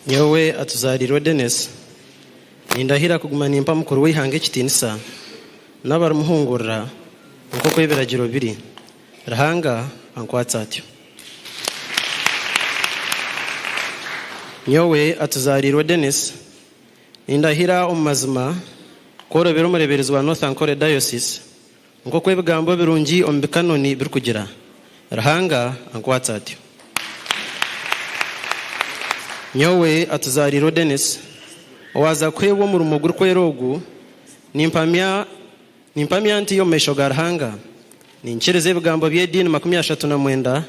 Nyowe Atuzaarirwe Denis, nindahira kuguma nimpa mukuru w'eihanga ekitiinisa n'abarimuhungurira nk'oku ebiragiro biri. Ruhanga ankwatse atyo. Nyowe Atuzaarirwe Denis, nindahira omu mazima kworobera omureeberezi wa North Ankole Diocese nk'oku ebigambo ebirungi omu bikanoni birikugira. Ruhanga ankwatse atyo. Nyowe Atuzaarirwe Denis, owaaza kuheebwa omurimo gurikwera ogu, nimpamya Nimpamya nti omu maisho ga Ruhanga, ninkiriza ebigambo by'ediini 39,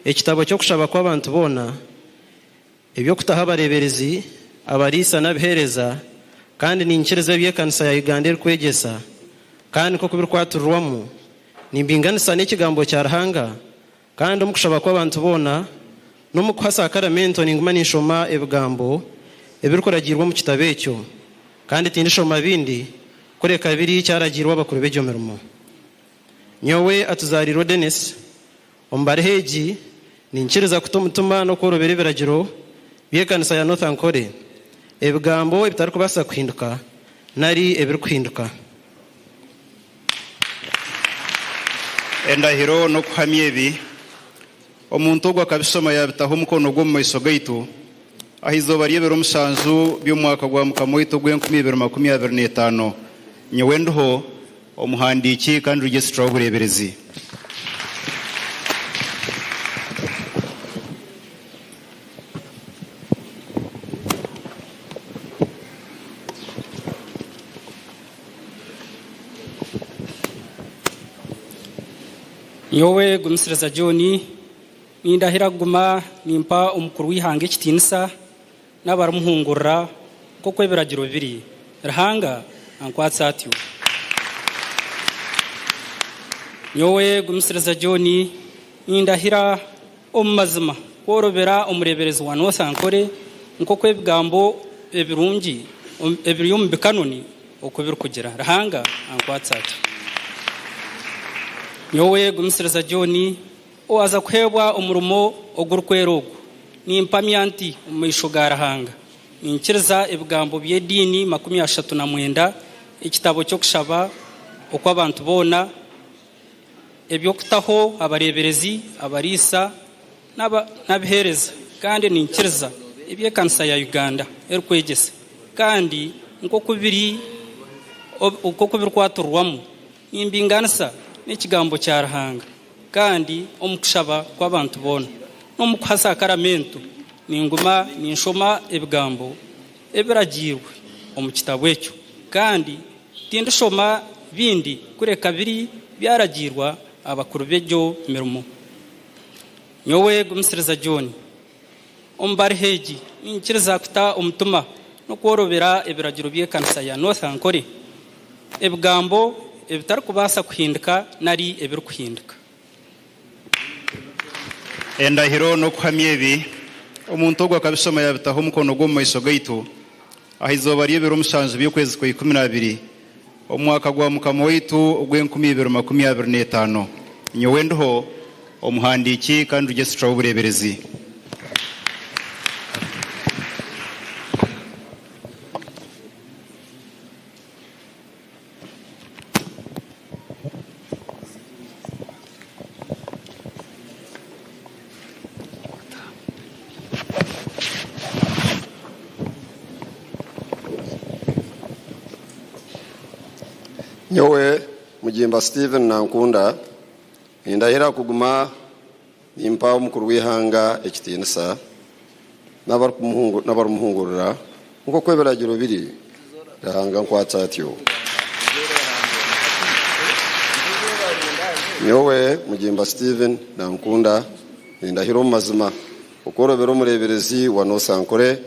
ekitabo ky'okushaba kw'abantu boona, eby'okutaho abareeberezi, abariisa n'abiheereza, kandi ninkiriza ebi ekanisa ya Uganda erikwegyesa, kandi nk'oku birikwaturirwamu, nimbinganisa n'ekigambo kya Ruhanga, kandi omu kushaba kw'abantu boona, n'omu kuha sakaramento ninguma ninshoma ebigambo ebirikuragiirwa omu kitabo ekyo, kandi tindishoma bindi kureka biri ekyaragiirwe abakuru b'egyo mirimo. Nyowe Atuzaarirwe Denis, omu baruha egi ninkiriza kuta omutima n'okworobera ebiragiro by'ekanisa ya North Ankole, ebigambo ebitarikubaasa kuhinduka nari ebirikuhinduka. Endahiro n'okuhamya ebi, omuntu ogwo akabishoma yaabitaho omukono gwe omu maiso gaitu, aha izooba ry'ebiro mushanju by'omwaka gwa Mukama waitu ogw'enkumi ibiri 25, nyowe ndiho, omuhandiiki kandi registra w'obureeberezi. Nyowe Gumisiriza John, nindahira kuguma nimpa omukuru w'eihanga ekitiinisa n'abarimuhungurira nk'oku ebiragiro biri. Ruhanga ankwatse atyo. Nyowe Gumisiriza John, nindahira omu mazima kworobera omureeberezi wa North Ankole nk'oku ebigambo ebirungi ebiri omu bikanoni oku birikugira. Ruhanga ankwatse atyo. Nyowe Gumisiriza John, owaaza kuheebwa omurimo ogurikwera ogu, nimpamya nti omu maisho ga Ruhanga, ninkiriza ebigambo by'ediini 39, ekitabo ky'okushaba okw'abantu boona, eby'okutaho abareeberezi, abariisa n'abiheereza kandi ninkiriza ebi ekanisa ya Uganda erikwegyesa kandi nk'oku biri nk'oku birikwaturirwamu nimbinganisa n'ekigambo kya Ruhanga kandi omu kushaba kw'abantu boona n'omu kuha sakaramento ninguma ninshoma ebigambo ebiragiirwe omu kitabo ekyo kandi Tindishoma bindi kureka biri byaragiirwa abakuru b'egyo mirimo. Nyowe Gumisiriza John, omu baruha egi niinyikiriza kuta omutima n'okworobera ebiragiro by'ekanisa ya North Ankole, ebigambo ebitarikubaasa kuhindika nari ebirikuhindika. Endahiro n'okuhamya ebi, omuntu ogwo akabishoma yaabitaho omukono gwe omu maiso gaitu, aha izooba ry'ebiro mushanju by'okwezi kwa 12, omu mwaka gwa Mukama waitu ogw'enkumi ibiri 25. Nyowe ndiho, omuhandiiki kandi registra w'obureeberezi. Nyowe Mugimba Stephen Nankunda nindahira kuguma nimpa omukuru w'eihanga ekitiinisa n'abarimuhungurira nk'oku ebiragiro biri. Ruhanga ankwatse atyo. Nyowe Mugimba Stephen Nankunda nindahira omu mazima okworobera omureeberezi wa North Ankole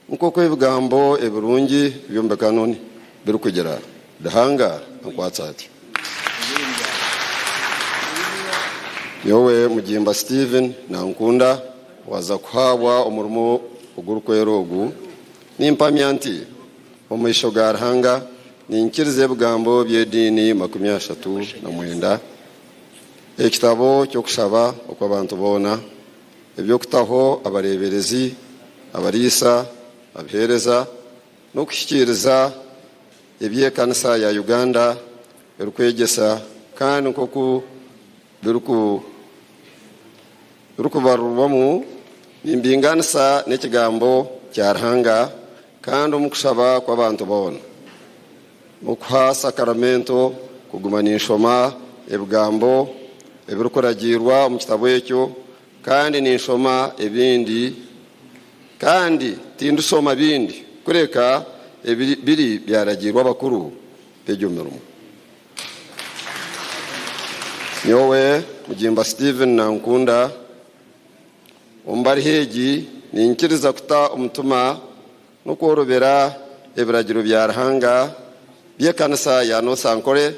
nk'oku ebigambo ebirungi eby'omu bikanoni birikugira. Ruhanga ankwatse atyo. Nyowe Mugimba Stephen Nankunda waaza kuhaabwa omurimo ogurikwera ogu, nimpamya nti omu maisho ga Ruhanga ninkiriza ebigambo by'ediini 39, ekitabo ky'okushaba okw'abantu boona, eby'okutaho abareeberezi, abariisa, abiheereza n'okuhikiiriza eby'ekanisa ya Uganda erikwegyesa kandi nk'oku birikubarirwamu nimbinganisa n'ekigambo kya Ruhanga kandi omu kushaba kw'abantu boona. N'okuha sakaramento kuguma ninshoma ebigambo ebirikuragiirwa omu kitabo ekyo kandi ninshoma ebindi kandi tindishoma bindi kureka ebiri byaragiirwa abakuru b'egyo mirimo. Nyowe Mugimba Stephen Nankunda omu bariha egi ninkiriza kuta omutima n'okworobera ebiragiro bya Ruhanga by'ekanisa ya North Ankole,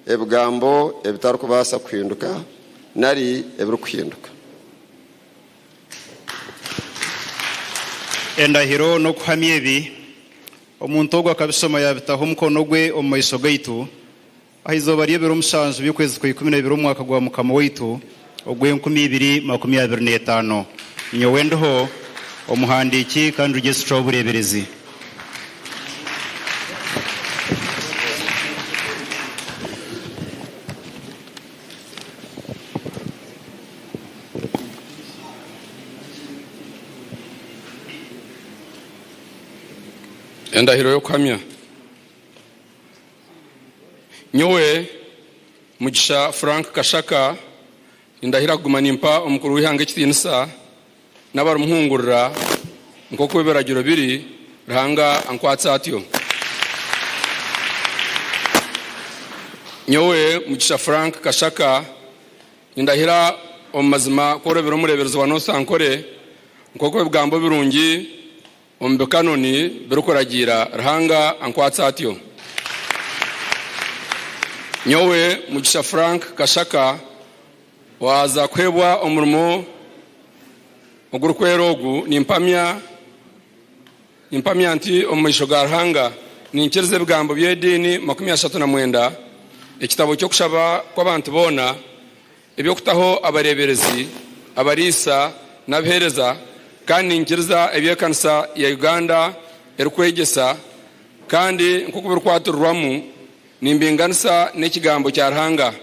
ebigambo ebitarikubaasa kuhinduka nari ebirikuhinduka. Endahiro n'okuhamya ebi, omuntu ogwo akabishoma yaabitaho omukono gwe omu maisho gaitu, aha izooba ry'ebiro mushanju by'okwezi kwa 12 omwaka gwa Mukama waitu ogw'enkumi ibiri makumi abiri n'etaano. Nyowe ndiho omuhandiiki kandi rugyesitra w'obureeberezi. Endahiro y'okuhamya. Nyowe Mugisha Frank Kashaka nindahira kuguma nimpa omukuru w'eihanga ekitiinisa n'abarimuhungurira nk'oku ebiragiro biri, Ruhanga ankwatse atyo. Nyowe Mugisha Frank Kashaka nindahira omu mazima kworobera omureeberezi wa North Ankole nk'oku ebigambo birungi omu bikanoni birikuragiira, Ruhanga ankwatse atyo. Nyowe Mugisha Frank Kashaka waaza kuheebwa omurimo ogurikwera ogu, nimpamya nimpamya nti omu maisho ga Ruhanga ninkiriza ebigambo by'ediini 39, ekitabo ky'okushaba kw'abantu boona, eby'okutaho abareeberezi, abariisa n'abaheereza kandi ninkiriza eby'ekanisa ya Uganda erikwegyesa kandi nk'oku birikwaturirwamu nimbinganisa n'ekigambo kya Ruhanga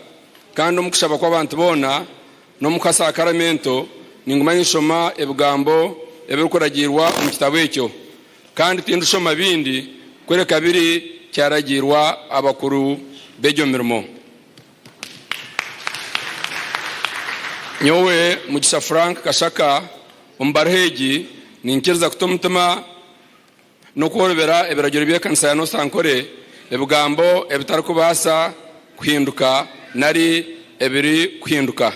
kandi omu kushaba kw'abantu boona n'omu kuha sakaramento ninguma ninshoma ebigambo ebirikuragiirwa omu kitabo ekyo kandi tindishoma bindi kureka biri kyaragiirwa abakuru b'egyo mirimo. Nyowe Mugisha Frank Kashaka omu baruha egi ninkiriza kuta omutima n'okworobera ebiragiro by'ekanisa ya North Ankole, ebigambo ebitarikubaasa kuhinduka nari ebirikuhinduka.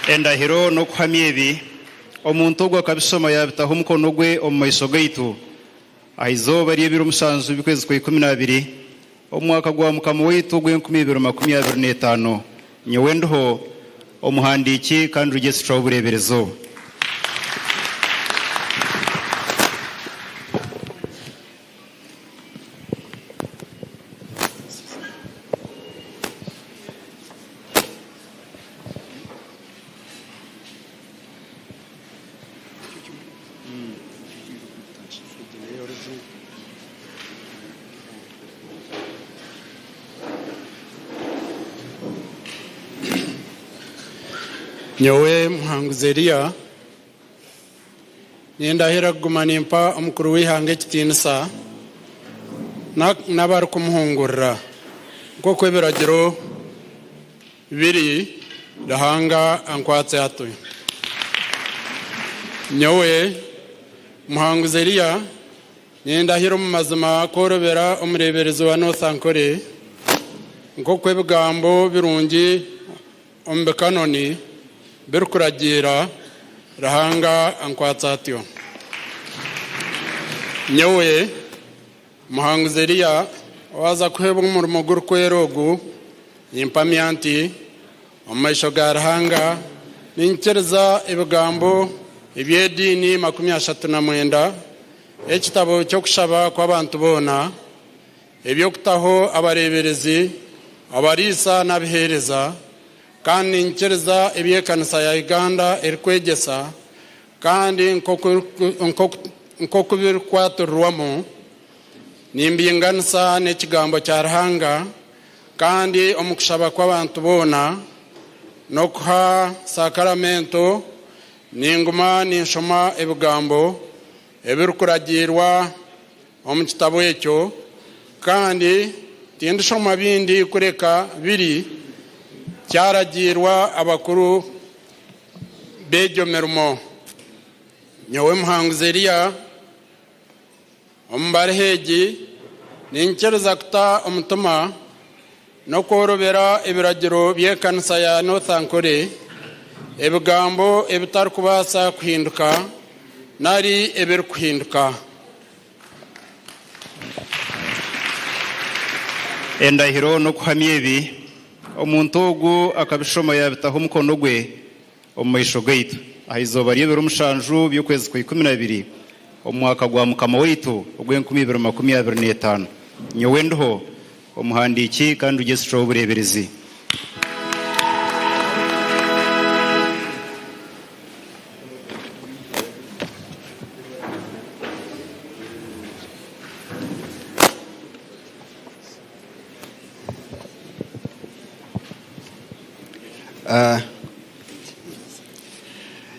Endahiro n'okuhamya ebi, omuntu ogwo akabishoma yaabitaho omukono gwe omu maisho gaitu, aha izooba ry'ebiro mushanju by'okwezi kwa 12 omwaka gwa Mukama waitu ogw'enkumi ibiri makumi abiri n'etaano. Nyowe ndiho omuhandiiki kandi rugyesitra w'obureeberezi obu. Nyowe Muhanguzi Eliya nindahira kuguma nimpa omukuru w'eihanga ekitiinisa n'abarikumuhungurira nk'oku ebiragiro biri, Ruhanga ankwatse atyo. Nyowe Muhanguzi Eliya nindahira omu mazima kworobera omureeberezi wa North Ankole nk'oku ebigambo birungi omu bikanoni birikuragiira, Ruhanga ankwatse atyo. Nyowe Muhanguzi Eliya waaza kuheebwa omurimo gurikwera ogu, nimpamya nti omu maisho ga Ruhanga ninkiriza ebigambo eby'ediini 39, ekitabo ky'okushaba kw'abantu boona, eby'okutaho abareeberezi, abariisa n'abaheereza. Kandi niinyikiriza ebi ekanisa ya Uganda erikwegyesa kandi nk'oku birikukwatirirwamu, nimbinganisa n'Ekigambo kya Ruhanga kandi omu kushaba kw'abantu boona n'okuha sakaramento, ninguma ninshoma ebigambo ebirikuragiirwa omu kitabo ekyo, kandi tindishoma bindi kureka biri kyaragiirwa abakuru b'egyo mirimo. Nyowe Muhanguzi Eliya, omu baruha egi niinyikiriza kuta omutima n'okworobera ebiragiro by'ekanisa ya North Ankole, ebigambo ebitarikubaasa kuhinduka nari ebirikuhinduka. Endahiro n'okuhamya ebi, omuntu ogu akabishoma yaabitaho omukono gwe omu maisho gaitu, aha izooba ry'ebiro mushanju by'okwezi kwa 12, omu mwaka gwa Mukama waitu ogw'enkumi ibiri 25. Nyowe ndiho, omuhandiiki kandi rugyesitwa w'obureeberezi.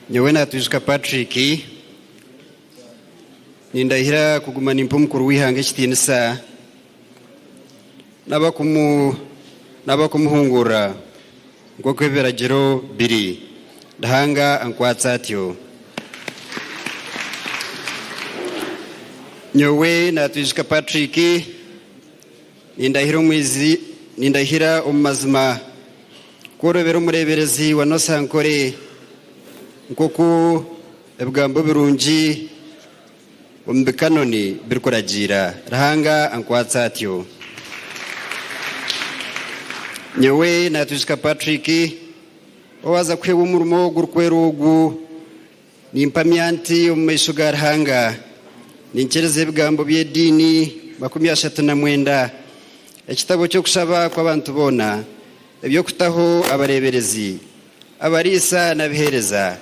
Nyowe Natwijuka Patrick, nindahira kuguma nimpa omukuru w'eihanga ekitiinisa n'abakumuhungurira nk'oku ebiragiro biri. Ruhanga ankwatse atyo. Nyowe Natwijuka Patrick, Nindahira omu mazima kworobera omureeberezi wa Nosankore nk'oku ebigambo birungi omu bikanoni birikuragiira. Ruhanga ankwatse atyo. Nyowe Natwijuka Patrick, owaaza kuheebwa omurimo gurikwera ogu, Nimpamya nti omu maisho ga Ruhanga, ninkiriza ebigambo by'ediini 39, ekitabo ky'okushaba kw'abantu boona, eby'okutaho abareeberezi, abariisa n'abiheereza,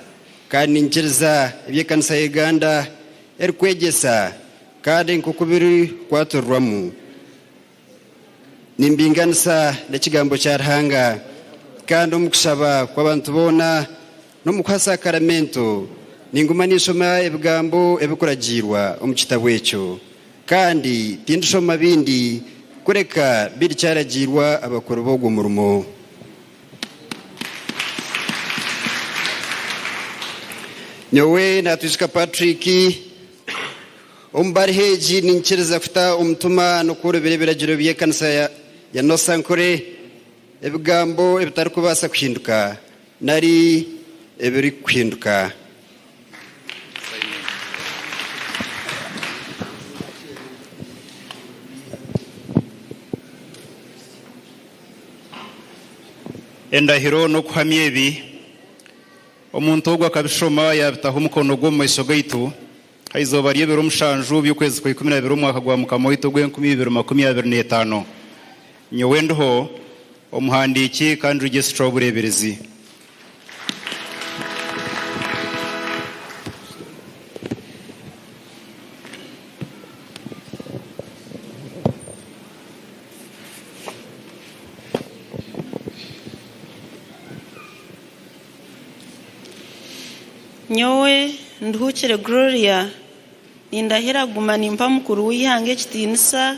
kandi ninkiriza ebi ekanisa ya Uganda erikwegyesa kandi nk'oku birikwaturwamu. Nimbinganisa n'Ekigambo kya Ruhanga, kandi omu kushaba kw'abantu boona n'omu kuha sakaramento, ninguma ninshoma ebigambo ebikuragiirwa omu kitabo ekyo, kandi tindishoma bindi kureka biri kyaragiirwa abakuru b'ogwo murimo. Nyowe Natwijuka Patrick. Omu baruha egi niinyikiriza kuta omutima n'okworobera ebiragiro by'ekanisa ya Nosankore, ebigambo ebitarikubaasa kuhinduka nari ebirikuhinduka. Endahiro n'okuhamya ebi, omuntu ogwo akabishoma yaabitaho omukono gwe omu maisho gaitu. Aha izooba ry'ebiro mushanju by'okwezi kwa 12 omwaka gwa Mukama waitu ogw'enkumi ibiri 25, nyowe ndiho, omuhandiiki kandi rugyesitwa w'obureeberezi. Nyowe Nduhukire Gloria nindahira kuguma nimpa mukuru w'eihanga ekitiinisa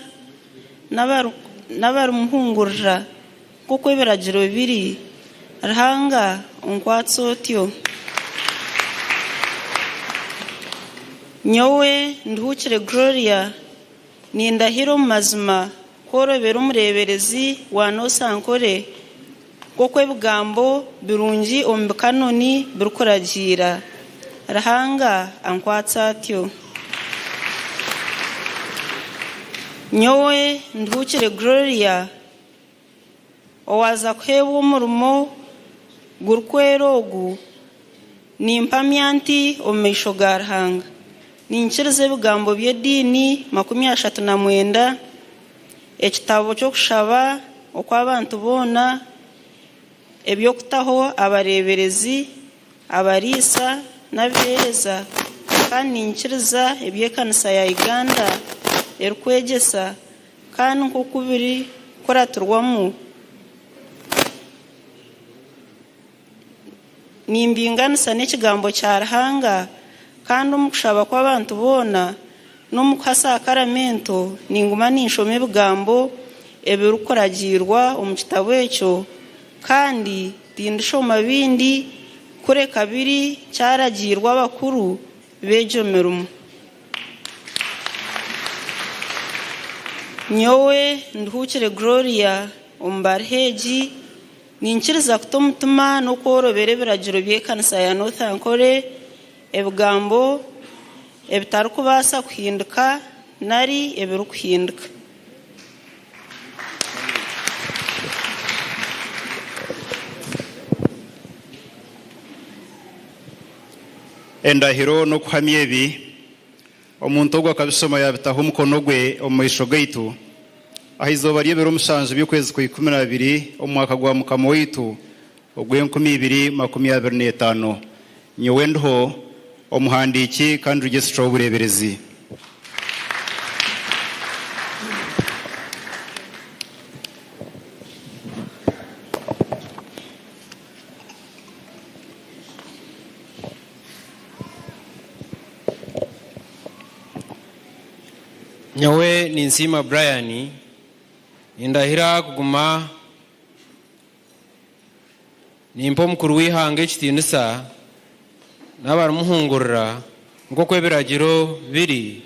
n'abarimuhungurira nk'oku ebiragiro biri. Ruhanga onkwatse otyo. Nyowe Nduhukire Gloria nindahira omu mazima kworobera omureeberezi wa North Ankole nk'oku ebigambo birungi omu bikanoni birikuragiira. Ruhanga ankwatse atyo. Nyowe Nduhukire Gloria, owaaza kuheebwa omurimo gurikwera ogu, nimpamya nti omu maisho ga Ruhanga, niinyikiriza ebigambo by'ediini 39, ekitabo ky'okushaba okw'abantu boona, eby'okutaho abareeberezi, abariisa n'abaheereza kandi niinyikiriza ebi ekanisa ya Uganda erikwegyesa kandi nk'oku birikuratirwamu. Nimbinganisa n'Ekigambo kya Ruhanga, kandi omu kushaba kw'abantu boona n'omu kuha sakaramento ninguma ninshoma ebigambo ebirikuragiirwa omu kitabo ekyo, kandi tindishoma bindi kureka biri kyaragiirwe abakuru b'egyo mirimo. Nyowe Nduhuukire Gloria omu baruha egi. Ninkiriza kuta omutima n'okworobera ebiragiro by'ekanisa ya North Ankole, ebigambo ebitarikubaasa kuhinduka nari ebirikuhinduka. Endahiro n'okuhamya ebi, Omuntu ogwo akabishoma yaabitaho omukono gwe omu maisho gaitu, aha izooba ry'ebiro mushanju by'okwezi kwa 12 omu mwaka gwa Mukama waitu ogw'enkumi ibiri makumi abiri n'etaano. Nyowe ndiho, omuhandiiki kandi rugyesitura w'obureeberezi. Nyowe Ninsiima Brian, nindahira kuguma nimpa omukuru w'eihanga ekitiinisa n'abarimuhungurira nk'oku ebiragiro biri,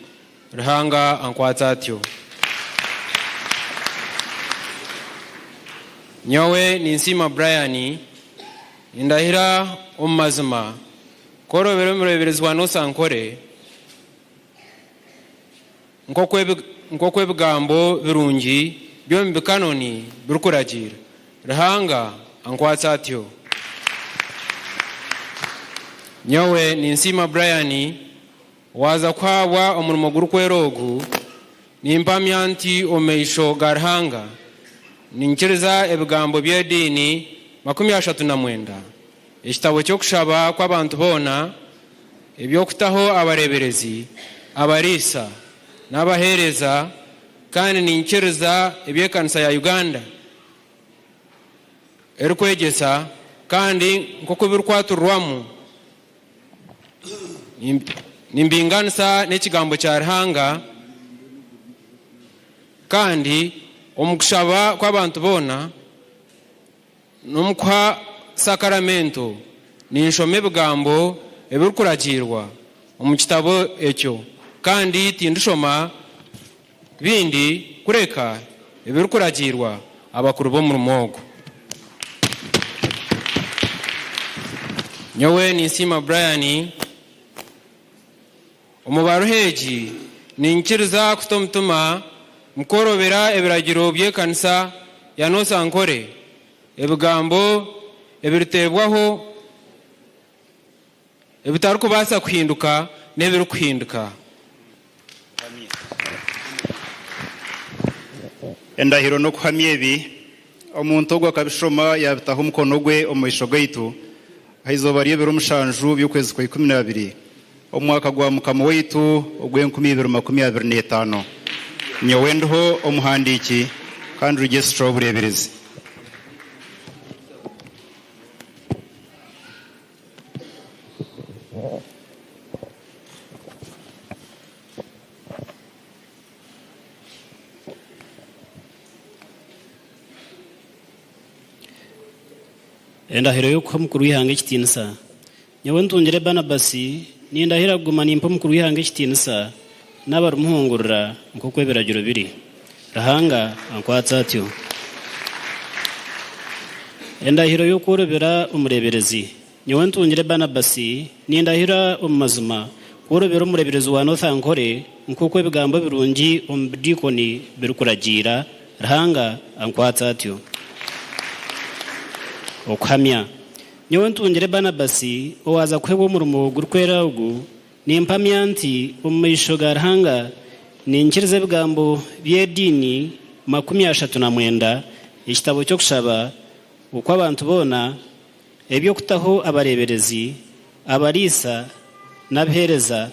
Ruhanga ankwatse atyo. Nyowe Ninsiima Brian, nindahira omu mazima Kworobera omureeberezi wa North Ankole nk'oku ebigambo birungi by'omu bikanoni birikuragiira, Ruhanga ankwatse atyo. Nyowe Ninsiima Brian, owaaza kuhaabwa omurimo gurikwera ogu, nimpamya nti omu maisho ga Ruhanga niinyikiriza ebigambo by'ediini 39. Ekitabo ky'okushaba kw'abantu boona, eby'okutaho abareeberezi, abariisa, n'abaheereza, kandi niinyikiriza ebi ekanisa ya Uganda erikwegyesa kandi nk'oku birikwaturwamu nimbinganisa n'Ekigambo kya Ruhanga kandi omu kushaba kw'abantu boona. N'omu kuha sakaramento ninshoma ebigambo ebirikuragiirwa omu kitabo ekyo, kandi tindishoma bindi kureka ebirikuragiirwa abakuru b'omurimo ogu. Nyowe Ninsiima Brian, omu baruha egi niinyikiriza kuta omutima mukworobera ebiragiro by'ekanisa ya North Ankole, ebigambo ebiriteebwaho ebitarikubaasa kuhinduka n'ebirikuhinduka. Endahiro n'okuhamya ebi, omuntu ogwo akabishoma yaabitaho omukono gwe omu maisho gaitu aha izooba ry'ebiro mushanju by'okwezi kwa 12 omu mwaka gwa Mukama waitu ogw'enkumi ibiri makumi abiri n'etaano. Nyowe ndiho omuhandiiki kandi rugyesitura w'obureeberezi. Endahiro y'okuha omukuru w'eihanga ekitiinisa. Nyowe Ntungire Barnabas, nindahira kuguma nimpa omukuru w'eihanga ekitiinisa n'abarimuhungurira nk'oku ebiragiro biri. Ruhanga ankwatse atyo. Endahiro y'okworobera omureeberezi. Nyowe Ntungire Barnabas, nindahira omu mazima kworobera omureeberezi wa North Ankole nk'oku ebigambo ebirungi omu budiikoni birikuragiira. Ruhanga ankwatse atyo. Okuhamya. Nyowe ntungire Barnabasi, owaaza kuheebwa omurimo gurikwera ogu, nimpamya nti omu maisho ga Ruhanga niinyikiriza ebigambo by'ediini 39, ekitabo ky'okushaba. okw'abantu boona eby'okutaho abareeberezi, abariisa n'abaheereza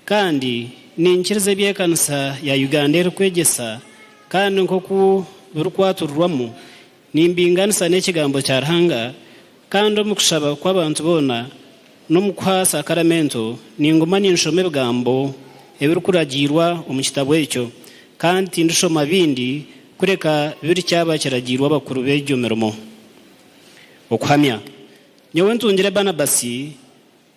kandi niinyikiriza ebi ekanisa ya Uganda erikwegyesa kandi nk'oku birikwaturirwamu nimbinganisa n'ekigambo kya Ruhanga kandi omu kushaba kw'abantu boona n'omu kuha sakaramento ninguma ninshoma ebigambo ebirikuragiirwa omu kitabo ekyo kandi tindishoma bindi kureka biri kyaba kiragiirwe abakuru b'egyo mirimo. Okuhamya. Nyowe ntungire Barnabasi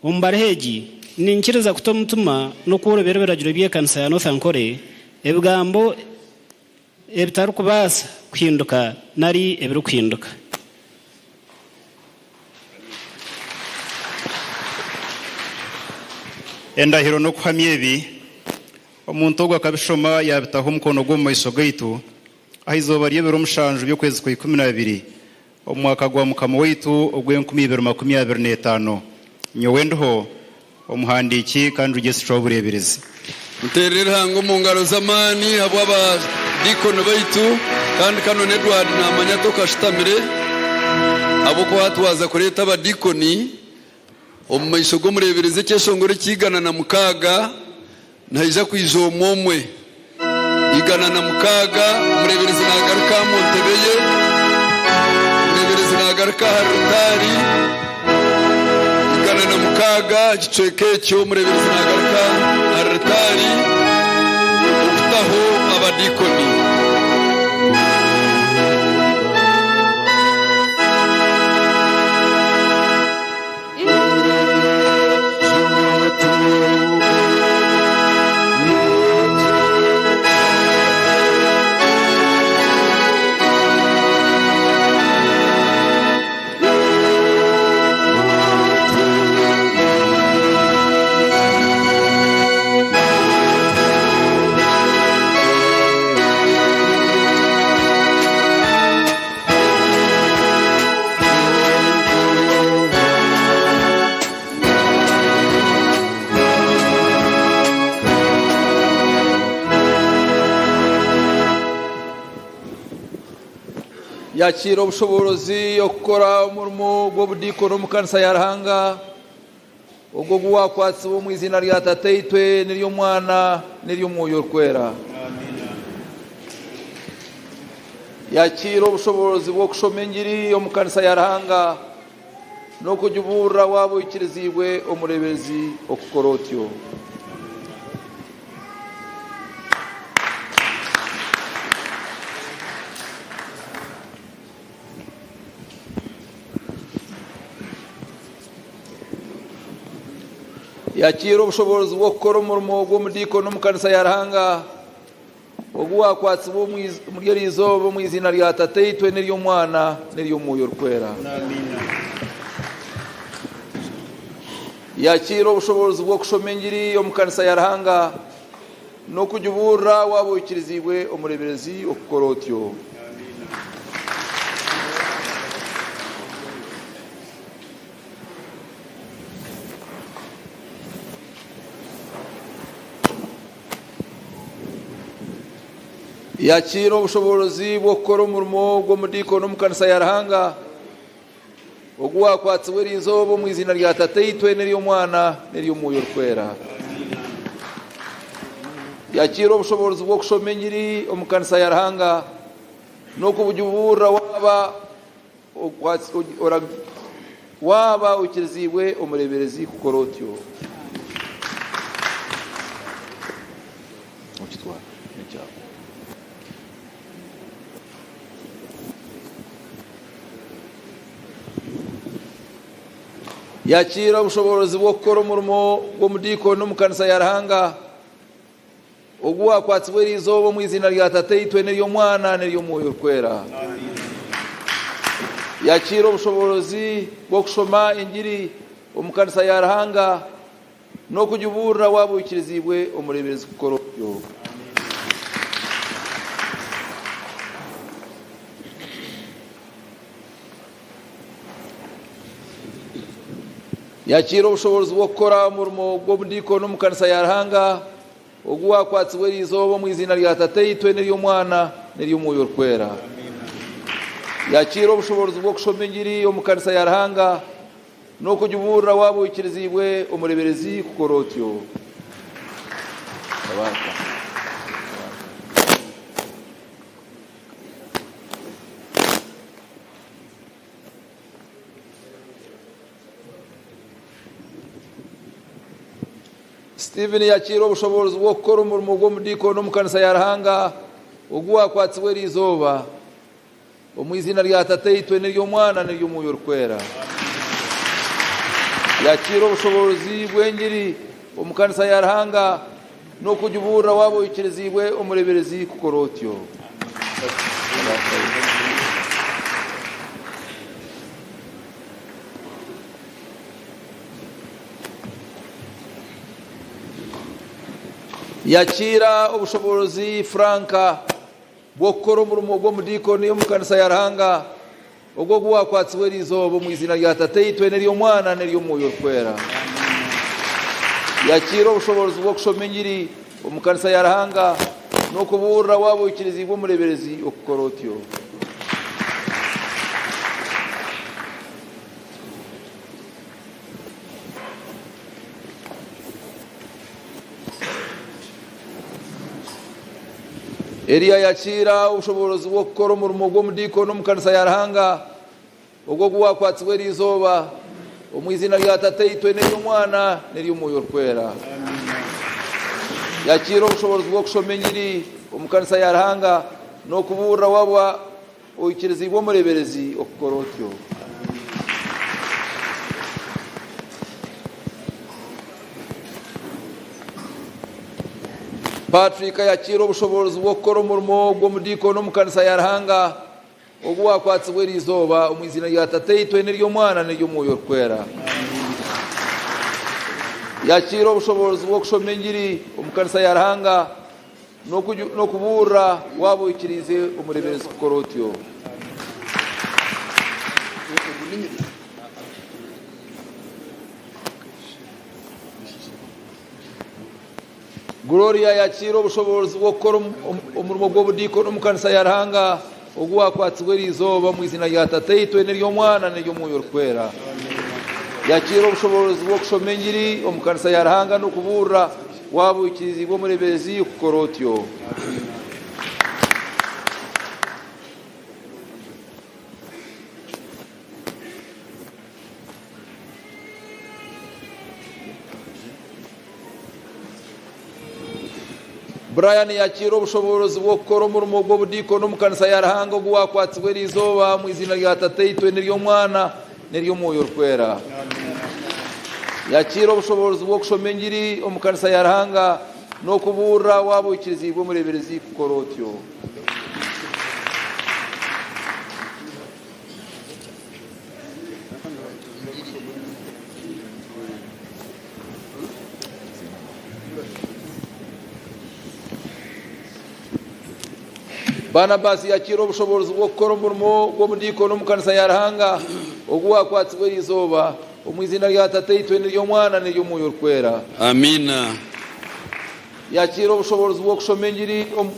omu baruha egi, niinyikiriza kuta omutima n'okworobera ebiragiro by'ekanisa ya North Ankole, ebigambo ebitarikubaasa kuhinduka nari ebirikuhinduka. Endahiro n'okuhamya ebi, omuntu ogwo akabishoma yaabitaho omukono gwe omu maiso gaitu, aha izooba ry'ebiro mushanju by'okwezi kwa 12, omu mwaka gwa Mukama waitu ogw'enkumi ibiri makumi abiri n'etaano. Nyowe ndiho, omuhandiiki kandi rugyesica w'obureeberezi. Muteerere Ruhanga omu ngaro z'amaani ahabw'abadiikoni baitu kandi Canon Edward naamanya tokashutamire ahabw'okuba hati waaza kureeta abadiikoni omu maisho g'omureeberezi ekyeshongoro eky'eigana na mukaaga nihaija kwija omwe omwe. 106, omureeberezi naagaruka omu ntebe ye, omureeberezi naagaruka aha rutaari. 106, ekicweka ekyo, omureeberezi naagaruka aha rutaari okutaho abadiikoni. Yakiira obushoboorozi okukora omurimo gw'obudiikoni omu kanisa ya Ruhanga, ogwo ogu waakwatsibwa omu iziina rya Tataitwe n'ery'Omwana n'ery'Omwoyo Orikwera. Yakiira obushoboorozi bw'okushoma engiri omu kanisa ya Ruhanga n'okugibuurira waaba oikiriziibwe omureeberezi okukora otyo. Yakiira obushoboorozi bw'okukora omurimo gw'omudiikoni omu kanisa ya Ruhanga, ogu waakwatsibwa omuri eri izooba omu iziina rya Tataitwe n'ery'Omwana n'ery'Omwoyo Orikwera. Yakiira obushoboorozi bw'okushoma engiri omu kanisa ya Ruhanga n'okugibuurira waaba oikiriziibwe omureeberezi okukora otyo. Yakiira obushoboorozi bw'okukora omurimo gw'omudiikoni omu kanisa ya Ruhanga, ogu waakwatsibwa eri izooba omu iziina rya Tataitwe n'ery'Omwana n'ery'Omwoyo Orikwera. Yakiira obushoboorozi bw'okushoma engiri omu kanisa ya Ruhanga n'okubugibuurira waaba Waaba oikiriziibwe omureeberezi kukora otyo. Yakiira obushoboorozi bw'okukora omurimo gw'omudiikoni omu kanisa ya Ruhanga, ogu waakwatsibwa eri izooba omu iziina rya Tataitwe n'ery'Omwana n'ery'Omwoyo Orikwera. Yakiira obushoboorozi bw'okushoma engiri omu kanisa ya Ruhanga n'okugibuurira waaba oikiriziibwe omureeberezi kukora otyo. Yakiira obushoboorozi bw'okukora omurimo gw'obudiikoni omu kanisa ya Ruhanga, ogu waakwatsibwa eri izooba omu iziina rya Tataitwe n'ery'Omwana n'ery'Omwoyo Orikwera. Yakiira obushoboorozi bw'okushoma engiri omu kanisa ya Ruhanga n'okugibuurira waaba oikiriziibwe omureeberezi kukora otyo. Tabaaka. Stephen yakiira obushoboorozi bw'okukora omurimo gw'omudiikoni omu kanisa ya Ruhanga ogu waakwatsibwe eri izooba. Omu iziina rya Tataitwe n'ery'Omwana n'ery'Omwoyo Orikwera. Yakiira obushoboorozi bw'engiri omu kanisa ya Ruhanga n'okugibuurira waaba oikiriziibwe omureeberezi kukora otyo. Yakiira obushoboorozi Frank bw'okukora omurimo gw'omudiikoni omu kanisa ya Ruhanga, ogwo ogu waakwatsibwe eri izooba omu iziina rya Tataitwe n'ery'Omwana n'ery'Omwoyo Orikwera. Yakiira obushoboorozi bw'okushoma engiri omu kanisa ya Ruhanga n'okubuurira waaba oikiriziibwe omureeberezi okukora otyo. Eliya yakiira obushoboorozi bw'okukora omurimo gw'omudiikoni omu kanisa ya Ruhanga, ogwo ogu waakwatsibwe eri izooba, omu iziina rya Tataitwe n'ery'Omwana n'ery'Omwoyo Orikwera. Yakiira obushoboorozi bw'okushoma engiri omu kanisa ya Ruhanga n'okubuurira waaba oikiriziibwe omureeberezi okukora otyo. Patrick yakiira obushoboorozi bw'okukora omurimo gw'omudiikoni omu kanisa ya Ruhanga ogu waakwatsibwe eri izooba omu iziina rya Tataitwe n'ery'Omwana n'ery'Omwoyo Orikwera. Yakiira obushoboorozi bw'okushoma engiri omu kanisa ya Ruhanga N'okubuurira waaba oikiriize omureeberezi kukora otyo. Gloria yakiira obushoboorozi bw'okukora omurimo gw'obudiikoni omu kanisa ya Ruhanga ogu waakwatsibwe eri izooba omu iziina rya Tataitwe n'ery'Omwana n'ery'Omwoyo Orikwera. Yakiira obushoboorozi bw'okushoma engiri omu kanisa ya Ruhanga n'okubuurira Waaba oikiriziibwe omureeberezi kukora otyo. Brian yakiira obushoboorozi bw'okukora omurimo gw'obudiikoni omu kanisa ya Ruhanga ogu waakwatsibwe eri izooba omu iziina rya Tataitwe n'ery'Omwana n'ery'Omwoyo Orikwera. Yakiira obushoboorozi bw'okushoma engiri omu kanisa ya Ruhanga n'okubuurira waaba oikiriziibwe omureeberezi kukora otyo. Barnabas yakiira obushoboorozi bw'okukora omurimo gw'obudiikoni omu kanisa ya Ruhanga ogu waakwatsibwe eri izooba, omu iziina rya Tataitwe n'ery'Omwana n'ery'Omwoyo Orikwera. Amiina. Yakiira obushoboorozi bw'okushoma engiri omu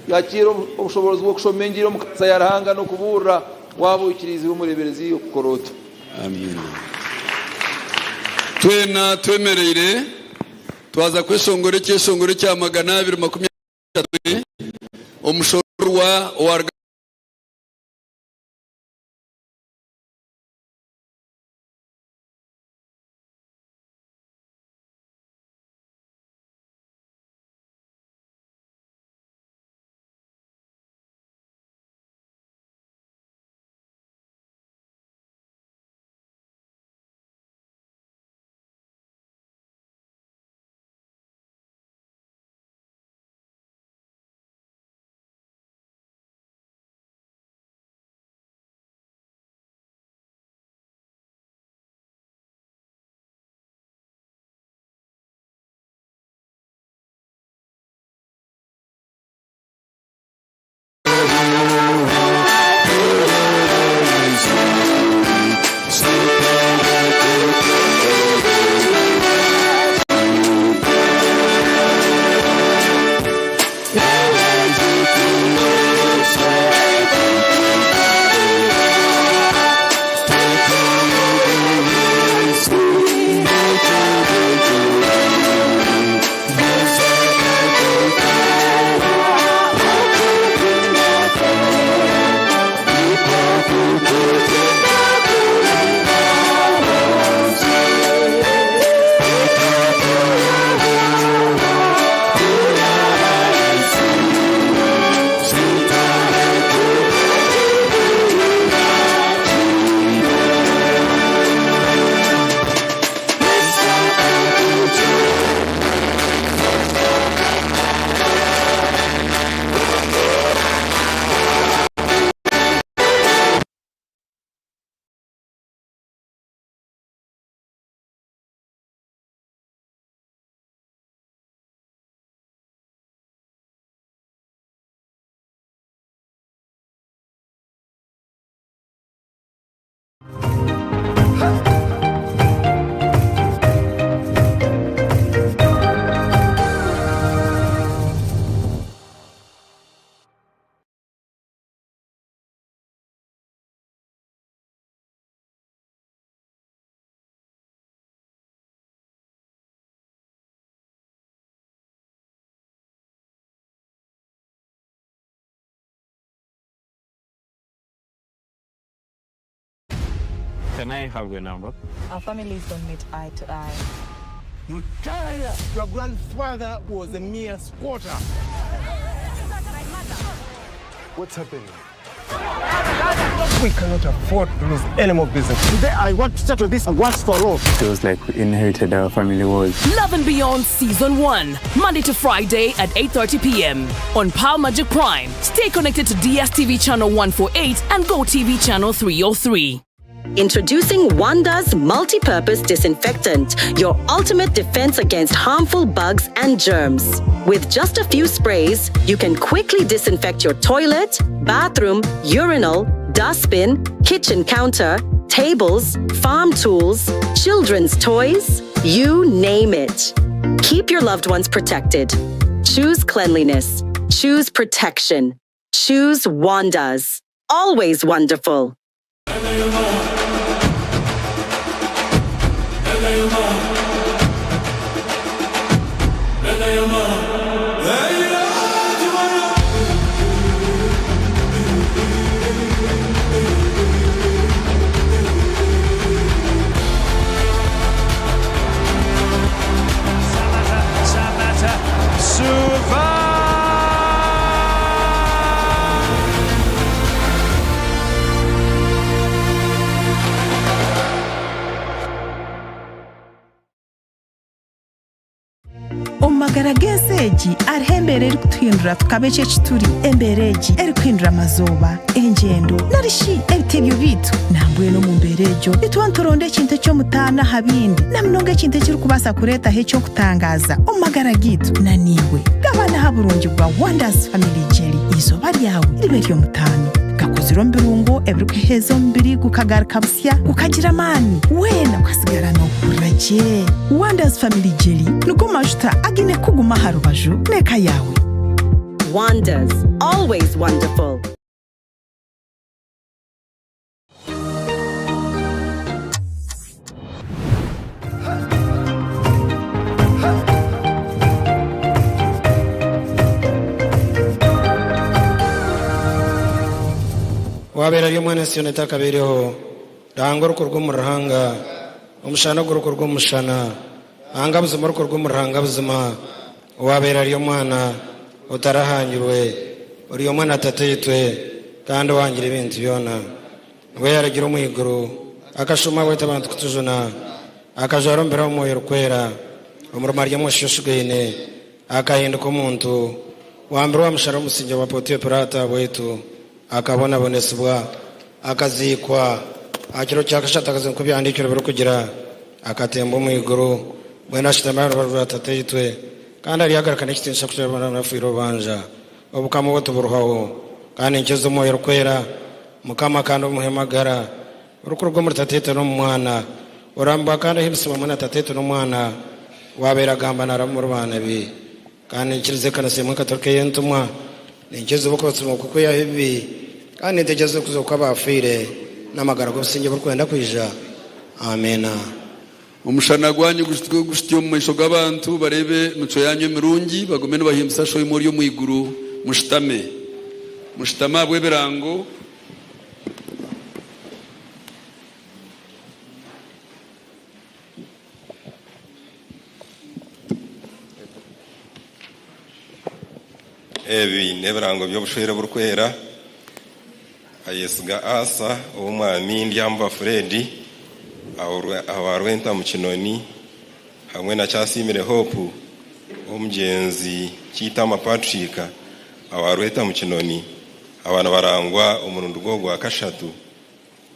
Yakiira obushoboorozi bw'okushoma engiri omu kanisa ya Ruhanga n'okubuurira waaba oikiriizibwe omureeberezi okukora otyo. Amiina. Twena twemereire twaza kweshongora ekyeshongoro ekya 230 omushororwa owaruga Can I have your number? Our families don't meet eye to eye. Mutaya, your grandfather was a mere squatter. What's happening? We cannot afford to lose any more business. Today I want to settle this once for all. Feels like we inherited our family woes. Love and Beyond Season 1, Monday to Friday at 8:30 p.m. on Power Magic Prime. Stay connected to DSTV channel 148 and GoTV channel 303. Introducing Wanda's multi-purpose disinfectant, your ultimate defense against harmful bugs and germs. With just a few sprays, you can quickly disinfect your toilet, bathroom, urinal, dustbin, kitchen counter, tables, farm tools, children's toys, you name it. Keep your loved ones protected. Choose cleanliness. Choose protection. Choose Wanda's. Always wonderful. Samata, Samata, Omu magara g'ensi egi hariho embeera erikutuhindura tukaba eki eki turi. Embeera egi erikuhindura amazooba, engyendo nari shi ebitebyo byaitu. Nambwenu omu mbeera egyo nituba nituronda ekintu eky'omutaano aha bindi na munonga ekintu ekirikubaasa kureetaho eky'okutangaaza omu magara gaitu. Na naiwe gabana aha burungi bwa Wonders Family Jelly eizooba ryawe ribe ery'omutaano. Gakozirwe omu birungo ebirikuheeza omubiri gukagaruka busya gukagira amaani weena okasigara noohurira gye. Wonders Family Jelly nigo majuta againe kukuguma aha rubaju n'eka yaawe. Wonders, always wonderful. Waabaire ari omwana ensi yoona etakabaireho, Ruhanga orikuruga omuri Ruhanga, omushana ogurikuruga omu mushana, Ruhanga buzima orikuruga omuri Ruhanga buzima, owaabaire ari omwana otarahangirwe, ori omwe na Tataitwe, kandi owahangire ebintu byona. Niwe yaarugire omu iguru, akashuuma bwaitu abantu kutujuna, akajwara omubiri Omwoyo Orikwera, omuri Mariya omwishiki oshugaine, akahinduka omuntu, waambirwe aha musharaba omusingye gwa Pontio Pilaato ahabwaitu, akabonabonesibwa, akaziikwa, aha kiro kya kashatu akaziikwa nk'oku Ebyahandiikirwe birikugira, akatemba omu iguru, mbwenu ashutami aha rubaju rwa Tataitwe, kandi aryagaruka n'ekitiinisa kucwera boona abafiire orubanja. Obukama obwo tiburihwaho. Kandi ninkiriza Omwoyo Orikwera, Mukama kandi omuhe amagara, orikuruga omuri Tataitwe n'omu Mwana, orambibwa kandi ohimbisibwa hamwe na Tataitwe n'Omwana, owaabaire agamba naaraba omuri baanabi. Kandi ninkiriza Ekanisa emwe Katorika ey'entumwa, ninkiriza obw'okubatisibwa kw'okwihaho ebibi, kandi nintegyereza okuzooka kw'abaafiire, n'amagara g'obusingye oburikwenda kwija. Amiina. Omushana gwanyu gushutwe gushutye omu maisho g'abantu, bareebe emicwe yaanyu emirungi, bagume nibahimbisa Shoimwe ori omu iguru. Mushutame. Mushutame ahabw'ebirango. Ebi n'ebirango by'obushwere oburikwera. Ayesiga Asa ow'omwami Ndyamba Fred owa Rwentamu Kinoni hamwe na Kyasiimire Hope ow'omugyenzi Kiitama Patrick owa Rwetamu Kinoni aba nibarangwa omurundi gwe ogwa kashatu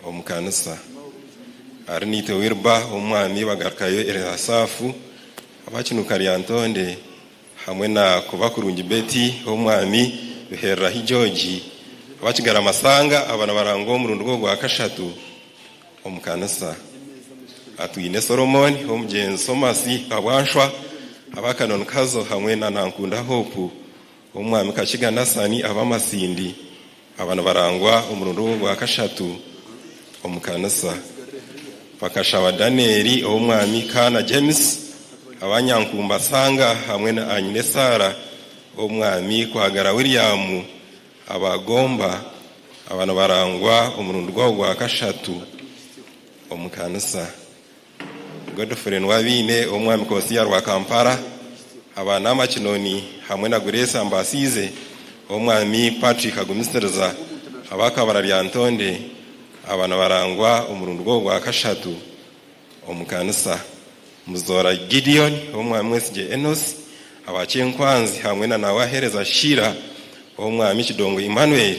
omu kanisa. Arinaitwe Wilber ow'omwami Bagarukayo Eliasaph aba Kinuka Lyantonde hamwe na Kubakurungi Betty ow'omwami Bihererahi George aba Kigarama Sanga aba nibarangwa omurundi gwe ogwa kashatu omu kanisa. Atwine Solomon ow'omugyenzi Somasi Habwanshwa aba Kanoni Kazo hamwe na Nankunda Hope ow'omwami Kakiga Nasani aba Masindi aba nibarangwa omurundi gwe ogwa kashatu omu kanisa. Bakashaba Danieli ow'omwami Kaana James aba Nyankumba Sanga hamwe na Anyine Sarah ow'omwami Kwagara William aba Gomba aba nibarangwa omurundi gwabo gwa kashatu. omu kanisa. Godfrey Nwabiine ow'omwami Kosiya Rwakampara, aba Naama Kinoni hamwe na Grace Ambasiize ow'omwami Patrick Agumisiriza aba Kabara Lyantonde aba nibarangwa omurundi gwabo gwa kashatu omu kanisa. Muzoora Gideon ow'omwami Mwesigye Enos aba Kyenkwanzi hamwe na Nawahereza Sheila ow'omwami Kidongo Emmanuel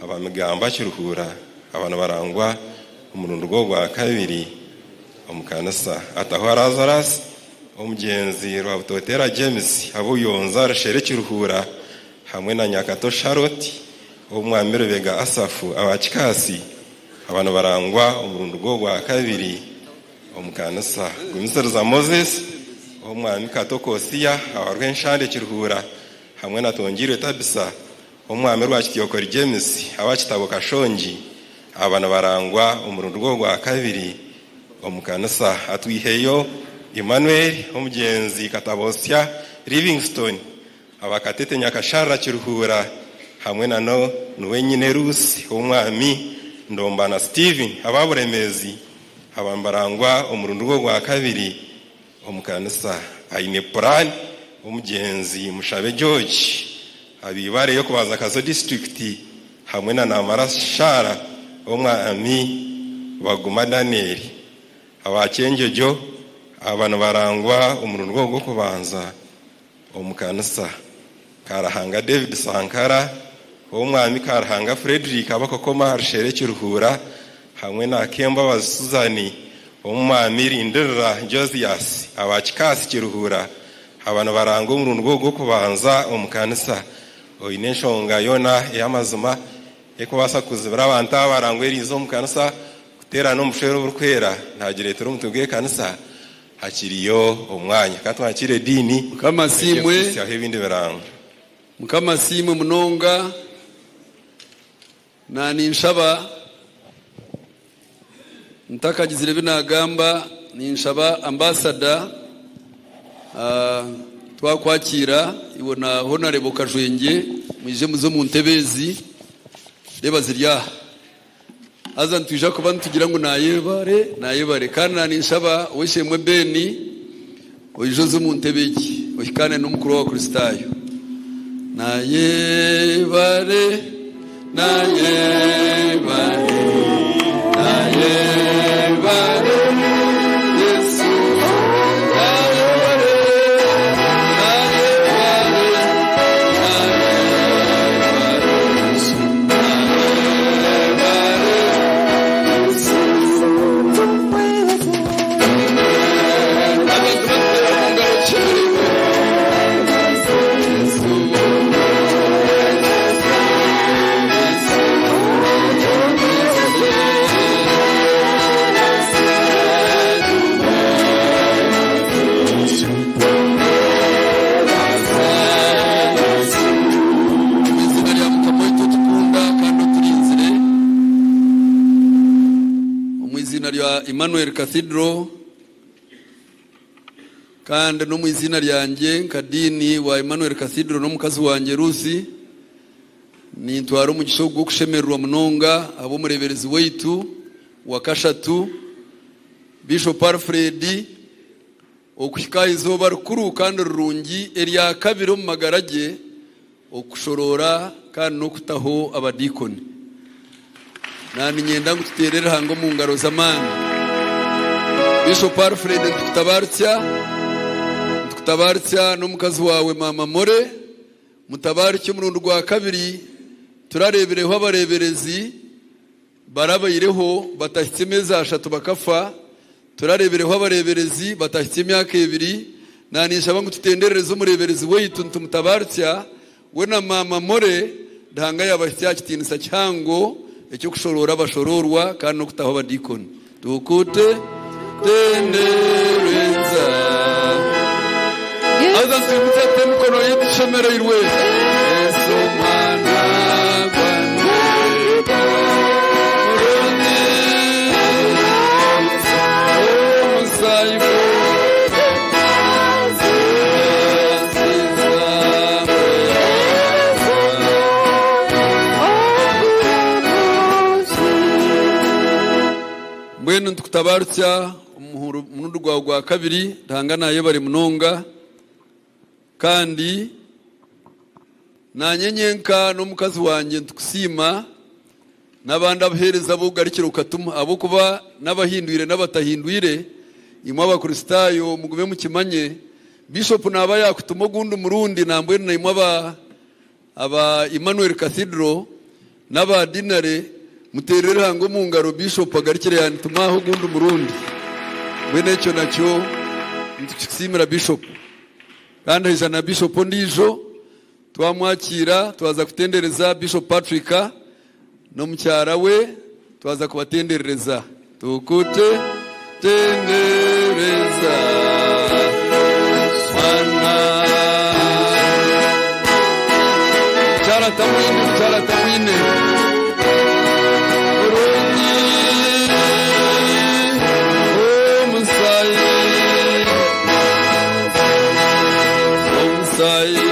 aba Migamba Kiruhura aba nibarangwa omurundi gwabo gwa kabiri omu kanisa. Atahwa Lazarus, omugyenzi Rwabutotera James ab'Obuyonza Rushere Kiruhura hamwe na Nyakato Charlotte ow'omwami Rubega Asaph aba Kikaasi aba nibarangwa omurundi gwabo gwa kabiri omu kanisa. Gumisiriza Moses ow'omwami Kato Kosiya aba Rwenshande Kiruhura hamwe na Tongirwe Tabisa ow'omwami Rwakityokori James aba Kitabo Kashongi aba nibarangwa omurundi gwabo gwa kabiri omu kanisa. Atwiheyo Emmanuel omugyenzi Katabosya Livingstone aba Katete Nyakasharira Kiruhura hamwe na Nuwenyine Ruth ow'omwami Ndombana Stephen aba Buremeezi aba nibarangwa omurundi gwabo gwa kabiri omu kanisa. Aine purani omugyenzi Mushabe George aba Ibare y'okubanza Kazo disiturikiti hamwe na Namara Shara ow'omwami Baguma Daniel aba Kyenjojo aba nibarangwa omurundi gwabo gw'okubanza omu kanisa. Karahanga David Sankara ow'omwami Karahanga Frederick abakokoma Rushere Kiruhura hamwe na Kembabazi Suzani ow'omwami Rindirira Josias aba Kikaasi Kiruhura aba nibarangwa omurundi gwabo gw'okubanza omu kanisa. Oine enshonga yoona ey'amazima erikubaasa kuzibira abantu aba barangwa eriizo omu kanisa kuteerana omu bushwere oburikwera, naagireetera omutwe gw'ekanisa hakiriyo omwanya. Ka twakire ediini Mukama asiimwe. kuhitsyaho ebindi birango. Mukama asiimwe munonga. Na ninshaba ntakagizire ebi naagamba, ninshaba ambasada twakwakira iwe na Honorable Kajwengye mwije muze omu ntebe ezi reeba ziri aha. Haza nitwija kuba nitugira ngu nayebare nayebare kandi na ninshaba ow'eishe-emwe Ben oije oze omu ntebe egi ohikaane n'omukuru w'Abakristaayo. Nayebare nayebare nayebare Yesu nayebare nayebare nayebare Yesu nayebare Yesu. Abantu batera mu ngaro cyane. Izina rya Mukama waitu otukunda kandi oturinzire, omu izina rya Emmanuel Cathedral kandi n'omu izina ryangye nka diini wa Emmanuel Cathedral n'omukazi wangye Ruth, nintwara omugisha ogu gw'okushemererwa munonga ahabw'omureeberezi waitu wa kashatu Bishop Alfred okuhika aha izooba rikuru kandi rirungi erya kabiri omu magara gye okushoroora kandi n'okutaho abadiikoni. Na niinyenda ngu tuteere Ruhanga omu ngaro z'amaani. Bishop Alfred nitukutabaaritsya, nitukutabaaritsya n'omukazi waawe Maama More, mutabaarikye omurundi gwa kabiri turareebireho abareeberezi barabaireho batahitsye emeezi ashatu bakafa, turareebireho abareeberezi batahitsye emyaka ebiri. Na ninshaba ngu tutenderereze omureeberezi waitu nitumutabaaritsya we na Maama More, Ruhanga yaabahitsya aha kitiinisa kihango eky'okushoroora abashoroorwa kandi n'okutaho abadiikoni. Tukute tendereza. Haza nitwimutsa tuta emikono yaitu tushemereirwe. Yesu mwana gwange murungi, omusaayi Mbwenu nitukutabarutsya omu murundi gwawe gwa kabiri, Ruhanga naayebare munonga, kandi naanye nyenka n'omukazi wangye nitukusiima n'abandi abaheereza abu ogarukire okatuma, ahabw'okuba n'abahindwire n'abatahindwire, imwe Abakristaayo mugume mukimanye, Bishopu naaba yaakutuma ogundi murundi nambwenu naimwe aba aba Emmanuel Cathedral n'aba Dinare muteerere Ruhanga omu ngaro Bishop agarukire yaanituma aha ogundi murundi. Mbwenu ekyo nakyo nitukikusiimira Bishop. Kandi haija na Bishop ondiijo twamwakiira twaza kutendereza Bishop Patrick n'omukyara we twaza kubatenderereza. Tukute tendereza Mwana. Mukyara Tamwine, mukyara Tamwine. Murungi omusayi, omusayi.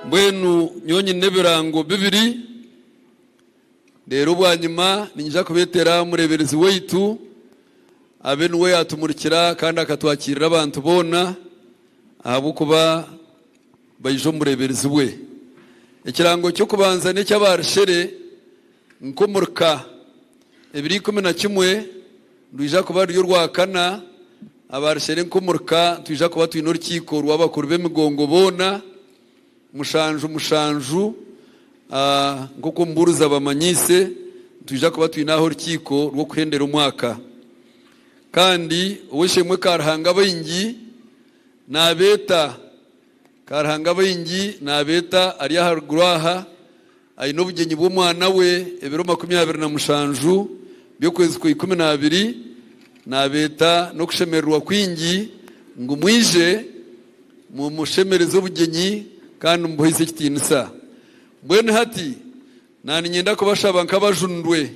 Mbwenu nyowe nyine ebirango bibiri, reero bwanyima niinyija kubeetera omureeberezi waitu abe niwe yaatumurikira kandi akatwakirira abantu boona ahabw'okuba baija omu bureeberezi bwe. Ekirango ky'okubanza n'eky'abarishere nk'omurika ebiro 11 Rwija kuba ruri orwakana, abarishere nk'omurika nitwija kuba twine orukiiko rw'abakuru b'emigongo boona, mushanju mushanju, nk'oku omubuurizi abamanyiise, nitwija kuba twine aho orukiiko rw'okuhendera omwaka. Kandi ow'eishe-emwe Karuhanga baingi naabeeta, Karuhanga baingi naabeeta ari aharuguru aha, Aine obugyenyi bw'omwana we ebiro 27 by'okwezi kwa 12, naabeeta n'okushemererwa kwingi ngu mwije mumushemereze obugyenyi kandi mumuhaise ekitiinisa. Mbwenu hati naaniinyenda kubashaba nk'abajunirwe,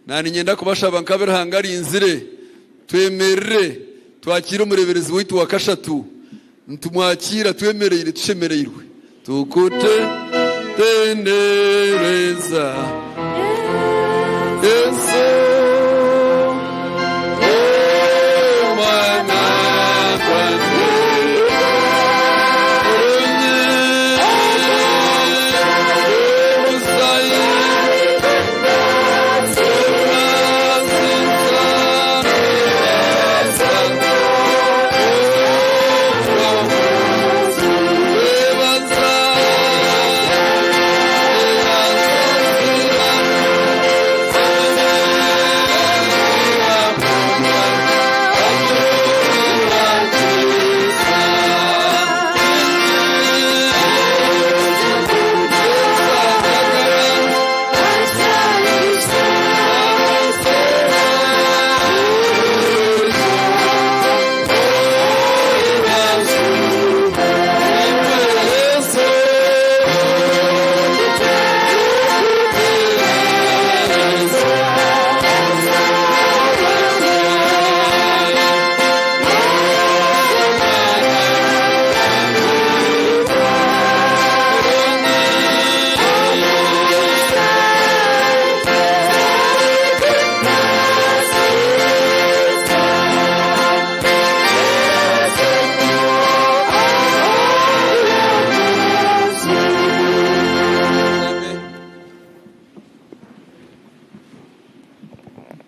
naaniinyenda kubashaba nk'abu Ruhanga arinzire, twemerere twakiire omureeberezi waitu wa kashatu. Nitumwakiira twemereire tushemereirwe. Tukute tendereza Yesu Omwana gwange Murungi omusayi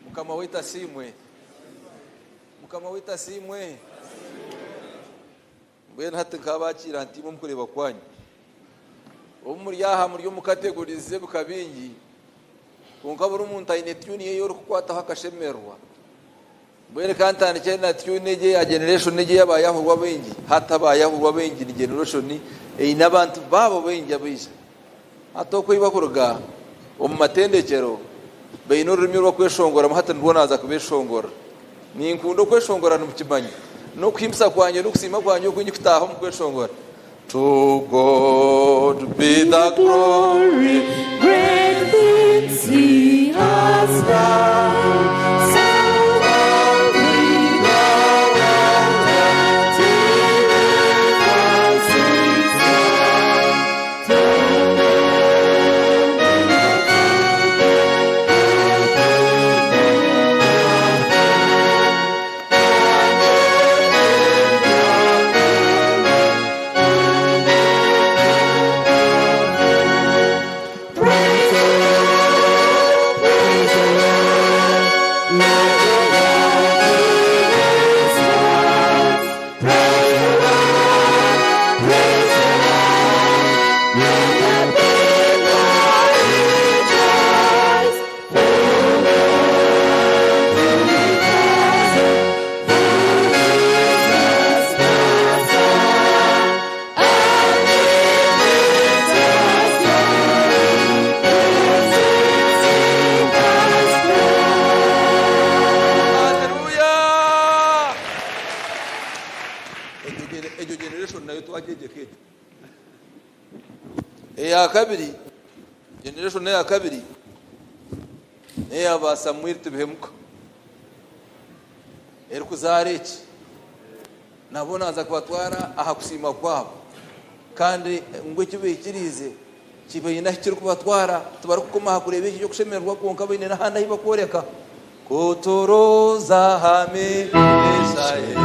Mukama waitu asiimwe. Mukama waitu asiimwe. Mbwenu hati nk'abakiira nti imwe omu kureeba kwanyu. Obu muri aha muri omu categories z'ebika bingi, kwonka buri muntu aine tune ye ei orikukwataho akashemererwa. Mbwenu ka ntandikye na tune egi eya generation egi ey'abayahurwa baingi. Hati abayahurwa baingi ni generation eine abantu baabo baingi abaija. Hati oku ei bakuruga omu matendekyero baine orurimi oru bakweshongoramu hati nirwo naaza kubeeshongorera. Ninkunda okweshongora nimukimanya. N'okuhimbisa kwangye n'okusiima kwangye oku ndikutaaha omu kweshongora. To God be the glory. Great things he has done. So lovely the world till it was his. To Egyo generation nayo twagyegyeka egyo. Eya kabiri, generation eya kabiri n'eya ba Samuel Tibihemuka erikuzaara eki. Nabo naaza kubatwara aha kusiima kwabo kandi ngu eki baikiriize kibaine ahu kirikubatwara, tibarikukoma aha kureeba eki eky'okushemererwa kwonka baine n'ahandi ahu barikworeka. Ku turuza aha migisha ye.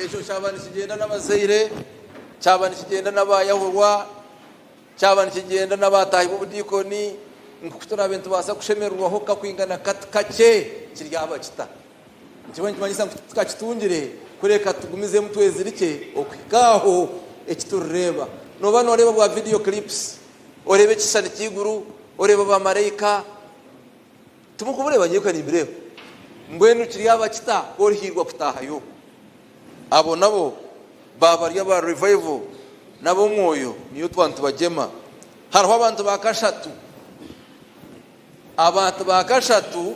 Ekyo kyaba nikigyenda n'abazaire, kyaba nikigyenda n'abaayahurwa, kyaba nikigyenda n'abaataahi b'obudiikoni, nk'oku turaabe nitubaasa kushemererwaho kakwingana kati kakye, kiryaba kita? Nikiba nikimanyisa ngu titukakitungire, kureka tugumizemu twezirikye okuhika aho eki turireeba. Nooba nooreeba bwa vidiyo clips, oreeba ekishushani ky'eiguru, oreeba baamaraika, Timukubureeba nyowe ka nimbireeba. Mbwenu kiryaba kita ku orihiirwa kutaahayo? Abo nabo baaba bari aba revival n'ab'omwoyo niyo twaba nitubagyema. Hariho abantu ba kashatu. Abantu ba kashatu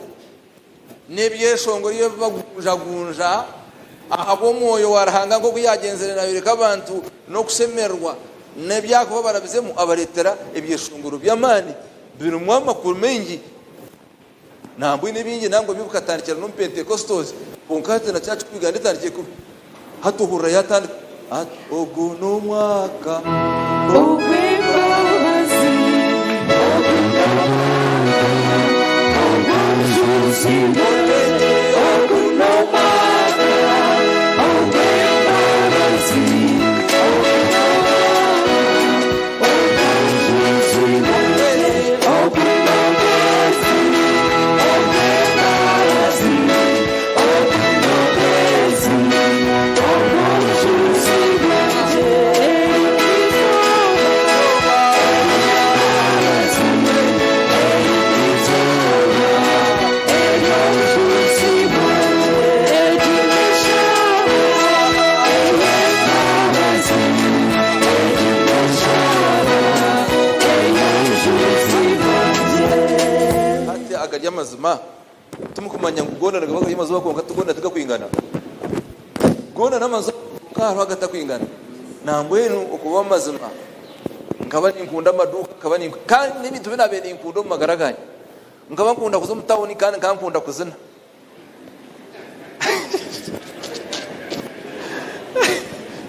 n'ebyeshongoro ebi bagunjagunja ahabw'omwoyo wa Ruhanga nk'oku yaagyenzire naayoreka abantu n'okushemererwa n'ebyakuba barabizemu abareetera ebyeshongoro by'amaani. Birimu amakuru maingi nambwenu ebingi nangwa byo bikatandikira n'omu Pentecostals kwonka hati na church ku Uganda etandikire kubi hati ohurira yatandika ati ogu n'omwaka Ogw'embabazi, ogu n'omwaka ogw'obujuzi bwe, ogu n'omwaka ogw'embabazi, ogu n'omwaka Hati agari amazima, timukumanya ngu goona nigaba gari amazima kwonka ti goona tigakwingana? Goona n'amazima kwonka hariho agatakwingana. Nambwenu okuba amazima, nkaba ninkunda amaduuka, nkaba ninku kandi n'ebintu bi naabaire ninkunda omu magara gangye, nkaba nkunda kuza omu tawuni kandi nkaba nkunda kuzina.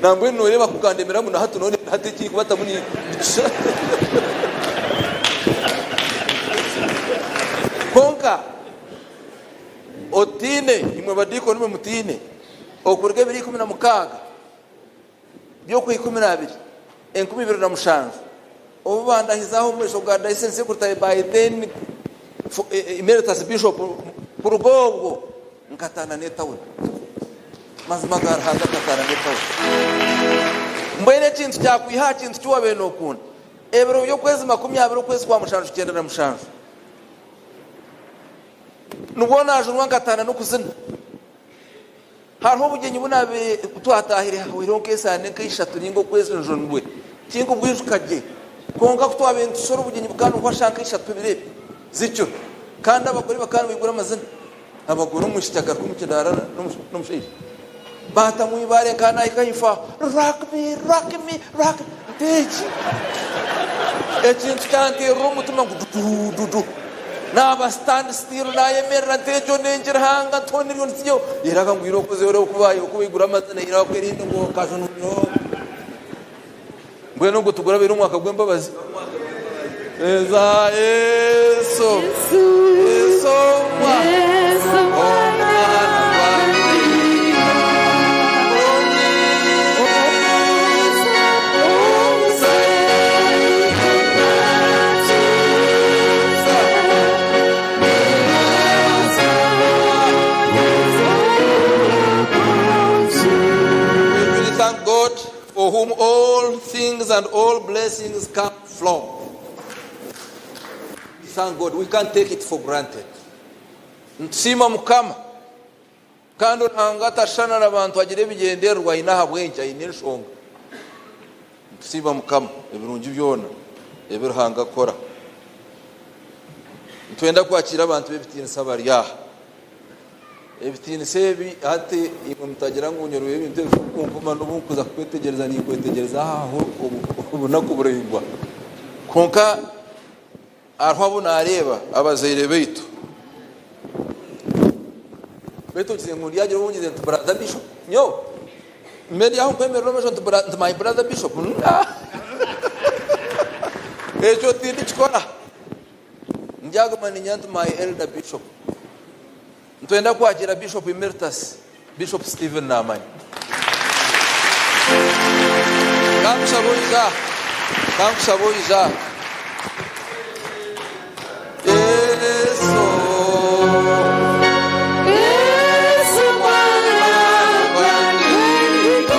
Nambwenu noreeba kukandemera ngu nahati none hati ekirikubatamu ni nitusha Kwonka otiine, imwe badiikoni mwe mutiine, okuruga ebiro 16 by'Okwaikuminaabiri, 2007, obu bandahizaho omu maisho ga Diocesan Secretary by then Emeritus Bishop, kuruga obwo nkataana n'etawuni. Mazima ga Ruhanga nkataana n'etawuni. Mbwenu ekintu kyakwiha aha kintu ki wabaire nookunda? Ebiro by'okwezi 20 okwezi kwa mushanju 97 nibwo naajunwa nkataana n'okuzina. Hariho obugyenyi bu naabaire ku twataahire hahweireho nk'esaano nk'eishatu nainga okwezi njunwe, tinkubwijuka gye. Kwonka ku twabaire nitushora obugyenyi bukaba nibuhwa shaaha nk'eishatu ebiro ebyo z'ekiro. Kandi abagore bakaba nibaigura amazina, abagore omwishiki agaruka omu kidaara n'omushaija. Baatamu eibaare nkaba naahika ahaifo aho, rock me, rock me, rock me, nti eki ekintu kyanteerera omutima ngu dudududu. Naaba stand still nayemerera nti egyo nengi Ruhanga ntoone eryo ntsigeho. Eiraka ngu irooko oze oreebe oku baigura amazina eiraka erindi ngu kajunuriro. Mbwenu ogwo tigurabaire omwaka gw'embabazi? Eza Yesu, Yesu omwana gwange. For whom all things and all blessings come from. Thank God, we can't take it for granted. Nitusiima Mukama. Kandi Ruhanga atashushana na bantu agira ebigyendererwa aine ahabw'enki aine enshonga. Nitusiima Mukama ebirungi byona ebi Ruhanga akora. Nitwenda kwakiira abantu b'ebitiinisa abari aha. Ebitiinisa ebi hati imwe mutagira ngu nyorobire ebintu ebi kunkoma n'obu nkuza kukwetegyereza ninkwetegyereza aho obunaku buraingwa. Kwonka hariho abu naareeba abazaire baitu. Beitu ogize ngu ndyagira obu ngize nti brother bishop nyowe mbe ndi aho nkwemerera omu maisho nti my brother bishop ekyo tindikikora. Ndyaguma niinyenda nti my elder bishop. Nitwenda kwakiira Bishop Emeritus, Bishop Stephen Namanya. Kankushaba oije aha. Kankushaba oije aha. Yesu. Yesu mwana wa David,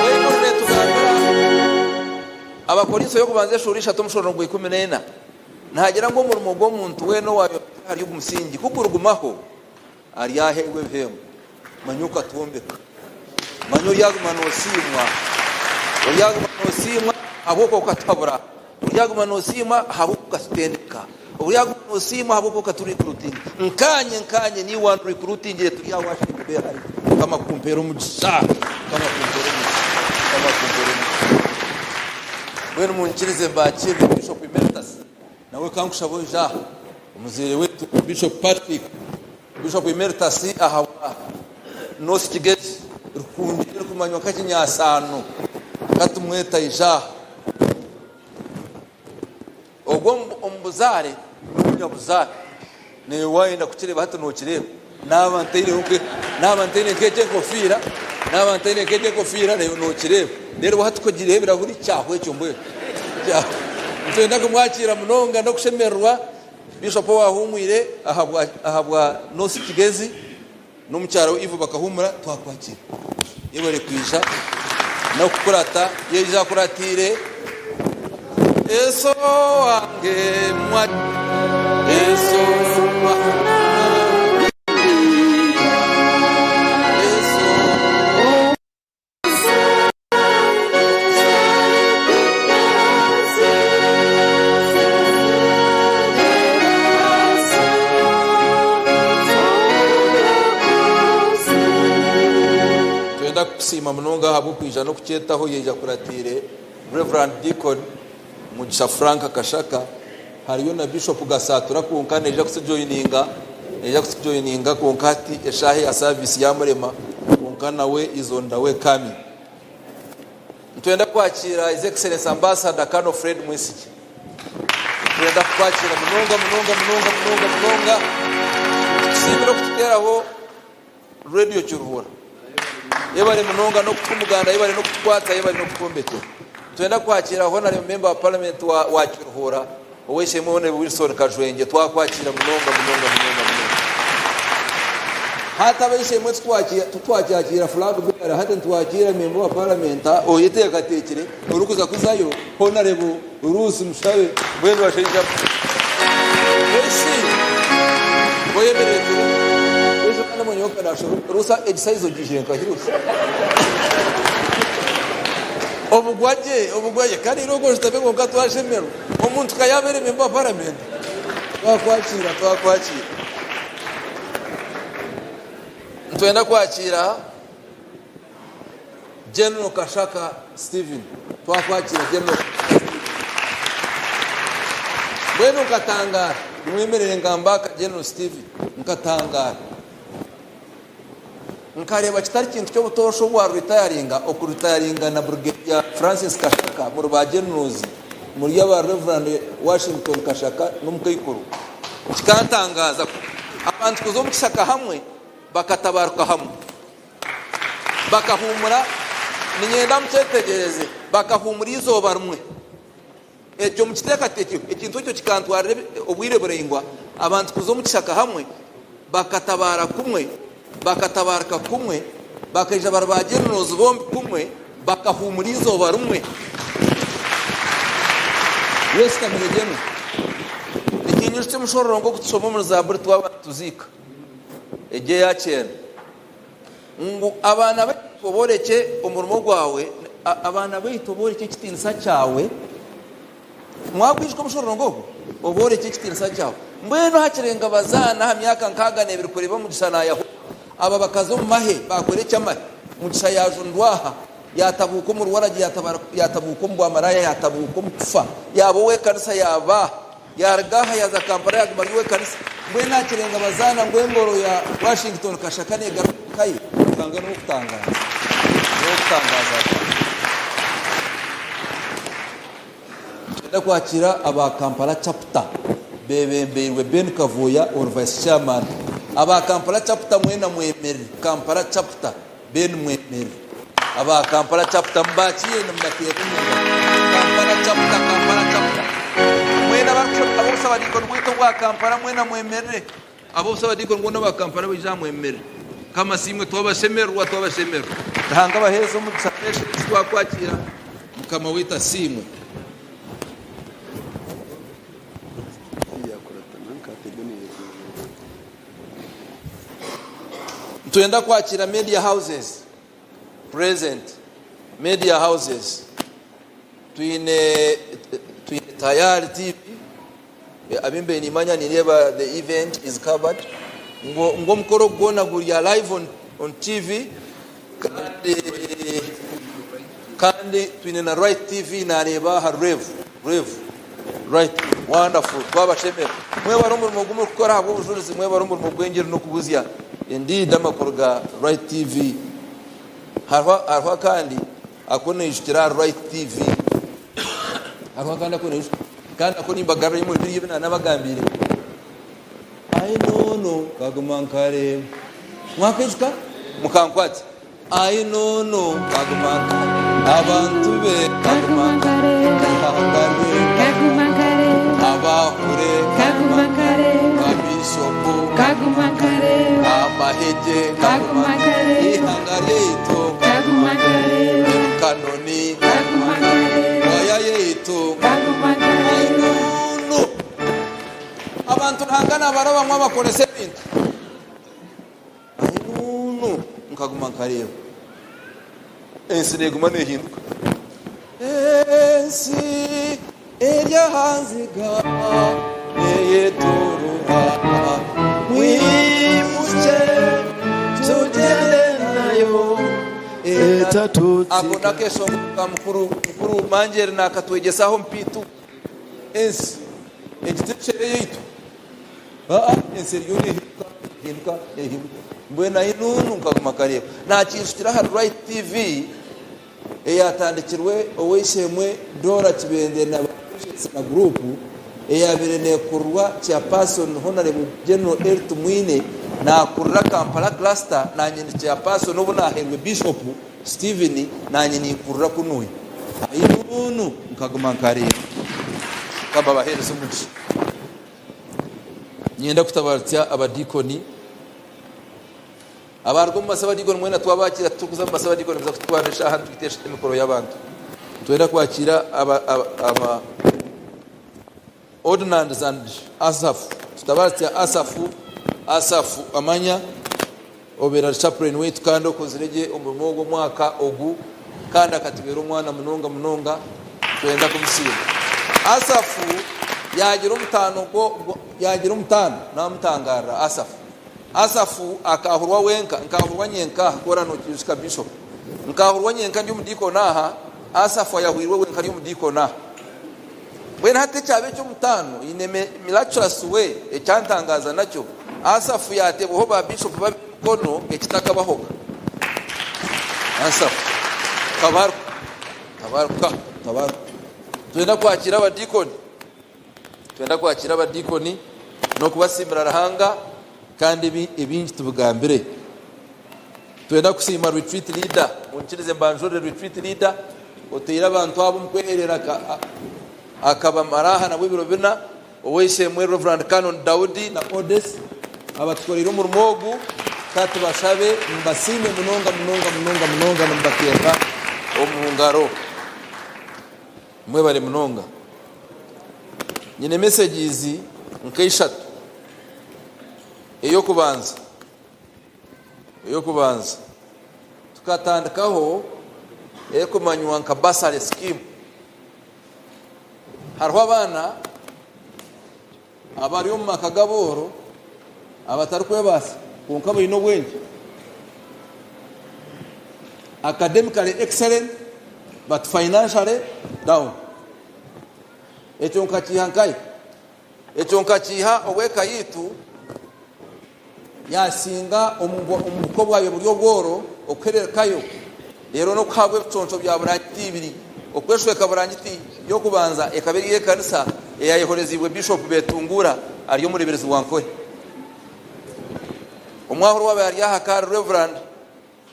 Baibuli neetugambira Abakorinso y'okubanza eshuura ishatu omushororongo gwa 14 nihagira ngu omurimo gw'omuntu weena owaayombekire ahari ogu musingi ku gurigumaho aryaheebwa ebihembo. Manya okatwombeka. Manya oryaguma noosiimwa. Oryaguma noosiimwa ahabw'okuba okatuhabura. Oryaguma noosiimwa ahabw'okuba okatutendeka. Oryaguma noosiimwa ahabw'okuba okaturikurutinga. Nkaanye, nkaanye, niiwe wandurikurutingire turi aha Washington Bay hariya. Mukama akumpeere omugisha. Mukama akumpeere omugisha. Mukama akumpeere omugisha. Mbwenu munyikirize mbakiirire Bishop Emeritus. Nawe kankushaba oije aha. Omuzaire waitu Bishop Patrick. Bishop Emeritus aha bwa North Kigezi Rukungiri erikumanywa nka Kinyasaano katumwete aije aha. Ogwo omu buzaare n'omunyabuzaare naiwe wayenda kukireeba hati nokireeba naaba ntaireho naaba ntaine nk'egi enkofiira naaba ntaine nk'egi enkofiira naiwe nokireeba reero hati ku ogiireho ebirahuri kyahwa ekyo mbwenu kyahwa. Nitwenda kumwakiira munonga n'okushemererwa. Bishop owahumwire ahabwa North Kigezi n'omukyara we Eve bakahumura twakwakira. Yebare kwija n'okukurata yaija akuratiire Yesu wange mwa Yesu Nitwenda kukusiima munonga ahabw'okwija n'okukyetaho yaija akuratiire Rev. Deacon Mugisha Frank Kashaka. Hariyo na Bishop Gasatura kwonka naija kutujoyininga naija kutujoyininga kwonka hati eshaaha eya service yamurema kwonka nawe is on the way coming. Nitwenda kwakira His Excellency Ambassador Colonel Fred Mwesigye. Nitwenda kukwakira munonga munonga munonga munonga munonga. Nitukusiimira okututeeraho Radio Kiruhura. Yebare munonga n'okutuha omuganda, yebare n'okutukwatsa, yebare n'okutwombekyera. Nitwenda kwakira Honourable Member wa Parliament wa wa Kiruhura, Ow'eishe-emwe Honourable Wilson Kajwengye, twakwakira munonga munonga munonga munonga. Hati ab'eishe-emwe titwakyakiira flag bearer, hati nitwakiira Member wa Parliament oyeteekateekire orikuza kuzayo, Honourable Ruth Mushabe, mbwenu bashaija mwe. Oyemerere turebe. Yesu kandi omunyoka nashaba rusa egi size ogiihire nkahi rusa? Obugwagye obugwagye kandi irooko oshutami kwonka twashemererwa. Omuntu ka yaaba ari member wa parliament twakwakira twakwakira. Nitwenda kwakira General Kashaka Stephen. Twakwakira General Kashaka Stephen. Mbwenu nkatangaara, nimwemerere ngamba General Stephen, nkatangaara. Nkareeba kitari kintu ky'obutoosha obu waaritayaringa, okuritayaringa na Brigadier Francis Kashaka muri ba Generals, muri aba Rev. Washington Kashaka n'omukaikuru. Kikantangaaza abantu kuza omu kishaka hamwe bakatabaruka hamwe. Bakahuumura Niinyenda mukyetegyereze, bakahuumura eizooba rimwe. Ekyo mukiteekateekyeho. Ekintu ekyo kikantwarira obwire buraingwa, abantu kuza omu kishaka hamwe, bakatabaara kumwe, bakatabaarika kumwe, bakaija bari ba generals bombi kumwe, bakahuumura eizooba rimwe. Yesu tamire general. Nikinyijukya omushororongo ogu tushoma omuri Zaaburi twaba nituziika, egyo eya kyenda. Ngu abaana baitu oboorekye omurimo gwawe, abaana baitu oboorekye ekitiinisa kyawe. Mwagwijuka omushororongo ogwo? Oboorekye ekitiinisa kyawe. Mbwenu aha kirenga bazaana aha myaka 62 kureeba Mugisha naayahurwa. Aba bakaza omu mahe baakora eky'amahe. Mugisha yaajunirwa aha, yaatabuuka omu ruwaragi, yaatabuuka omu bwamaraaya, yaatabuuka omu kufa, yaaba ow'ekanisa, yaaba. Yaaruga aha yaaza Kampala yaaguma ari ow'ekanisa. Mbwenu aha kirenga bazaana ngu engoro ya Washington Kashaka neegaruka omu ka ye. Ruhanga n'ow'okutangaaza. N'ow'okutangaaza Ruhanga. Nitwenda kwakiira aba Kampala Chapter beebembeirwe Ben Kavuya ori Vice Chairman. Aba Kampala Chapter mwena mwemerere. Kampala Chapter. Ben mwemerere. Aba Kampala Chapter mubakiire nimubateera omungaro. Kampala Chapter, Kampala Chapter. Mwena ab'obusabadiikoni bwaitu obwa Kampala mwena mwemerere. Ab'obusabadiikoni bwona obwa Kampala baije aha mwemerere. Mukama asiimwe twabashemererwa twabashemererwa. Ruhanga abaheereze omugisha Patience twakwakiira. Mukama waitu asiimwe. Nitwenda kwakira media houses present media houses twine twine Tayari TV abu mbaire nimanya nindeeba the event is covered ngu ngu omukoro ogu gwona guri live on, on TV kandi kandi twine na Right TV nareeba aha Rev Rev Right wonderful twabashemera. Mwebare omurimo ogu murikukora ahabw'obujurizi mwebare omurimo gw'engiri n'okubuzya indeed amakuru ga Right TV. Hariho hariho akandi aku naijukira ahari Right TV. Hariho akandi aku naijukira kandi nako nimbagarurayo omuri biriya ebi naanabagambiire. Ayi nono kaguma nkareeba. Mwakaijuka? Mukankwatse. Ai nono kaguma abantu be kaguma ihanga rye abahure babishopu amahegye ihanga ryaitu kanoni waya yaitu ai nono abantu Ruhanga nabarabamwo abakoresa ebintu. Ahinuunu nkaguma nkareeba. Ensi neeguma neehinduka. Ensi eri aha nziga neeyetorora. Mwimukye tugyende nayo. Ako n'akeshongoro ka mukuru mukuru Mangyeri naakatwegyesaho omu P2. Ensi egi teri eyaitu. Aa, ensi eriyo neehinduka, neehinduka, neehinduka. Mbwenu ahi nuunu nkaguma nkareeba. Naakiijukira ahari Right TV eyaatandikirwe ow'eishe-emwe Dora Kibende na ba Patience na guruupu eyaabaire neekurirwa Chairperson Honarable General Elly Tumwine naakurira Kampala Cluster naanye ndi Chairperson obu naahairwe Bishop Stephen naanye ninkurira kunuya. Ahi nuunu nkaguma nkareeba. Mukama abaheereze omugisha. Niinyenda kutabarutsya abadiikoni abaruga omu masabadiikoni mwena twabakiira titurikuza omu masabadiikoni kuza kutwara eshaaha nitwita emikoro y'abantu. Nitwenda kwakiira aba aba ordinands and Asaph. Tutabarutsya Asaph, Asaph Amanya obaire ari chaplain waitu kandi okozire gye omurimo ogu omwaka ogu kandi akatubeera omwana munonga munonga nitwenda kumusiima. Asaph yaagira omutaano yaagira omutaano naamutangaarira Asaph. Asaph akaahurwa wenka nkaahurwa nyenka aha ku oraabe nokiijuka Bishop. Nkaahurwa nyenka ndi omudiikoni aha, Asaph ayahwirwe wenka ari omudiikoni aha. Mbwenu hati ekyaba eky'omutaano, in a miraculous way, ekyantangaaza nakyo, Asafu yaateebwaho baabishopu babiri emikono ekitakabahoga. Asafu, tabaruka, tabaruka, tabaruka. Nitwenda kwakiira abadiikoni, nitwenda kwakiira abadiikoni n'okubasiimira Ruhanga kandi ebingi tubigambire. Nitwenda kusiima Retreat Leader, munyikirize mbanjurire Retreat Leader oteire abantu aba omu kwehereera akabamara aha nabo ebiro bina, Ow'eishe-emwe Rev. Canon Daudi na Odes abatukoreire omurimo ogu, ka tubashabe mbasiime munonga munonga munonga munonga nimubateerera omu ngaro. Mwebare munonga. Nyine messages nka ishatu. Ey'okubanza, ey'okubanza tukatandikaho erikumanywa nka bursary scheme. Hariho abaana abari omu maka g'abooro abatarikwebaasa kwonka baine obwengye, academically excellent but financially down. Ekyo nkakiiha nkahi? Ekyo nkakiiha obu eka yaitu yaasinga omu buko bwayo buri obworo okuhererekayo, reero n'okuhaabwa ebiconco bya burangiti ibiri. Okweshweka burangiti y'okubanza ekaba eri ey'ekanisa eyaayehoreziibwe Bishopu Betunguura ari omureeberezi wa Nkore. Omwahuri owaabaire ari aha ka ari Rev.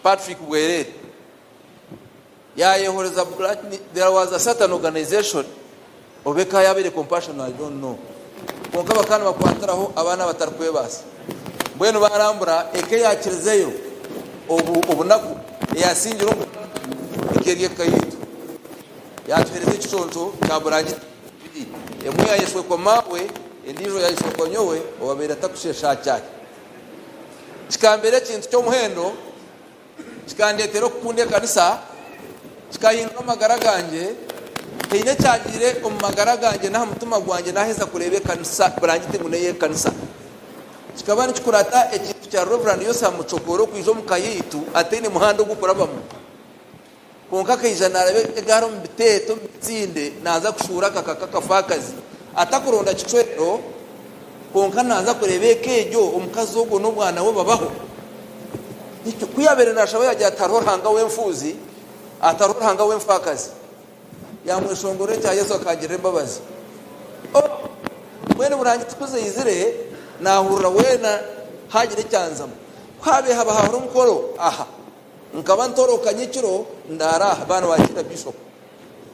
Patrick Bwerere. Yaayehoreza there was a certain organization oba eka yaabaire compassion I don't know kwonka bakaba nibakwatiraho abaana abatarikwebaasa. Mbwenu baarambura eka eyaakirizeyo obu obunaku eyaasingire omu bunaku eka eri eka yaitu. Yaatuheereza ekiconco kya burangiti ibiri, emwe yaayeshwekwa maawe endiijo yaayeshwekwa nyowe owabaire atakusheesha aha kyahi. Kikambeera ekintu ky'omuhendo. Kikandeetera okukunda ekanisa, kikahindura amagara gangye. Haine ekyagiire omu magara gangye n'aha mutima gwangye naaheza kureeba ekanisa, burangiti ngu n'ey'ekanisa. Kikaba nikikurata ekintu kya Rev. Yosa Muchokoro okwija omu ka yaitu ataine muhanda ogw'okurabamu. Kwonka akaija naaraba egaari omu biteeto, omu bitsinde, naaza kushuura akaka k'akafaakazi, atakuronda kicwero, kwonka naaza kureeba eka egyo, omukazi ogwo n'omwana we babaho. Ekyo ku yaabaire naashaba yaagira ati, Hariho Ruhanga w'enfuuzi, hatariho Ruhanga w'enfaakazi. Yaamweshongorera ekya Yesu akangirira embabazi. Oh! Mbwenu burangiti ku zaizire, naahurira weena haagira ekyanzamu. Ku haabaire haba hariho omukoro aha. Nkaba ntoroka nyekiro ndaara aha baana bakiira Bishop.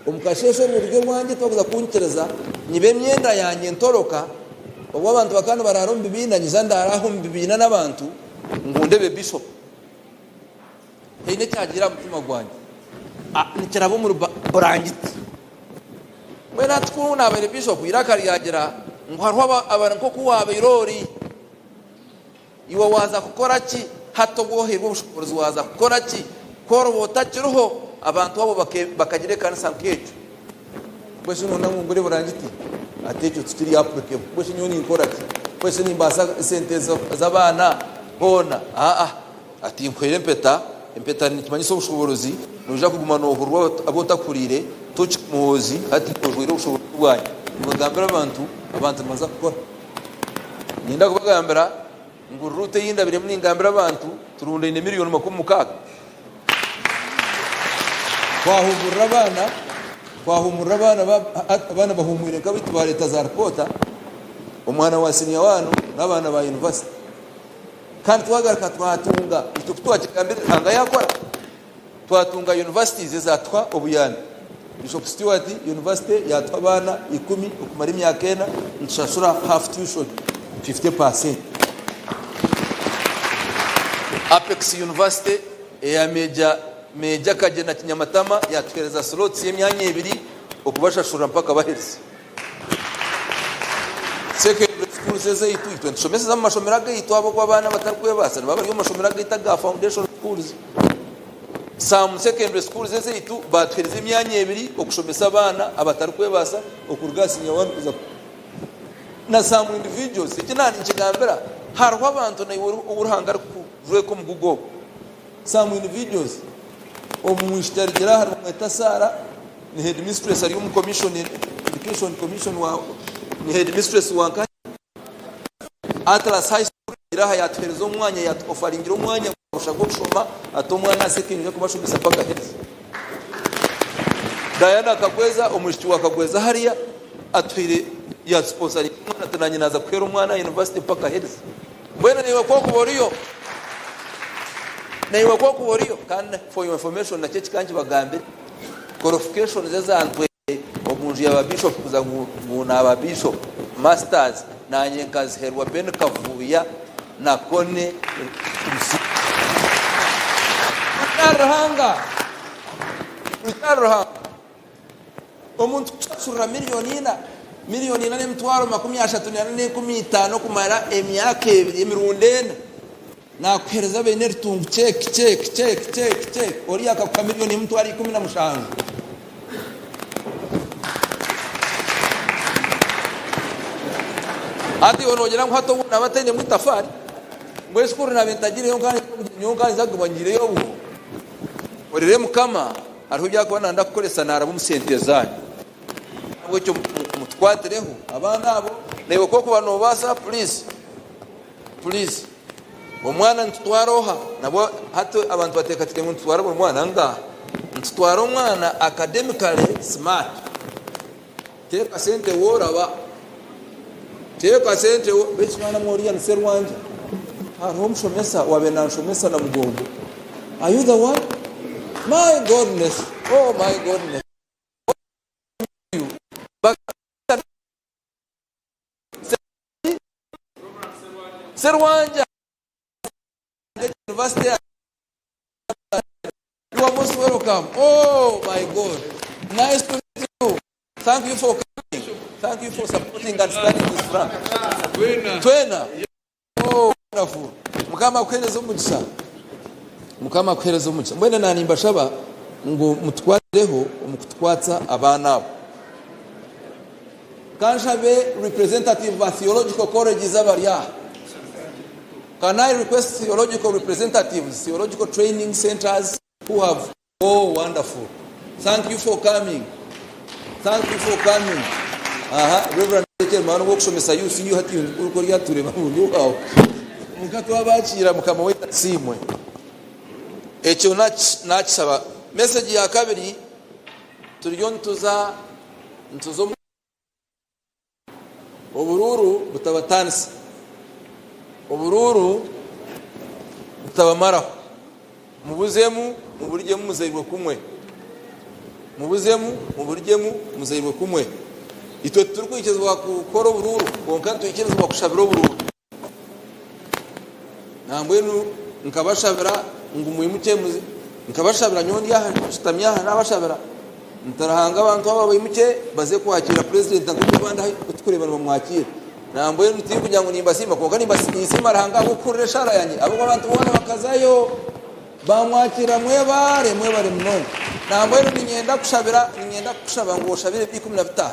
Omu kasheeshe orwo ruri orwangye tibakuza kunkiriza, nyiba emyenda yangye ntoroka, obwo abantu bakaba nibaraara omu bibiina nyija ndaara aha omu bibiina n'abantu ngu ndebe Bishop. Haine ekyagiire aha mutima gwangye. Nikiraba omuri burangiti. Mbwenu hati ku naabaire Bishop eiraka ryagira ngu hariho abari nk'oku waabaire ori. Iwe waaza kukora ki? Hati obu ohairwe obushoboorozi waaza kukora ki? Ku oriba otakiriho, abantu abo bakagira ekanisa nk'egyo. Mbwenu shi noona ngu ngure burangiti? Ati ekyo tikiri applicable. Mbwenu shi nyowe ninkora ki? Mbwenu shi nimbaasa esente z'abaana boona? Aa. Ati nkuhaire empeta, empeta nikimanyisa obushoboorozi, noija kuguma noohurwa abu otakuhuriire, tokiri muhoozi, hati ojwaire obushoboorozi bwangye. Nibagambira abantu, abantu nibaza kukora. Niinyenda kubagambira ngu ruutu ei ndabiremu ningambira abantu turundaine miriyoni 60. Twahumurira abaana, twahumurira abaana, abaana bahumwire nk'abaitu baareeta za ripoota, omwana wa siniya waanu n'abaana ba yunivasite. Kandi twagaruka twatunga, itwe ku twakigambire Ruhanga yaakora. Twatunga universities ezatuha obuyambi. Bishop Stuart University yatuha abaana ikumi okumara emyaka ena nitushashura half tuition, 50%. Apex University eya Major Major Kagyena Kinyamatama yatuhereza slots y'emyanya ebiri okubashashurira mpaka baherize. Secondary schools ezaitu itwe nitushomeseza omu mashomero agaitu ahabw'okuba abaana abatarikwebaasa nibaba bari omu mashomero agaitu aga foundation schools. Some secondary schools ezaitu baatuheereza emyanya ebiri okushomesa abaana abatarikwebaasa okuruga aha senior one kuza na some individuals. Eki naaba ninkigambira hariho abantu naiwe ou Ruhanga arikujweka omugugu ogwo. Some individuals omwishiki arugire aha nibamweta Sarah ni headmistress ari omu commission education commission wa ni headmistress wa nkahi Atlas High School arugire aha yatuhereza omwanya yatu offaringira omwanya busha gw'okushoma ati omwana aha secondary kubashomesa mpaka aherize. Diana Kagweza omwishiki wa Kagweza hariya atuhaire yatu sponsoringa omwana ati nanye naza kuhera omwana aha university mpaka aherize. Mbwenu naiwe ku orikuba oriyo. Naiwe ku orikuba oriyo, kandi for your information nakyo eki ka nkibagambire, qualifications ezantwaire omu nju ya ba Bishop kuza ngu ngu naaba Bishop, Masters, nanye nkaziherwa Ben Kavuuya na Connie Tumusiime. Rugyara Ruhanga! Rugyara Ruhanga! Omuntu kushashurira miriyoni ina, miriyoni ina n'emitwaro 35 n'enkumi itaano kumara emyaka ebiri emirundi ena, Naakuheereza beene eritungu cheque, cheque, cheque, cheque, cheque, oriya akakuha miriyoni emitwaro 17. Hati iwe noogira ngu hati obu naaba ntainemu itafaari, mbwenu shi kuri naabaire ntagiireyo nyowe nkaija kuguma ngiireyo obwo? Orire Mukama, hariho ebi arikuba naayenda kukoresa naaraba omu sente zaanyu. N'ahabw'ekyo mutukwatireho abaana abo. Naiwe ku orikuba noobaasa, puriizi. Please omwana nitutwara oha? Nabwo hati abantu bateekateekire ngu nitutwara buri mwana? Ngaaha. Nitutwara omwana academically smart. Teeka sente woraba. Teeka sente wo. Beitu mwana mwe oriya ni Serwanja. Hariho omushomesa owabaire nanshomesa Namugongo. Are you the one? My goodness! Oh my goodness! You. Serwanja University You are most welcome. Oh my God. Nice to meet you. Thank you for coming. Thank you for supporting and standing with Frank. Twena. Oh, wonderful. Mukama akuhereze omugisha. Mukama akuhereze omugisha. Mbwenu na nimbashaba ngu mutukwatireho omu kutukwatsa abaana abo. Ka nshabe representative ba theological colleges abari aha. Can I request theological representatives, theological training centers who have Oh wonderful. Thank you for coming. Thank you for coming. Aha, Reverend Ezekiel mwana w'okushomesa UCU hati oriko ryatureba buri aho. Muka twabakiira mukama waitu asiimwe. Ekyo nakishaba. Message ya kabiri turiyo nituza nituza omu Oburuuru butabatanisa, oburuuru butabamaraho. Mubuzemu muburugyemu muzairwe kumwe, mubuzemu muburugyemu muzairwe kumwe. Itwe titurikwikirizibwa kukora oburuuru kwonka nitwikirizibwa kushabira oburuuru. Nambwenu nkabashabira ngu mwimukye muze, nkabashabira nyowe ndi aha nshutami aha nabashabira nti Ruhanga abantu aba baimukye baze kwakiira purezidenti nk'oku abandi ahu turikureeba nibamwakiira. Nambwenu tindikugira ngu nimbasiima kwonka ninsiima Ruhanga ahabw'okuhurira eshaara yangye ahabw'okuba abantu boona bakazayo bamwakiira mwebare mwebare munonga. Nambwenu niinyenda kushabira niinyenda kukushaba ngu oshabire ebiro 15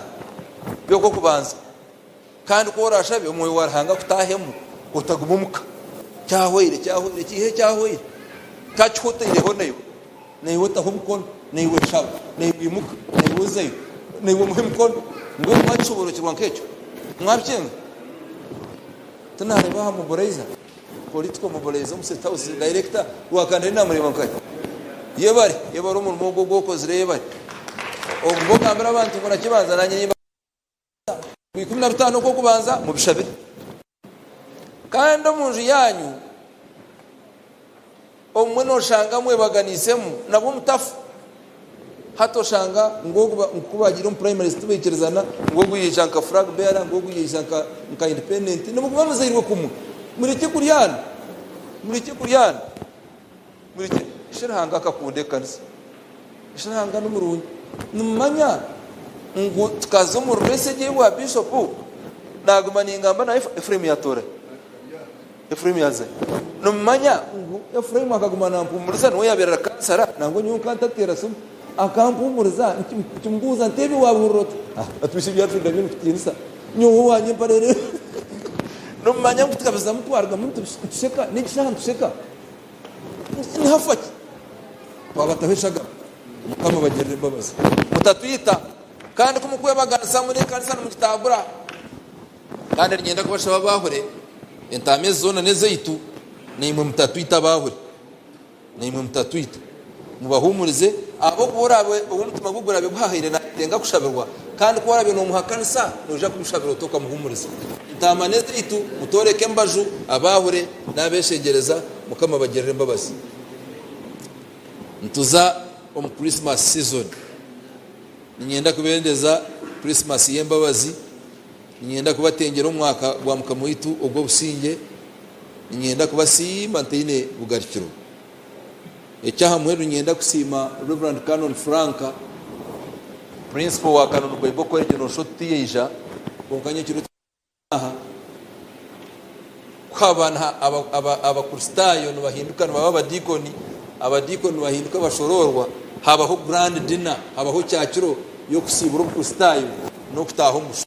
by'okw'okubanza. Kandi ku oraashabe, Omwoyo wa Ruhanga akutaahemu, otaguma omuka. Kyahwaire, kyahwaire, ekiihe kyahwaire. Kakiha otaireho naiwe. Naiwe otaho omukono, naiwe shaba, naiwe imuka, naiwe ozeyo, naiwe omuhe emikono. Mbwenu mwakishoboorokyerwa nk'ekyo? Mwabikyenga? Tinaareeba aha mobilizer, political mobilizer omu State House, director Rwakandare naamureeba nkahi? Yebare, yebare omurimo ogwo ogu okozire, yebare. Ogume ogambire abantu ngu nakibanza naanye nimba. 15 okw'okubanza mubishabire. Kandi omu nju yaanyu obumwe nooshanga mwebaganiisemu nabwo mutafa. Hati oshanga ngu ogu ku baagiire omu primaries tibaikirizana, ngu ogu yaija nka flag bearer, ngu ogu yaija nka independent, nimugume muzairwe kumwe. Murekye kuryana, murekye kuryana, murekye. Ishe Ruhanga akakunda ekanisa. Ishe Ruhanga ni murungi. Nimumanya ngu tukaza omu race egi ey'obwa Bishop, naguma ningamba na Ephraim yatoora hi? Ephraim yaaza hi? Nimumanya ngu Ephraim akaguma nampumuriza niwe yaabaire ari kansara, nangwa nyowe nkaba ntateera simu. Akampumuriza nkimubuuza nti ebi waabihurira ota? Ati ishe ebya Frida byo nibikutiinisa. Nyowe owangye mparere. Nimumanya ngu tukabizamu twarugamu nitusheka, n'egi shaaha nitusheka. Nihafa ki? Twabataho eshagama. Mukama abagirire embabazi. Mutatwita. Kandi ku mukwebaganisa muri ekanisa nimugitagura. Kandi niinyenda kubashaba abaahure, entaama ezi zoona n'ezaitu, naimwe mutatwita abaahure. Naimwe mutatwita. Mubahuumurize, ahabw'okuba oraabe ou omutima gwe guraabe guhahaire naayetenga kushabirwa, kandi ku oraabe noomuhakanisa, noija kumushabira ota okamuhuumuriza? Entaama n'ezaitu, mutooreke embaju, abaahure, naabeeshengyereza, Mukama abagirire embabazi. Nituza omu Christmas season. Niinyenda kubendeza Christmas y'embabazi. Niinyenda kubatengyera omwaka gwa Mukama waitu ogw'obusingye. Niinyenda kubasiima ntaine bugarukiro. Eky'aha muheru niinyenda kusiima Rev. Canon Frank, Principal wa Canon Bible College nooshusha oti tiyaija, kwonka nyekiro Aha ku haba Abakristaayo nibahinduka nibaba abadiikoni, abadiikoni nibahinduka abashoroorwa, habaho grand dinner, habaho kyakiro y'okusiibura Obukristaayo n'okutaaha omu bushwere.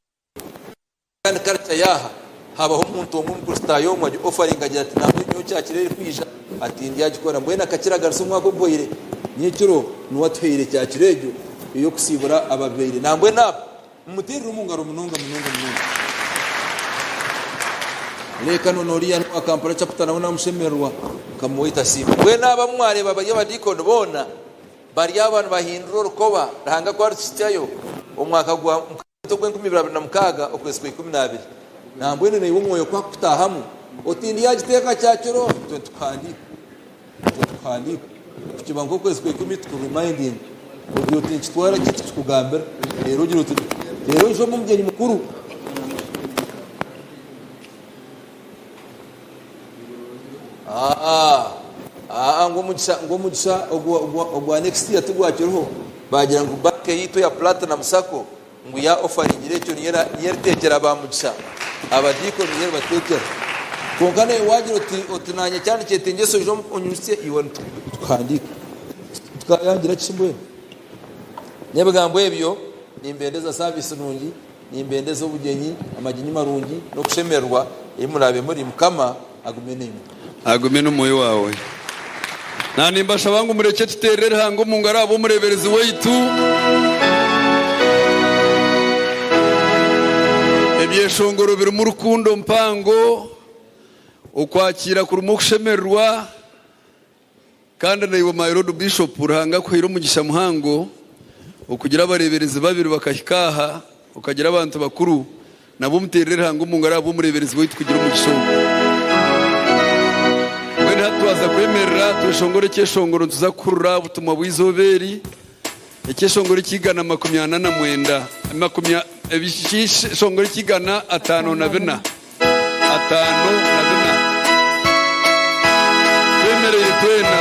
Kandi culture y'aha, habaho omuntu omwe Omukristaayo omwe agi offering agira ati nambwenu nyowe kyakiro erikwija ati ndyagikora. Mbwenu akakiraganisa omwaka oguhwaire, nyekiro niwe atuhaire kyakiro egyo ey'okusiibura ababaire. Nambwenu abo Mumuteerere omu ngaro munonga munonga munonga. Reeka none oriya n'owa Kampala chapter nawe namushemererwa Mukama waitu asiimwe. Mbwenu aba abu mwareeba bari abadiikoni boona bari aba nibahindura orukoba Ruhanga ku arituhitsyayo omwaka gwa Mukama waitu ogw'enkumi ibiri abiri na mukaaga okwezi kwa ikumi n'abiri. Nambwenu naiwe Omwoyo ku akukutaahamu oti ndyagiteeka kyakiro itwe nitukuhandiika. Itwe tukuhandiika kukiba nk'okwezi kwa ikumi tukuremindinga ogira oti nikitwara ki tukikugambira reero ogira oti reero oije obe omugyenyi mukuru. Aa ngu omugisha ngu omugisha ogwa next year tigwakiriho bagira ngu bank yaitu eya Platinum Sacco ngu ya offaringire ekyo niyo eritekyera ba mugisha abadiikoni niyo eribatekyera kwonka naiwe wagira oti oti nanye kyaba nikyetengyesa oije onyutsye iwe nitukuhandiika tukayangira ki mbwenu n'ebigambo ebyo nimbendeza service nungi nimbendeza obugyenyi amagyenyi marungi n'okushemererwa eyi muraabe muri mukama agume naimwe. Agume n'omwoyo waawe. Na nimbashaba ngu murekye tuteerere Ruhanga omu ngaro ahabw'omureeberezi waitu. Ebyeshongoro birimu rukundo mpango, okwakiira kurimu okushemererwa, kandi naiwe my Lord Bishop Ruhanga akuhaire omugisha muhango okugira abareeberezi babiri bakahika aha, okagira abantu bakuru. Nabwo muteerere Ruhanga omu ngaro ahabw'omureeberezi waitu kugira omugisha ogu. Mbwenu hati twaza kwemerera tweshongore ekyeshongoro nituza kuhurira obutumwa bw'eizooba eri, ekyeshongoro eky'eigana makumi ana na mwenda, makumi ekyeshongoro eky'eigana ataano na bina, 54. Twemereire twena.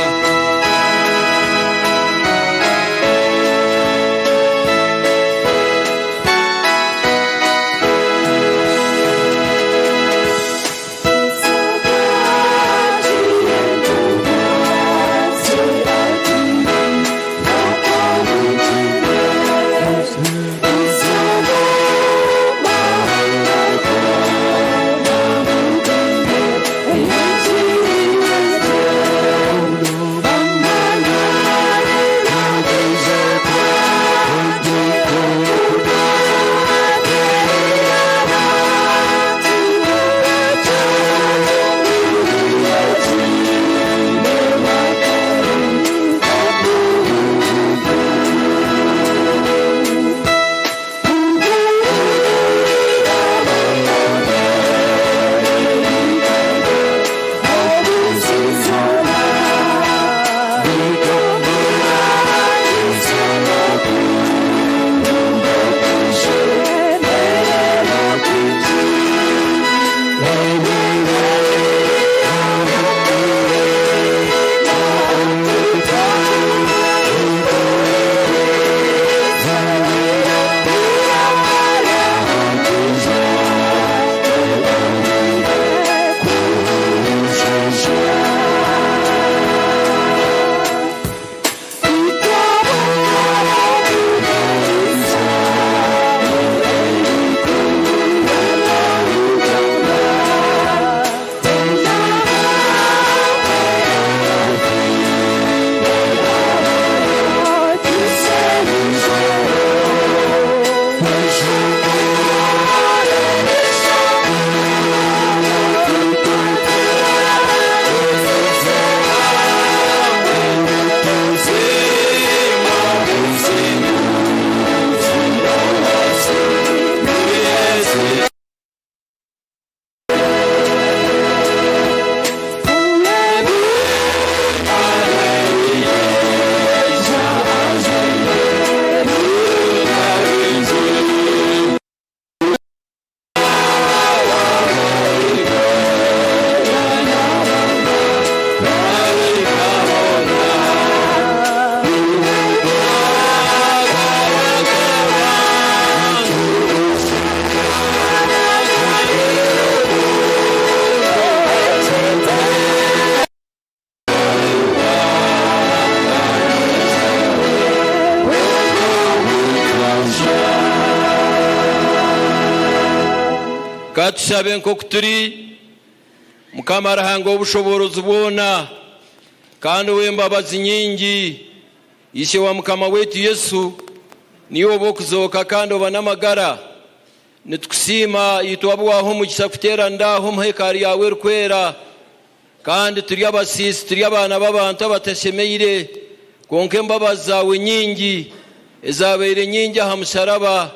Ka tushabe nk'oku turi. Mukama Ruhanga ow'obushoboorozi bwona kandi ow'embabazi nyingi, Ishe wa Mukama waitu Yesu, niiwe oba okuzooka kandi oba n'amagara. Nitukusiima itwe abu waaha omugisha kuteeranira aha omu hekalu yaawe erikwera. Kandi turi abasiisi, turi abaana b'abantu abatashemeire, kwonka embabazi zaawe nyingi, ezaabaire nyingi aha musharaba,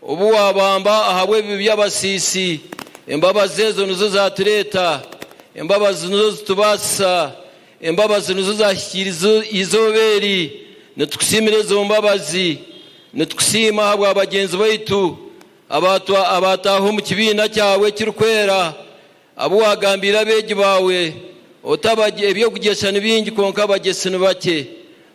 obu waabamba ahabw'ebibi by'abasiisi, embabazi ezo nizo zaatureeta, embabazi nizo zitubaasisa, embabazi nizo zaahikiiriza eizooba eri. Nitukusiimira ezo mbabazi. Nitukusiima ahabwa bagyenzi baitu abaataaha omu kibiina kyawe ekirikwera, Abu waagambiire abeegi baawe oti, Eby'okugyesha ni bingi, kwonka abagyesi ni bakye.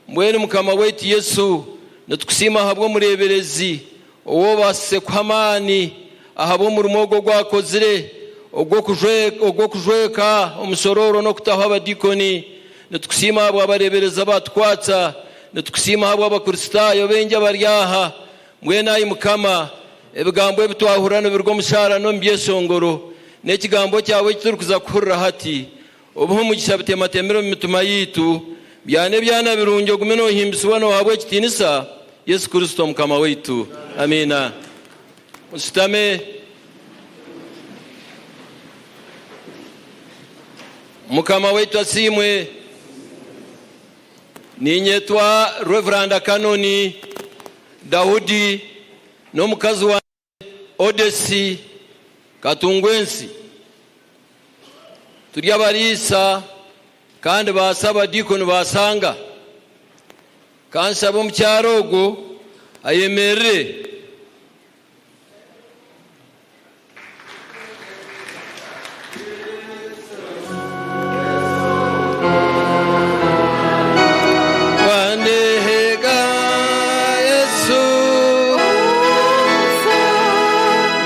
Mbwenu Mukama waitu Yesu, nitukusiima ahabw'omureeberezi ou obaasise kuha amaani ahabw'omurimo ogu ogu akozire ogw'okujweka omushorooro n'okutaho abadiikoni. Nitukusiima ahabw'abareeberezi abaatukwatsa. Nitukusiima ahabw'Abakristaayo baingi abari aha. Mbwenu, ai Mukama, ebigambo ebi twahurira nibiruga omu shaara n'omu byeshongoro, n'Ekigambo kyawe eki turikuza kuhurira hati, obihe omugisha bitematemire omu mitima yaitu, byane ebyana birungi, ogume noohimbisibwa noohabwa ekitiinisa, Yesu Kristo Mukama waitu. Amiina. Mushutame. Mukama waitu asiimwe. Niinyetwa Rev. Kanoni Daudi n'omukazi wangye Odesi Katungwensi. Turi abariisa kandi ba Saabadiikoni ba Sanga. Ka nshabe omukyara ogwo ayemerere. Wandeega Yesu,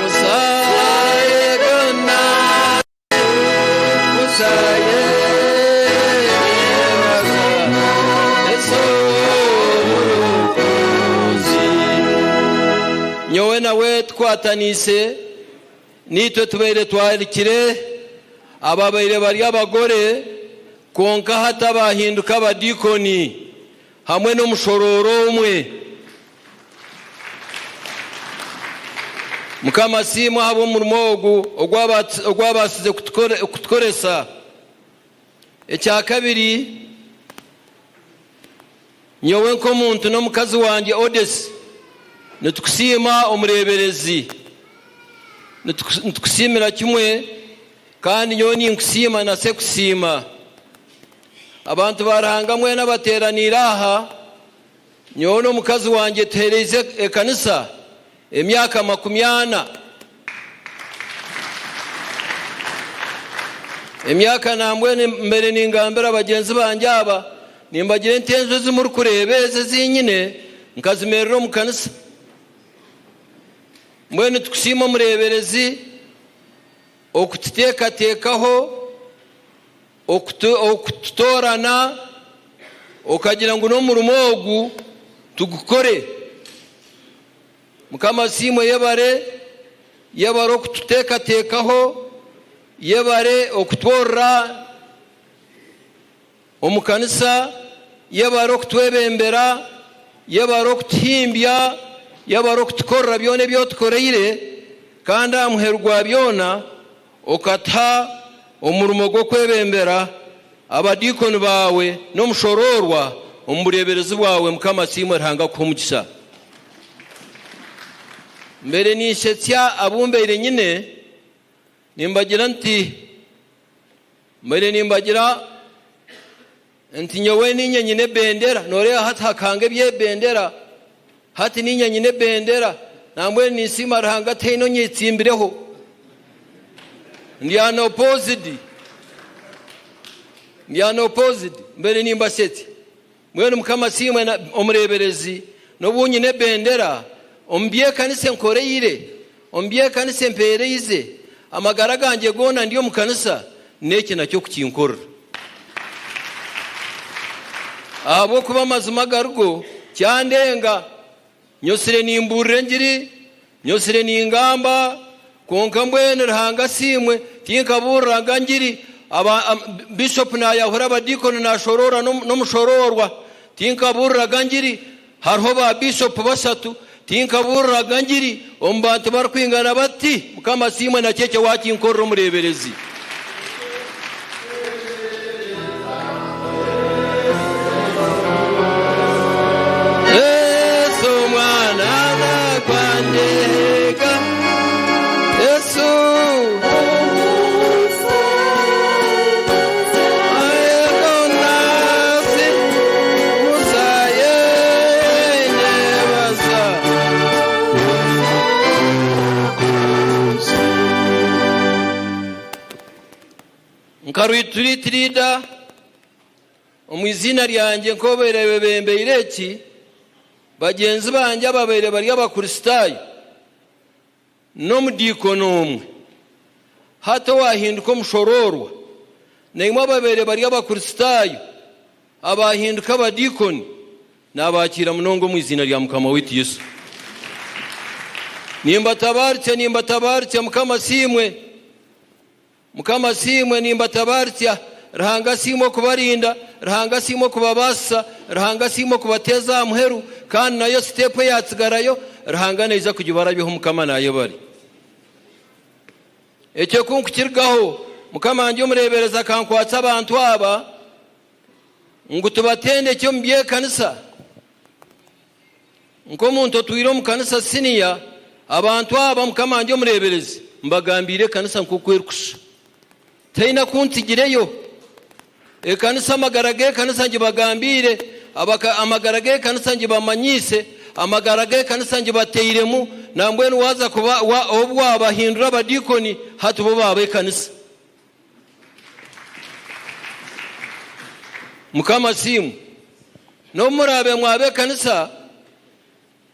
Musayegona, Nyowe nawe tukwataniise, naitwe tubaire twarikire ababaire bari abagore kwonka hati abaahinduka abadiikoni hamwe n'omushorooro omwe. Mukama asiimwe ahabw'omurimo ogu ogu abaasize kutukoresa. Ekya kabiri, nyowe nk'omuntu n'omukazi wangye Odesi, nitukusiima omureeberezi. Nitukusiimira kimwe kandi nyowe ninkusiima na Sekusiima. Abantu ba Ruhanga mwena abateeraniire aha, Nyowe n'omukazi wangye tuheereize ekanisa emyaka 40. Emyaka nambwenu mbaire ningambira bagyenzi bangye aba, nimbagira nti enju ezi murikureeba ezi ezi nyine nkazimerera omu kanisa. Mbwenu nitukusiima omureeberezi okututeekateekaho. Okututoorana okagira ngu n'omurimo ogu tugukore. Mukama asiimwe yebare, yebare okututeekateekaho, yebare okutworora omu kanisa, yebare okutwebembera, yebare okutuhimbya, yebare okutukorera byona ebi otukoreire kandi aha muheru gwa byona Okata omurimo gw'okwebembera abadiikoni baawe n'omushoroorwa omu bureeberezi bwawe. Mukama asiimwe Ruhanga akuhe omugisha. Mbaire ninshetsya abu mbaire nyine nimbagira nti, mbaire nimbagira Nti nyowe niinye nyine ebendera. Nooreeba hati hakanga eby'ebendera. Hati niinye nyine ebendera. Nambwenu ninsiima Ruhanga tihaine onyetsimbireho. Ndi unopposed. Ndi unopposed. Mbwenu nimbashetsya. Mbwenu Mukama asiimwe omureeberezi n'obu nyine ebendera omu by'ekanisa enkoreire, omu by'ekanisa empeereize, amagara gangye goona ndi omu kanisa, n'eki nakyo kukinkorera. Ahabw'okuba amazima agarigo kyandenga. Nyotsire nimbuurira engiri, nyotsire ningamba, Kwonka mbwenu Ruhanga asiimwe, tinkabuuriraga ngiri, aba, bishopu naayahura abadiikoni naashoroora n'omushoroorwa. Tinkabuuriraga ngiri, hariho baabishopu bashatu. Tinkabuuriraga ngiri omu bantu barikwingana bati. Mukama asiimwe nakyo ekyo waakinkorera omureeberezi. Yesu mwana nakwandeka Yesu Ayekonasi Musaye Nebasa Nka retreat leader omu iziina ryangye nk'obaire ayebembeire eki, bagyenzi bangye ababaire bari Abakristaayo n'omudiikoni omwe hati owaahinduka omushoroorwa, naimwe ababaire bari Abakristaayo abaahinduka abadiikoni, naabakiira munonga omu iziina rya Mukama waitu Yesu. Nimbatabaaritsya, nimbatabaaritsya, Mukama asiimwe. Mukama asiimwe, nimbatabaaritsya. Ruhanga asiimwe okubarinda, Ruhanga asiimwe okubabaasisa, Ruhanga asiimwe okubateeza aha muheru, kandi nayo siteepu eyaatsigarayo, Ruhanga naija kugibarabyaho Mukama naayebare. Ekyo ku nkukirigaho, Mukama wangye omureeberezi akankwatsa abantu aba ngu tubatendekye omu by'ekanisa. Nk'omuntu otwire omu kanisa siniya, abantu aba, mukama wangye omureeberezi, mbagambiire ekanisa nk'oku erikushusha. Tihaine ku ntsigireyo. Ekanisa, amagara g'ekanisa ngibagambiire, amagara g'ekanisa ngibamanyiise, amagara g'ekanisa ngibateiremu, nambwenu waaza kuba, wa, obu waabahindura abadiikoni, hati bo baaba ekanisa. Mukama asiimwe. N'obu muraabe mwaba ekanisa,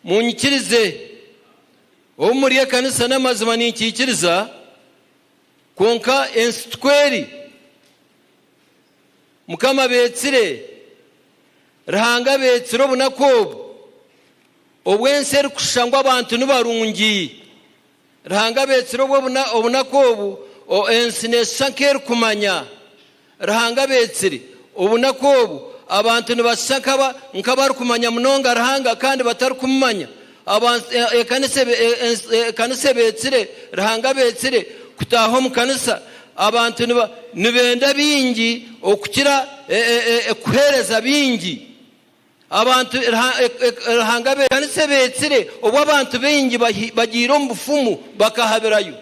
munyikirize. Obu muri ekanisa n'amazima ninkiikiriza, kwonka ensi tikwo eri. Mukama abeetsire, Ruhanga abeetsire obunaku obu, obu ensi erikushusha ngu abantu ni barungi. Ruhanga abeetsire obu obunaku obu ensi neeshusha nk'erikumanya. Ruhanga abeetsire obunaku obu abantu nibashusha nk'abarikumanya munonga Ruhanga kandi batarikumumanya. Ekanisa ebeetsire, Ruhanga abeetsire kutaaha omu kanisa. Abantu nibenda bingi okukira kuheereza bingi. Abantu Ruhanga ekanisa ebeetsire obu abantu baingi bagiire omu bufumu bakahabirayo.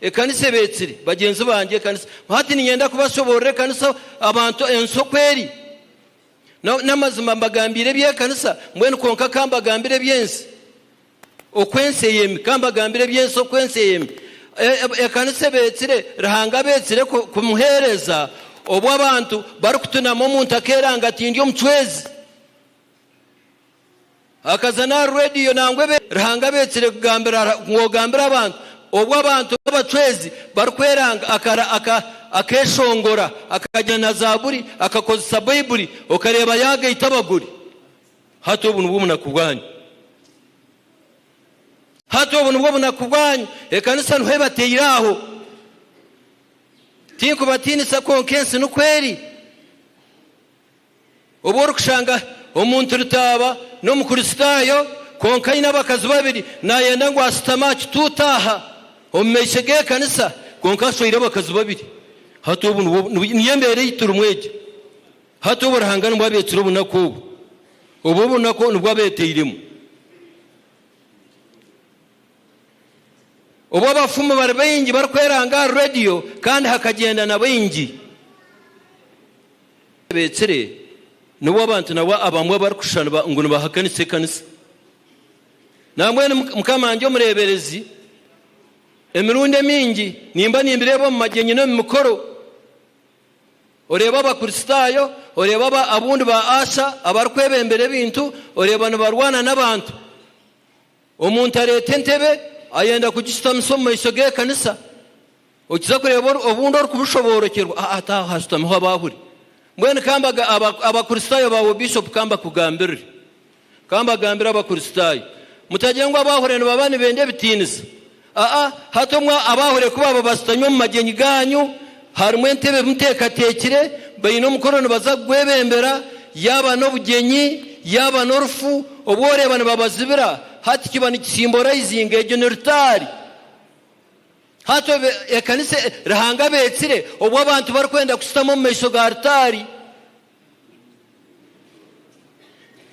Ekanisa ebeetsire bagyenzi bangye ekanisa hati niinyenda kubashoboorora ekanisa abantu ensi oku eri. N'amazima mbagambiire eby'ekanisa mbwenu kwonka ka mbagambire eby'ensi. Oku ensi eyemi. Ka mbagambire eby'ensi oku ensi eyemi. Ekanisa ebeetsire, Ruhanga abeetsire kumuheereza obu abantu barikutunama omuntu akeeranga ati ndi omucwezi. Akaza n'ahari rediyo nangwa ebe Ruhanga abeetsire kugambira ngu ogambire abantu obu abantu b'abacwezi barikweranga akara aka akeeshongora akagira na zaaburi akakozesa Baiburi okareeba yaagaita abagore. Hati obu nibwo bunaku bwanyu. Hati obu nibwo bunaku bwanyu. Ekanisa niho ebateire aho. Tinkubatiinisa kwonka ensi nikwo eri. Obu orikushanga omuntu rutaaba n'Omukristaayo kwonka aine abakazi babiri, naayenda ngu ashutame aha kituuti aha omu maisho g'ekanisa kwonka ashweire abakazi babiri. Hati obu niyo embeera ei turimu egyo. Hati obu Ruhanga nibwo abeetsire obunaku obu. Obu obunaku nibwo abeeteiremu. Obu abafumu bari baingi barikweranga ahari rediyo kandi hakagyenda na baingi. Abeetsire n'obu abantu nabo abamwe barikushusha ngu nibahakanisa ekanisa. Nambwenu mukama wangye omureeberezi, emirundi emingi nimba nimbireeba omu magyenyi n'omu mikoro. Oreeba Abakristaayo, oreeba aba abundi ba Asha abarikwebembera ebintu, oreeba nibarwana n'abantu. Omuntu areeta entebe ayenda kugishutamisa omu maisho g'ekanisa, okiza kureeba obundi orikubishoboorokyerwa, aa ati aho hashutamiho abaahuri. Mbwenu ka mbaga aba Abakristaayo baawe Bishop ka mbakugambirire. Ka mbagambire Abakristaayo, mutagira ngu abaahuri nibaba nibenda ebitiinisa. Aa, hati omwe abaahuriire ku baaba bashutami omu magyenyi gaanyu, harimu entebe muteekateekire, baine omukoro nibaza kugwebembera, yaaba n'obugyenyi, yaaba n'orufu, obu oreeba nibabazibira, hati kiba nikisimbolaizinga egyo ni rutaari. Hati obu ekanisa, Ruhanga abeetsire, obu abantu barikwenda kushutama omu maisho ga rutaari.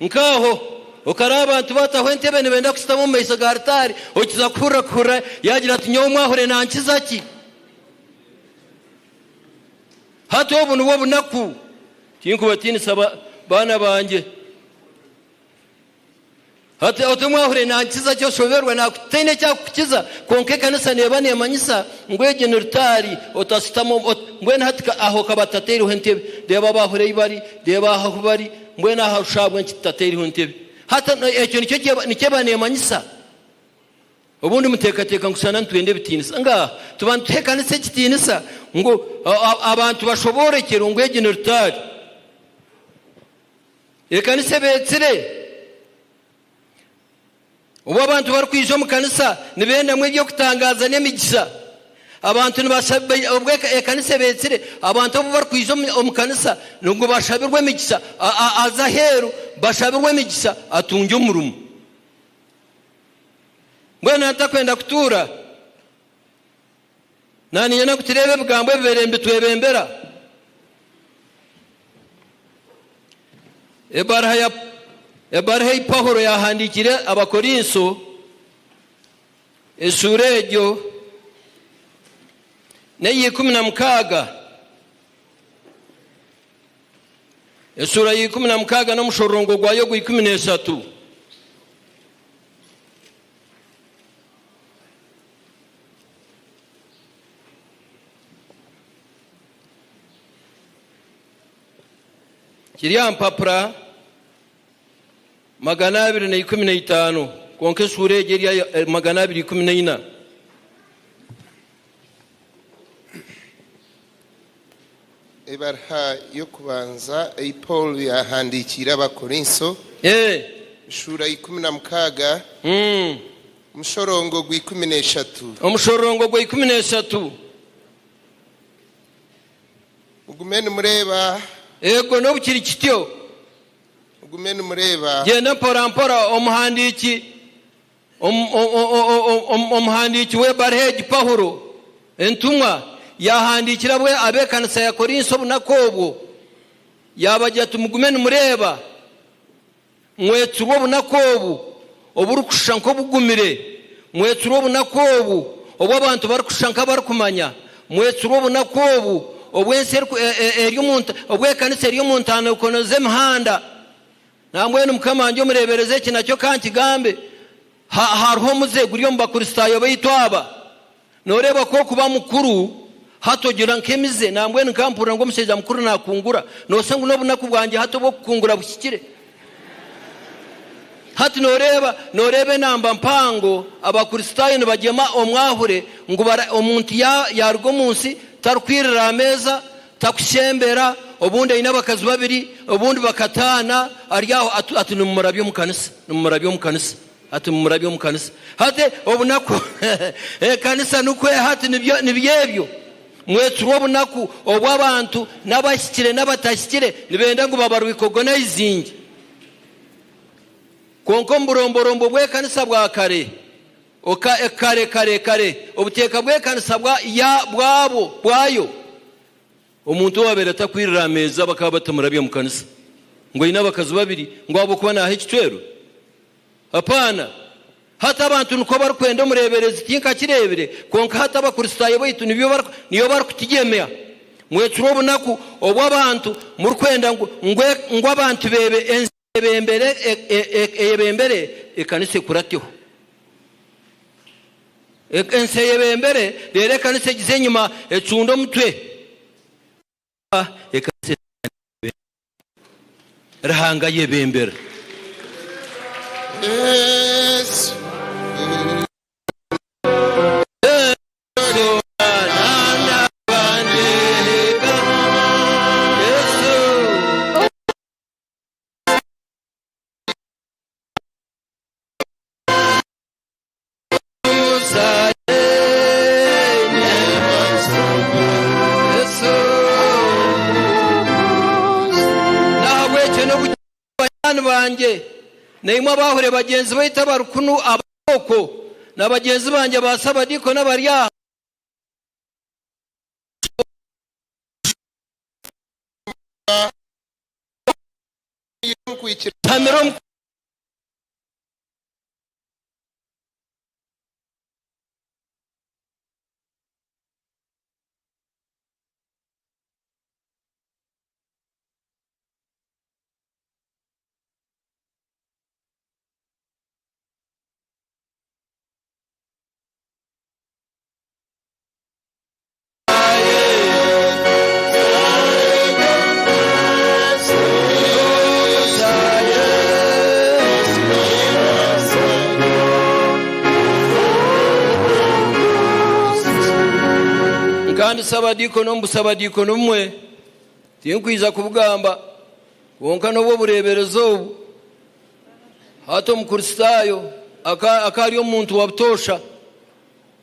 Nk'aho, okareeba abantu bataho entebe nibenda kushutama omu maisho ga rutaari, okiza kuhurira kuhurira yaagira ati, Nyowe omwahure nankiza ki? Hati obu nibwo bunaku. Tinkubatiinisa baana bangye. Hati oti omwahure nankiza ki oshoberwe nakutaine ekyakukukiza kwonka ekanisa neeba neemanyisa ngu egi ni rutaari otashutama mbwenu hati aho okaba tutateireho entebe reeba abaahure ei bari reeba aha ahu bari mbwenu aha ahabw'enki tutateireho entebe hati ekyo nikyo nikyo eba neemanyisa. Obundi muteekateeka ngu shana nitwenda ebitiinisa. Ngaaha, tuba nituha ekanisa ekitiinisa ngu abantu bashoboorekyerwe ngu egi ni rutaari. Ekanisa ebeetsire. Obu abantu barikwija omu kanisa nibendamu eby'okutangaaza n'emigisha. Abantu nibashaba obu ekanisa ebeetsire, abantu obu barikwija omu kanisa ngu bashabirwe emigisha, aze aheeru bashabirwe emigisha atungye omurimo. Mbwenu natakwenda kutuura Naaniinyenda ngu tureebe ebigambo ebibaire nibitwebembera. Ebaruha ya Ebaruha ei Paulo yaahandiikire Abakorinso, eshuura egyo n'eya 16. Eshuura ya 16 n'omushororongo gwayo ogwa 13. Kiri aha mpapura 215, kwonka eshuura egyo eri aha 214. Ebaruha y'okubanza ei Paulo yaahandiikiire Abakorinso, eshuura ya 16, omushorongo gwa 13. Omushororongo gwa 13. Mugume nimureeba. Eego, n'obu kiri kityo. Mugume nimureeba. Gyenda mporampora, omuhandiiki. Omuhandiiki w'ebaruha egi Paulo entumwa yaahandiikira ab'ekanisa ya Korinso obunaku obwo, yaabagira ati, Mugume nimureeba, mwetsirwe obunaku obu oburikushusha nk'obugumire, mwetsirwe obunaku obu obu abantu barikushusha nk'abarikumanya, mwetsirwe obunaku obu obu ensi eri omu obu ekanisa eri omu ntaanikono z'emihanda. Nambwenu mukama wangye omureeberezi eki nakyo ka nkigambe, ha, hariho omuze guri omu Bakristaayo baitu aba. Nooreeba ku okuba mukuru hati ogira nk'emize, nambwenu nka mpurira ngu omushaija mukuru naakungura, nooshusha ngu n'obunaku bwangye hati obw'okukungura buhikire. Hati nooreeba, nooreeba enamba mpango Abakristaayo nibagyema omwahure ngu bara, omuntu ya, yaaruga omu nsi tarikwirira aha meeza, Takushembera, obundi aine abakazi babiri, obundi bakataana, ari aho ati, ati nimumurabye omu kanisa, nimumurabye omu kanisa, ati mumurabye omu kanisa. Hati obunaku ekanisa nikwo hati nibyo nibyo ebyo. Mwetsirwe obunaku obu abantu n'abahikire n'abatahikire nibenda ngu babarwikogonaizinge. Kwonka omu buromborombo bw'ekanisa bwa kare, Oka, kare, kare, kare, obuteeka bw'ekanisa bwa, ya, bwabwo, bwayo. Omuntu owaabaire atakwirira aha meeza bakaba batamurabya mu kanisa. Ngu aine abakazi babiri, ngu ahabw'okuba naaha ekicwero? Apaana. Hati abantu nikwo barikwenda omureeberezi, tinkakireebire, kwonka hati Abakristaayo baitu nibyo bari, niyo barikutugyemya. Mwetsirwe obunaku obu abantu murikwenda ngu, ngu, ngu abantu beebe ensi. Eyebembere eyebembere ekanisa ekurateho. Ensi eyebembere reero ekanisa egize enyima ecunde omutwe. Ekanisa Ruhanga ayebembera. Yesu. Banywani bangye, naimwe abaahure bagyenzi baitu abari kunu abari okwo, na bagyenzi bangye ba Sabadiikoni abari aha, Tuhamire omu. Kandi sabadiikono omu busabadiikono bumwe tinkwija kubugamba kwonka n'obu obureeberezi obu hati omukristaayo aka ari omuntu wa butoosha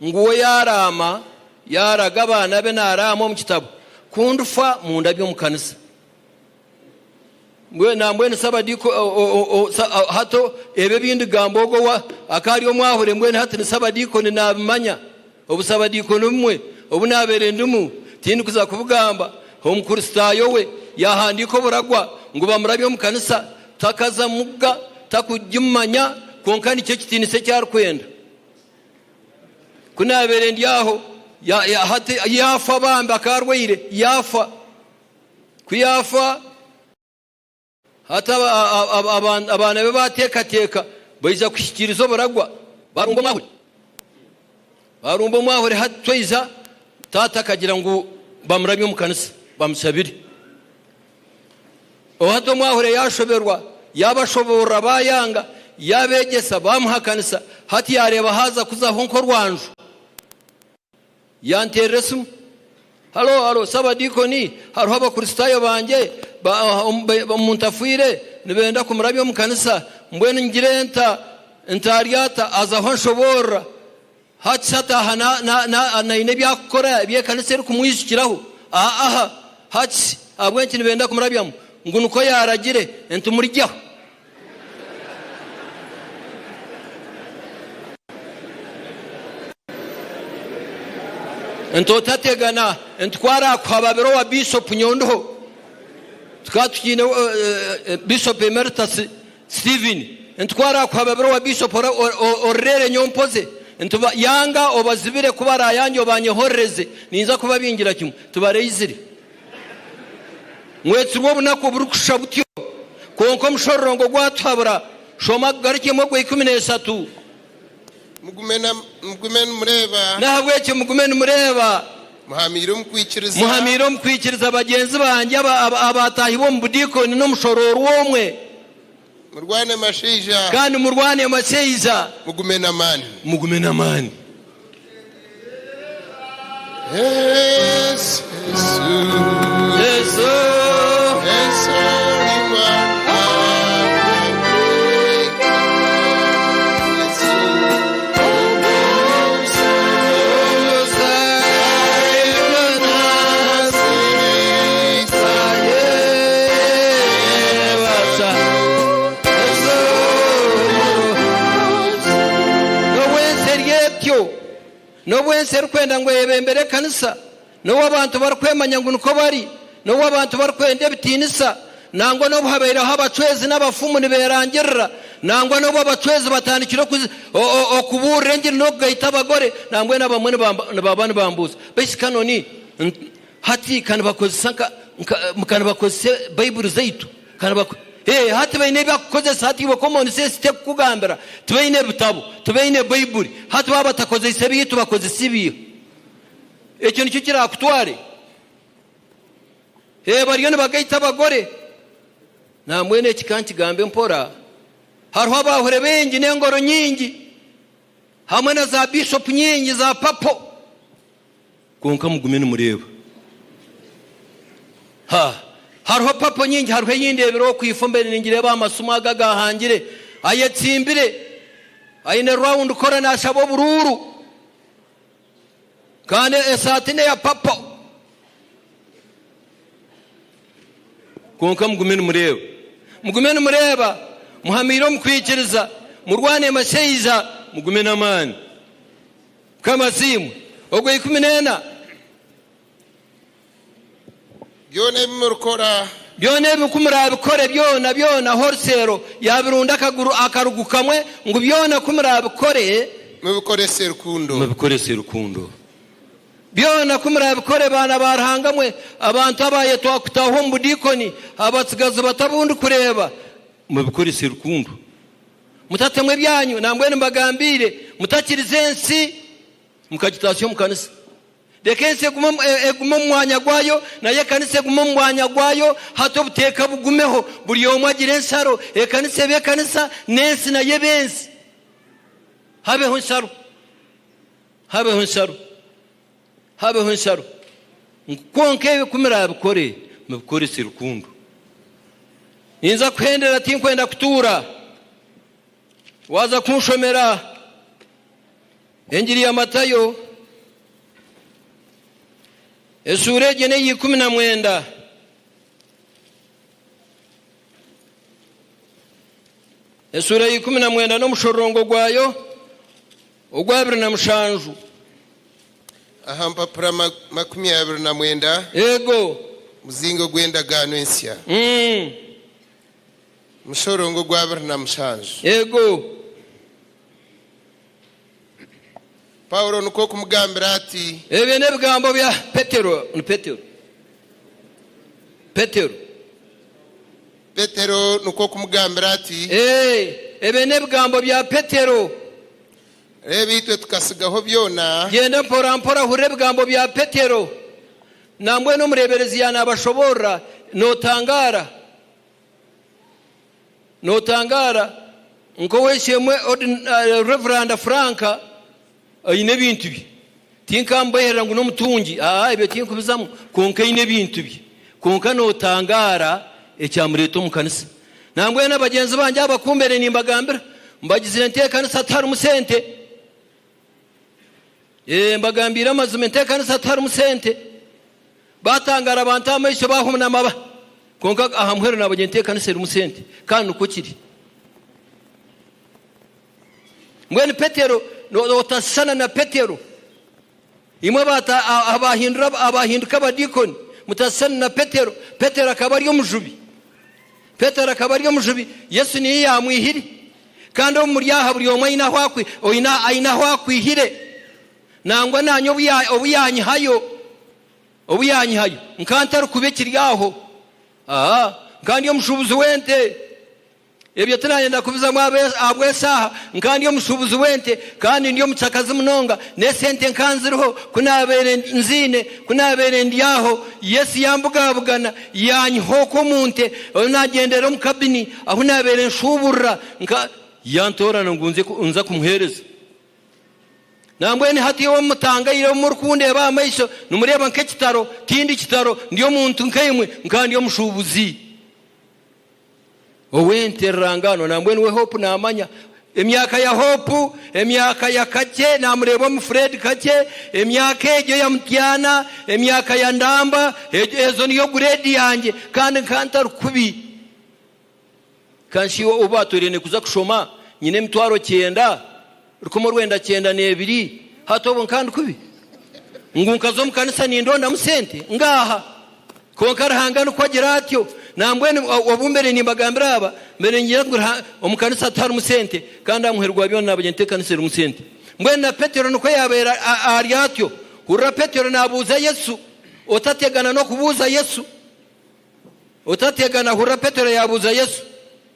Ngu we yaaraama, yaaraga abaana be naaraama omu kitabo, ku ndifa mundabye omu kanisa. Mbwenu nambwenu Sabadiiko hati ebi ebi ndigamba ogwo owa akaba ari omwahure mbwenu hati ni Sabadiikoni naabimanya. Obusabadiikoni bumwe obu naabaire ndimu tindikuza kubugamba. Omukristaayo we yaahandiika oburagwa ngu bamurabye omu kanisa, takaza muga, takugimanya, kwonka nikyo ekitiinisa eki arikwenda. Ku naabaire ndi aho, hati yaafa bambi akaba arwaire, yaafa. Ku yaafa, hati abaana be baateekateeka baija kuhikiiriza oburagwa, baarumba omwahure. Baarumba omwahure hati twaija, taata akagira ngu bamurabye omu kanisa bamushabire. Hati omwahure yaashoberwa, yaabashoboorora baayanga, yaabeegyesa baamuhakanisa, hati yaareeba haaza kuzaho nk'orwanju. Yanteerera esimu, Halo, halo, Sabadiikoni, hariho Abakristaayo bangye, omuntu afiire, nibenda kumurabya omu kanisa, mbwenu ngire nta? Ntaarya ata? Azaho anshoboorora. Hati shi ataaha naine ebi arikukora ebi ekanisa erikumwijukiraho? Aaha. Hati shi ahabw'enki nibenda kumurabyamu? Ngu nikwo yaaragire nti murigyeho. Nti otategana nti ku araakuhababira owa biishopu nyowe ndiho. Tukaba tukiine Biishopu Emeritus Stephen, nti ku araakuhababira owa Bishop orureere nyowe mpoze, nti yanga obazibire ku baraayangye obanyehorereze, ninza kubabingira kimwe. Tibareizire. Mwetsirwe obunaku oburikushusha butyo, kwonka omushororongo gwatuhabura. Shoma kugarukyemu ogwa 13. Mugume nimureeba. N'ahabw'ekyo mugume nimureeba. Muhamiire omu kwikiriza. Muhamiire omu kwikiriza bagyenzi bangye abaataahibwe omu budiikoni n'omushoroorwa omwe. Murwane mashaija. Kandi murwane mashaija. Mugume n'amaani. Mugume n'amaani. Yesu, Yesu, Yesu, N'obu ensi eri etyo, n'obu ensi erikwenda ngu eyebembere ekanisa, n'obu abantu barikwemanya ngu nikwo bari, n'obu abantu barikwenda ebitiinisa, nangwa n'obu habaireho abacwezi n'abafumu nibeerangirira, nangwa n'obu abacwezi batandikire okubuurira engiri n'okugaita abagore, nambwenu abamwe nibaba nibambuuza, Beitu Canon, hati ka nibakozesa ka nibakozesa Baiburi zaitu? Ka nibako Ee, hati baine ebi bakukozesa, hati iwe common sense tekukugambira, tibaine bitabo, tibaine Baiburi, hati baaba batakozeise ebyaitu bakozesa ebiiha? Ekyo nikyo kiraakutware? Ee, bariyo nibagaita abagore. Nambwenu eki ka nkigambe mpora, hariho abaahore baingi n'engoro nyingi hamwe na za biishopu nyingi za papo. Kwonka mugume nimureeba. Ha, hariho papo nyingi, hariho ei ndeebire okwo ifo mbaire ningireeba aha masimu ago agaahangire, ayetsimbire, aine rawundi kora naashaba oburuuru. Kandi esaati n'eya papo. Kwonka mugume nimureeba. Mugume nimureeba, muhamiire omu kwikiriza, murwane mashaija, mugume n'amaani. Mukama asiimwe. Ogwa 14. Byona ebi murikora. Byona ebi ku muraabikore byona, byona, wholesale, yaabirunda akaguru, akarugu kamwe, ngu byona ku muraabikore. Mubikorese rukundo. Mubikorese rukundo. Byona ku muraabikore, baana ba Ruhanga mwe, abantu abaayetwa kutaaha omu budiikoni, abatsigazi bato abu ndikureeba, mubikorese rukundo. Mutatemwa ebyanyu, nambwenu mbagambiire, mutakiriza ensi mukagitaasya omu kanisa. Reka ensi egume egume omu mwanya gwayo, nayo ekanisa egume omu mwanya gwayo, hati obuteeka bugumeho, buri omwe agire ensharo, ekanisa ebe ekanisa, n'ensi nayo ebe ensi. Habeho ensharo. Habeho ensharo. Habeho ensharo. Kwonka ebi ku muraabikore, mubikorese rukundo. Ninza kuhendera tinkwenda kutuura. Waaza kunshomera Engiri ya Matayo, eshuura egyo n'eya 19. Eshuura ya 19 n'omushororongo gwayo ogwa 27. Aha mpapura 29. Eego. Muzingo gw'endagaano ensya. Mushororongo gwa 27. Eego. Paulo nikwo kumugambira ati. Ebyo n'ebigambo bya Petero. Ni Petero. Petero. Petero nikwo kumugambira ati. Ee, ebyo n'ebigambo bya Petero. Reeba itwe tukatsigaho byona. Gyenda mporampora hurira ebigambo bya Petero. Nambwenu omureeberezi yaanabashoboorora, nootangaara. Nootangaara nk'ow'eishe-emwe Rev. Frank aine ebintu bye. Tinkamubeiherera ngu n'omutungi, aa ebyo tinkubizamu, kwonka aine ebintu bye. Kwonka nootangaara ekyamureeta omu kanisa. Nambwenu abagyenzi bangye aba ku mbaire nimbagambira, mbagizire nti ekanisa tiharimu sente. Ee, mbagambiire amazima nti ekanisa tiharimu sente. Baatangaara abantu aha maisho baahunama ba. Kwonka aha muheru naabagira nti ekanisa erimu sente. Kandi nikwo kiri. Mbwenu Petero, otashushana na Petero. Imwe abahinduka abadiikoni, mutashushana na Petero. Petero akaba ari omujubi. Petero akaba ari omujubi, Yesu niyo yaamwihire. Kandi omu muri aha buri omwe aine ahu akwihire. Nangwa naanye obu yaanyihayo, obu yaanyihayo, nkaba ntarikuba ekiri aho. Aa, nkaba ndi omushuubuzi w'ente. Ebyo tinaayenda kubizamu ahabw'eshaaha. Nkaba ndi omushuubuzi w'ente kandi ndi omucakazi munonga. N'esente nkaba nziriho. Ku naabaire nziine, ku naabaire ndi aho, Yesu yaambugabugana, yaanyiha okwo omu nte, ahu naagyendera omu kabini, ahu naabaire nshuuburira. Nka, yantoorana ngu nze nza kumuheereza. Nambwenu hati iwe omutangaire ou murikundeeba aha maisho nimureeba nk'ekitaro, tindi kitaro, ndi omuntu nkaimwe, nkaba ndi omushuubuzi ow'ente rurangaanwa. Nambwenu we Hope naamanya emyaka ya Hope, emyaka ya Kakye, naamureeba omu Fred Kakye, emyaka egyo eya Mutyana, emyaka ya Ndamba, ezo niyo gureedi yangye kandi nkaba ntari kubi. Kanshi obu baatweraine kuza kushoma nyine 900, 1992, hati obwo nkaba ndi kubi? Ngu nkaza omu kanisa nindondamu sente? Ngaaha! Kwonka Ruhanga nikwo agira atyo. Nambwenu obu mbaire nimbagambira aba, mbaire ningira ngu omu kanisa tiharimu sente, kandi aha muheru gwa byona naabagira nti ekanisa erimu sente. Mbwenu na Petero nikwo yaabaire ari atyo. Hurira Petero naabuuza Yesu, otategana n'okubuuza Yesu. Otategana, hurira Petero yaabuuza Yesu.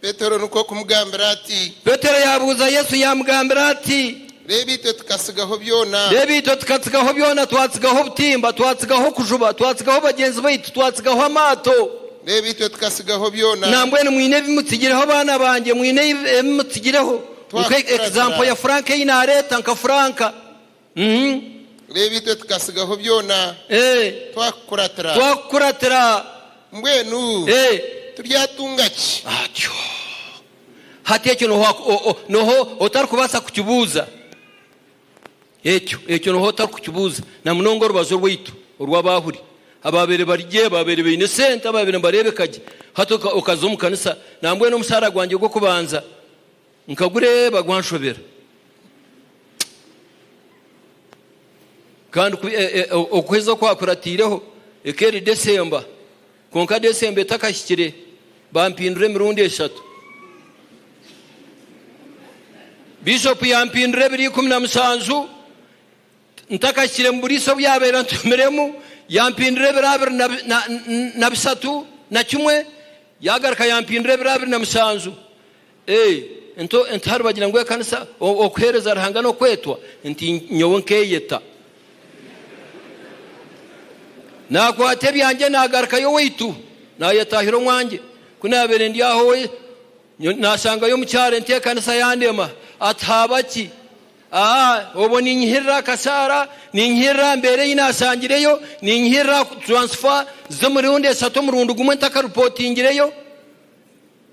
Petero nikwo kumugambira ati. Petero yaabuuza Yesu yaamugambira ati. Reeba itwe tukatsigaho byona. Reeba itwe tukatsigaho byona, twatsigaho obutimba, twatsigaho okujuba, twatsigaho bagyenzi baitu, twatsigaho amaato. Reeba itwe tukatsigaho byona. Nambwenu mwine ebi mutsigireho baana bangye, mwine ebi mutsigireho. Nka example ya Frank ei naareeta nka Frank. Reeba itwe tukatsigaho byona, twakukuratira. Twakukuratira. Mbwenu turyatunga ki? Atyo. Hati ekyo n'oha otarikubaasa kukibuuza? Ekyo, ekyo n'oha otarikukibuuza? Na munonga orubazo rwaitu orw'abaahuri, abaabaire bari gye, abaabaire baine esente, abaabaire nibareebeka gye. Hati okaza omu kanisa, nambwenu omushaara gwangye gw'okubanza nkagureeba gwanshobera. Kandi okwezi okwakuratiireho ekaba eri Desemba, kwonka Desemba etakahikire bampindura emirundi eshatu. Biishopu yampindura ebiro 17 ntakahikire mu buriisa obu yaabaire antumiremu, yampindura ebiro 23 na kimwe, yaagaruka yampindura ebiro 27. Ee, nti hariho bagira ngu ekanisa, okuheereza Ruhanga n'okwetwa, nti nyowe nkeeyeta. Naakwata ebyangye naagarukayo owaitu, naayetaahira omwangye. Ku naabaire ndi aho, naashangayo omukyara enti ekanisa yandema, ati haaba ki? Aa, obwo niinyihirira akashaara, niinyihirira aha mbeera ei naashangireyo, niinyihirira aha transfer z'emirundi eshatu omurundi gumwe ntakaripotingireyo.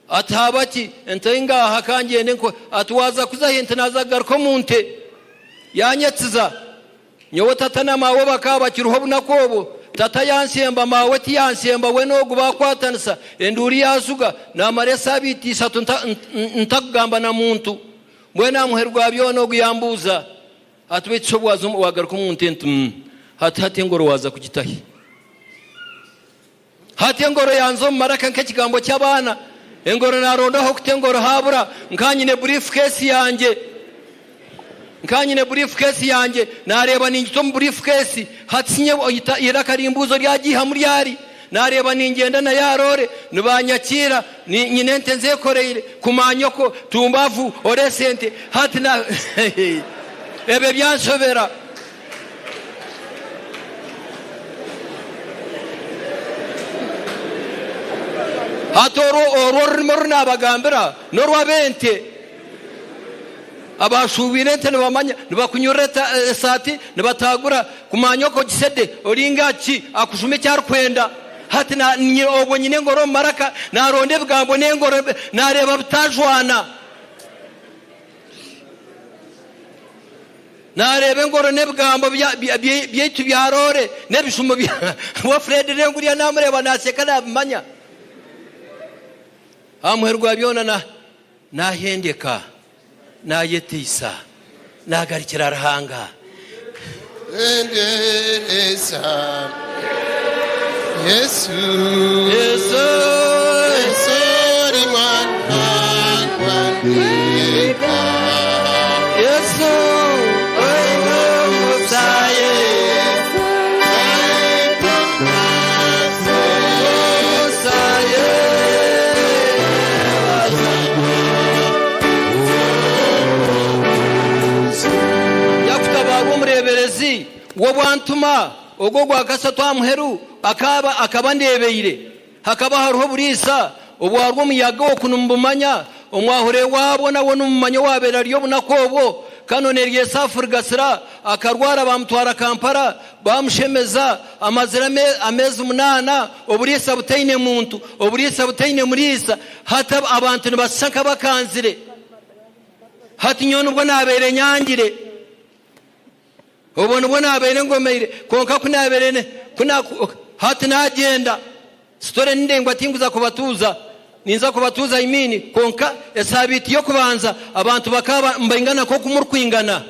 Ati haaba ki? Ente ngaaha ka ngyende nko. Ati waaza kuza hi? Nti naaza kugaruka omu nte. Yaanyetsiza. Nyowe tata na maawe bakaba bakiriho obunaku obwo. Tata yaanshemba, maawe tiyaanshemba, we n'ogu baakwatanisa. Enduuru yaajuga. Naamara esaabiiti ishatu ntakugamba na muntu. Mbwenu aha muheru gwa byona ogu yambuuza ati, Beitu shi obu waaza waagaruka omu nte? Nti, Mm. Hati hati engoro waaza kugita hi? Hati engoro yanza omu maraka nk'ekigambo ky'abaana. Engoro naaronda ah'okuta engoro haabura. Nka nyine buriifukeesi yangye. Nka nyine buriifukeesi yangye. Naareeba ningita omu buriifukeesi. Hati shi nyowe eiraka rimbuuza oryagiihamu ryari? Naareeba ningyenda na ya roore, nibanyakiira, nyine ente nzekoreire, kumanyoko, tumbavu, oreese ente. Hati na ebyo byanshobera. Hati orwo orwo orurimi oru naabagambira n'orw'ab'ente. Abaashuubwire ente nibamanya, nibakunyurira esaati, nibataagura, kumanyoko ogisede, oringa ki, akujuma eki arikwenda. Hati na, obwo nyine engoro omu maraka, naaronda ebigambo n'engoro, naareeba bitajwana. Naareeba engoro n'ebigambo byaitu bya roore n'ebishumo bya wa Fred Renguriya naamureeba naasheka naabimanya. Aha muheru gwa byona naahendeka, naayeteisa, naagarukira Ruhanga. Hendereza Yesu, Yesu, Yesu ori mwana gwandeka. Yesu, wewe musaye. Nyakutabaarwa omureeberezi w'obwantuma ogwo ogwa kashatu aha muheru akaba akaba andeebeire. Hakaba hariho oburiisa obwarwo omuyaga oku nimubumanya, omwahure waabwo nawe nimumumanya owaabaire ari obunaku obwo. Canon Eliesafu Rugasira akarwara baamutwara Kampala baamushemeza, amazire ameezi munaana oburiisa butaine muntu, oburiisa butaine muriisa. Hati abantu nibashusha nk'abakanzire. Hati nyowe nibwo naabaire nyangire. Obwo nibwo naabaire ngomeire, kwonka ku naabaire ku na, hati naagyenda. Sitore ni ndaingwa tinkuza kubatuuza. Ninza kubatuuza I mean, kwonka esaabiiti y'okubanza abantu bakaba nibaingana nk'oku murikwingana.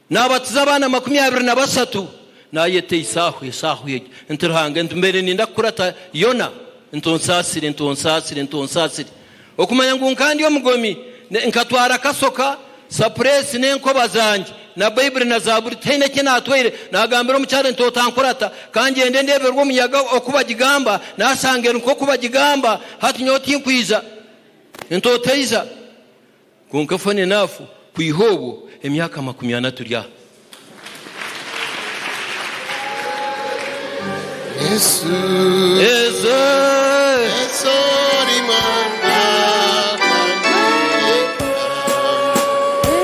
Naabatiza abaana 23. Naayeteisa aho eshaaha egyo nti, Ruhanga, nti mbaire niinyenda kukurata Yona, nti onsaasire, nti onsaasire, nti onsaasire. Okumanya ngu nka ndi omugomi, nkatwara akasoka, sapureesi n'enkoba zangye, na Baiburi na Zaaburi, tihaine eki naatwaire. Naagambira omukyara nti, Otankurata, ka ngyende ndeeberwe omuyaga oku bagigamba, naashanga eri nk'oku bagigamba, hati nyowe tinkwija. Nti, Otaija. Kwonka funny enough, kwiha obwo emyaka 40 turi aha. Yesu, Yesu, Yesu ori mwana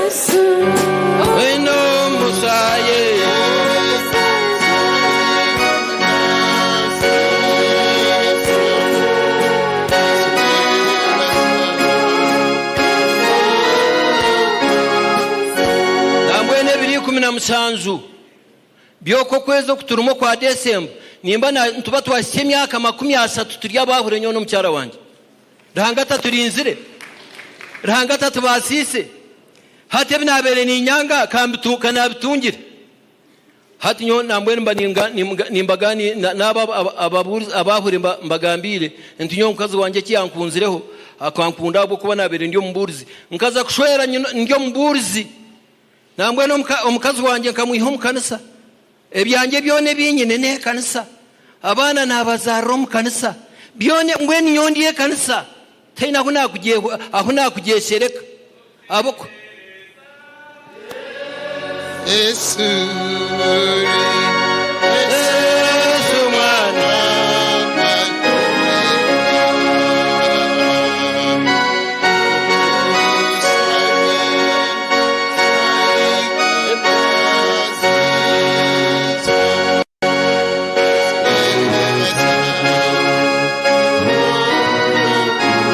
Yesu, oine omusaye. Nambwenu ebiro 17 by'okwo okwezi oku turimu okwa Desemba, Nimba na, nituba twahitsya emyaka 30 turi abaahura nyowe n'omukyara wangye. Ruhanga ataturinzire? Ruhanga atatubaasiise? Hati ebi naabaire niinyanga ka mbitu, ka naabitungire. Hati nyowe nambwenu mba ninga, nimga, nimbagaani, na, n'abo aba, ababuurizi, abaahura mba, mbagambiire nti nyowe omukazi wangye eki yankunzireho, akankunda ahabw'okuba naabaire ndi omubuurizi. Nkaza kushwera nyine ndi omubuurizi. Nambwenu omuka, omukazi wangye nkamwiha omu kanisa. Ebyangye byona ebi nyine n'ekanisa. Abaana naabazaarira omu kanisa. Byona, mbwenu nyowe ndi ekanisa. Tihaine ahu naakugye, ahu naakugyeshereka. Ahabw'oku. Yesu ori, Yesu mwana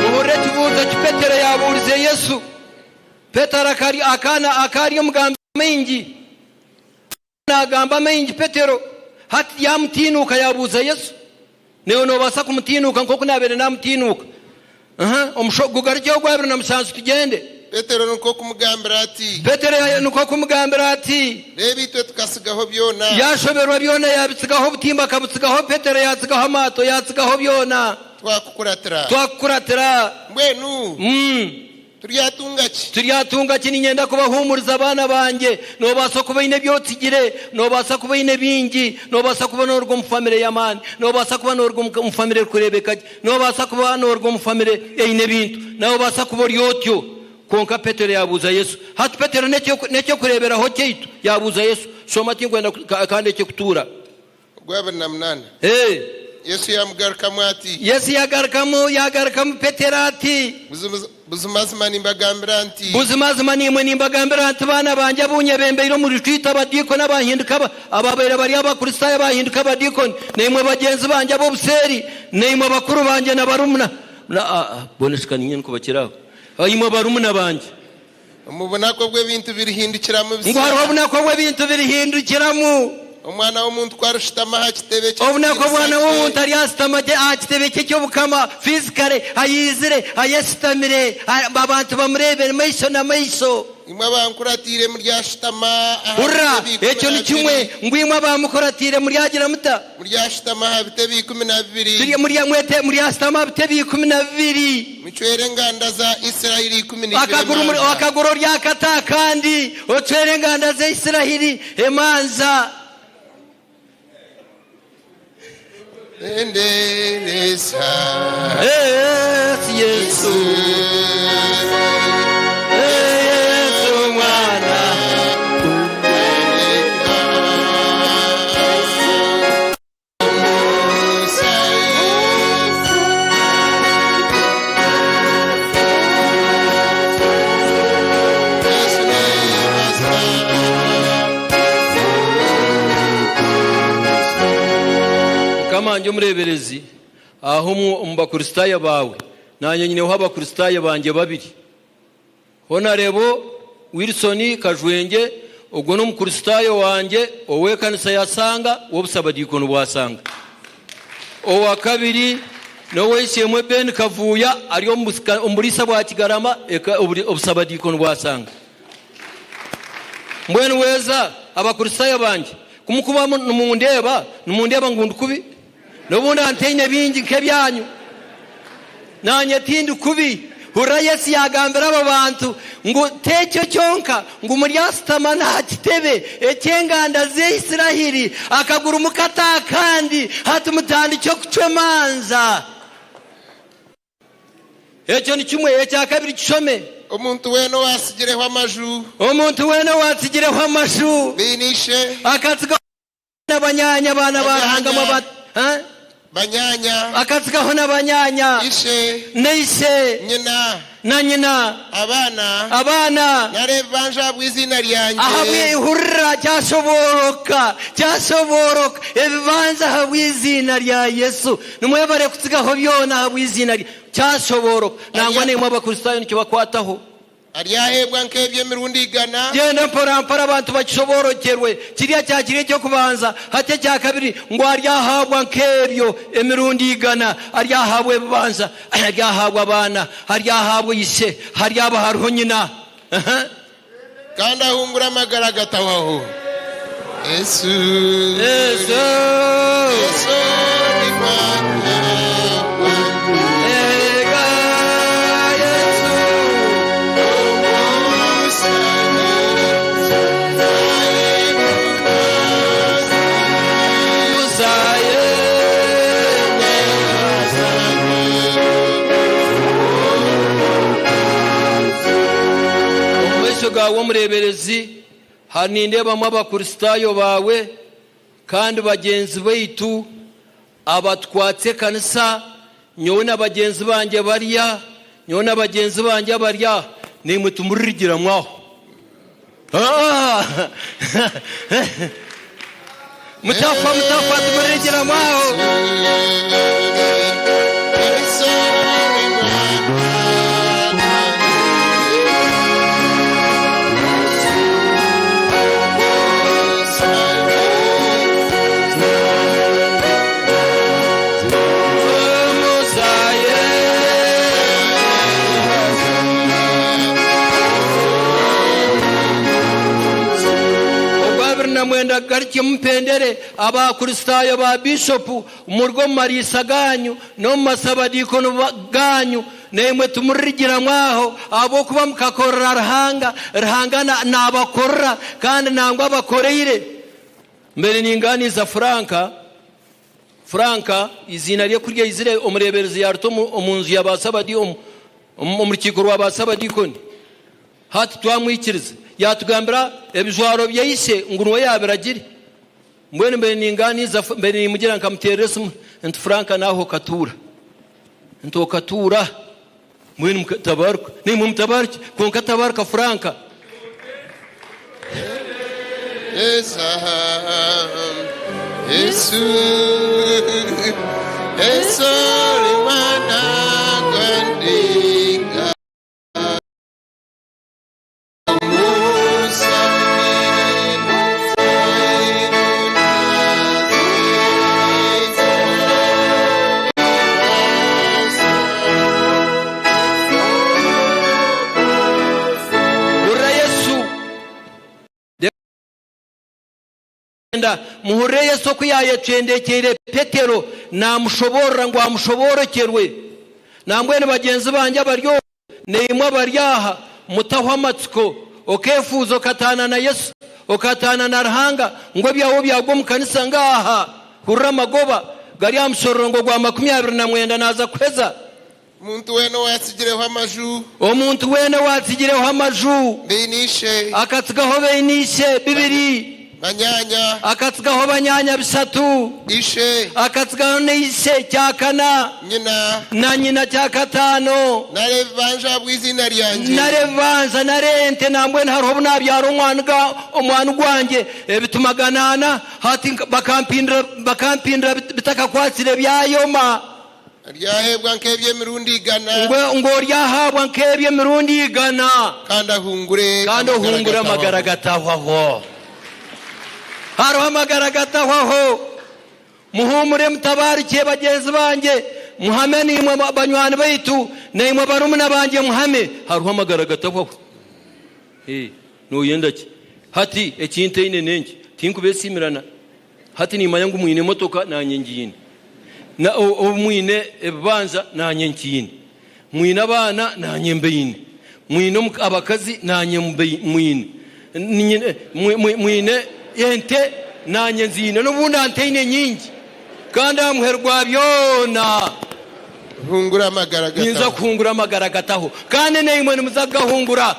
Muhurire ekibuuzo eki Petero yaabuurize Yesu. Petero akari akaana akaari omugambi maingi. Naagamba maingi Petero hati yaamutiinuuka yaabuuza Yesu. Naiwe noobaasa kumutiinuuka nk'oku naabaire naamutiinuuka? Aha, omusho gugarukyeho ogwa 27 tugyende. Petero nikwo kumugambira ati. Petero nikwo kumugambira ati. Reeba itwe tukatsigaho byona. Yaashoberwa byona yaabitsigaho obutimba akabutsigaho Petero yaatsigaho amaato yaatsigaho byona. Twakukuratira. Twakukuratira. Mbwenu. Turyatunga ki? Turyatunga ki? Niinyenda kubahuumuriza baana bangye. Noobaasa kuba oine ebi otsigire, noobaasa kuba oine bingi, noobaasa kuba nooruga omu famire y'amaani, noobaasa kuba nooruga omu famire erikureebeka gye, noobaasa kuba nooruga omu famire eine ebintu, noobaasa kuba ori otyo. Kwonka Petero yaabuuza Yesu. Hati Petero n'eky'okureeberaho kyaitu. Yaabuuza Yesu. Shoma tinkwenda kandi ekye kutuura. Ogwabiri na munaana. Yesu yaamugarukamu ati. Yesu yagarukamu yaagarukamu Petero ati. Buzimazima nimbagambira nti. Buzimazima naimwe nimbagambira nti, baana bangye abu nyebembeire omuri twita abadiikoni abahinduka ababaire bari Abakristaayo abahinduka abadiikoni, naimwe bagyenzi bangye ab'obuseeri, naimwe bakuru bangye na barumuna, na, mbwenu shi ka niinye ndikubakira aho, imwe barumuna bangye. Omu bunaku obu ebintu birihindukiramu Ngu hariho obunaku obu ebintu birihindukiramu. Omwana w'omuntu ku arishutama aha kitebe kye Obunaku ky'ekitiinisa Omwana kye. w'omuntu aryashutama gye aha kitebe kye ky'obukama, physically, ayeizire, ayesitamire, abantu bamureebe maisho na maisho. Imwe abankuratiire muryashutama aha Hurira, bitebe ikumi ekyo na ni kimwe, bibiri. ngu imwe abamukuratiire muryagira muta? Muryashutama aha bitebe 12. Turi, murya, mwete, muryashutama aha bitebe 12. Mucwere enganda za Isiraeli 12 Akaguru, emanja. akaguru oryakata akandi, ocwere enganda za Isiraeli emanja. Endereza. Yesu, Yesu. Yesu mwana. Mukama wangye omureeberezi, aha omu Bakristaayo baawe, naanye nyineho Abakristaayo bangye babiri. Honarebo Wilson Kajwengye, ogwo n'Omukristaayo wangye ow'ekanisa ya Sanga w'obusabadiikoni bwa Sanga. Owa kabiri n'ow'eishe-emwe Ben Kavuuya ari omu buriisa bwa Kigarama obusabadiikoni bwa Sanga. Mbwenu weeza Abakristaayo bangye, ku mukuba nimundeeba, nimundeeba ngu ndi kubi? N'obu ndantaine bingi nk'ebyanyu, naanye tindi kubi. Hurira Yesu yaagambira abo bantu ngu, T'ekyo kyonka, ngu muryashutama n'aha kitebe eky'enganda z'Isirahiri, akaguru mukate aha kandi, hati mutandikye okucwa emanja. Ekyo ni kimwe. Ekya kabiri kishome. Omuntu weena owaatsigireho amaju. Omuntu weena owaatsigireho amaju. Baine ishe. Akatsigaho na banyaanya, abaana ba Ruhanga mwe aba, ha? Banyaanya. Akatsigaho na banyaanya. Ishe. Na ishe. Nyina. Na nyina. Abaana. Abaana. Nari ebibanja ahabw'eiziina ryangye. Ahabwe, hurira, kyashobooroka, kyashobooroka, ebibanja ahabw'eiziina rya Yesu. Nimwebare kutsigaho byona ahabw'eiziina rye. Kyashobooroka. Nangwa naimwe Abakristaayo nikibakwataho. Aryaheebwa nk'ebyo emirundi igana. Gyenda mporampora abantu bakishoborokyerwe. Kiriya kyakiri eky'okubanza, hati ekya kabiri ngu aryahaabwa nk'ebyo emirundi igana. Aryahaabwa ebibanja, aryahaabwa abaana, aryahaabwa ishe, haryaba hariho nyina. Kandi ahungure amagara agatahwaho. Yesu. Yesu. Yesu ni mwana Ega Yesu. Omu maisho gaawe omureeberezi, nindeebamu Abakristaayo baawe kandi bagyenzi baitu abatukwatsa ekanisa, nyowe na bagyenzi bangye barya, nyowe na bagyenzi bangye abari aha, naimwe timurigiramu aho. Mutafa, mutafa, timurigiramu aho. Ogwa abiri na mwenda garukye mupendere Abakristaayo ba Bishopu muruge omu mariisa gaanyu n'omu masabadiikono gaanyu naimwe timurigiramu aho ahabw'okuba mukakorera Ruhanga, Ruhanga naabakorera kandi nangwa abakoreire. Mbere ningaaniiza Frank, Frank eiziina rye ku ryaizire omureeberezi yaaruta omu nju ya baasabadi omu rukiiko rwa baasabadiikoni. Hati twamwikiriza yaatugambira ebijwaro bya ishe ngu niwe yaabiragire. Mbwenu mbere ningaaniiza mbere nimugira nkamuteerera esimu nti Frank naaha okatuura. Nti okatuura. Mbwenu mutabaruka. Naimwe mutabaruke kwonka tabaruka Frank. Yesu, Yesu, Mwana gw'endiga. Hurira Yesu. Enda muhurire Yesu oku yaayetwendekyeire Petero naamushoboorora ngu amushoboorokyerwe. Nambwenu bagyenzi bangye abari omu, naimwe abari aha, mutahwa amatsiko, okeefuuza okataana na Yesu, okataana na Ruhanga, ngu ebyawe byagwa omu kanisa. Ngaaha! Hurira amagoba gari aha mushororongo gwa 29 naaza kuheza. Omuntu weena owaatsigireho amaju. Omuntu weena owaatsigireho amaju. Beine ishe. Akatsigaho beine ishe bibiri. Banyaanya. Akatsigaho banyaanya bishatu. Ishe. Akatsigaho na ishe kyakana. Nyina. Na nyina kyakataano. Nari ebibanja ahabw'eiziina ryangye. Nari ebibanja nari ente nambwenu hariho obu naabyara omwani gwangye ebiti magana ana hati bakampindura bitakakwatsire byayoma. Aryaheebwa nk'eby'emirundi igana. Ngu oryahaabwa nk'eby'emirundi igana. Kandi ahungure Kandi ohungure amagara gatahwaho. Hariho amagara gatahwaho. Muhuumure mutabaarikye bagyenzi bangye. Muhame naimwe banywani baitu, naimwe barumuna bangye muhame. Hariho amagara gatahwaho. Nooyenda ki? Hati eki ntaine n'enki? Tinkubeesiimirana. Hati nimmanya ngu mwine emotoka, naanye ngiine. Na obu mwine ebibanja, naanye nkiine. Mwine abaana, naanye mbaine. Mwine abakazi, naanye mwine. Mwine ente, naanye nziine. N'obu ntaine nyingi. Kandi aha muheru gwa byona, Hungura amagara ninza gataho. kuhungura amagara gataho. Kandi naimwe nimuza kugahungura.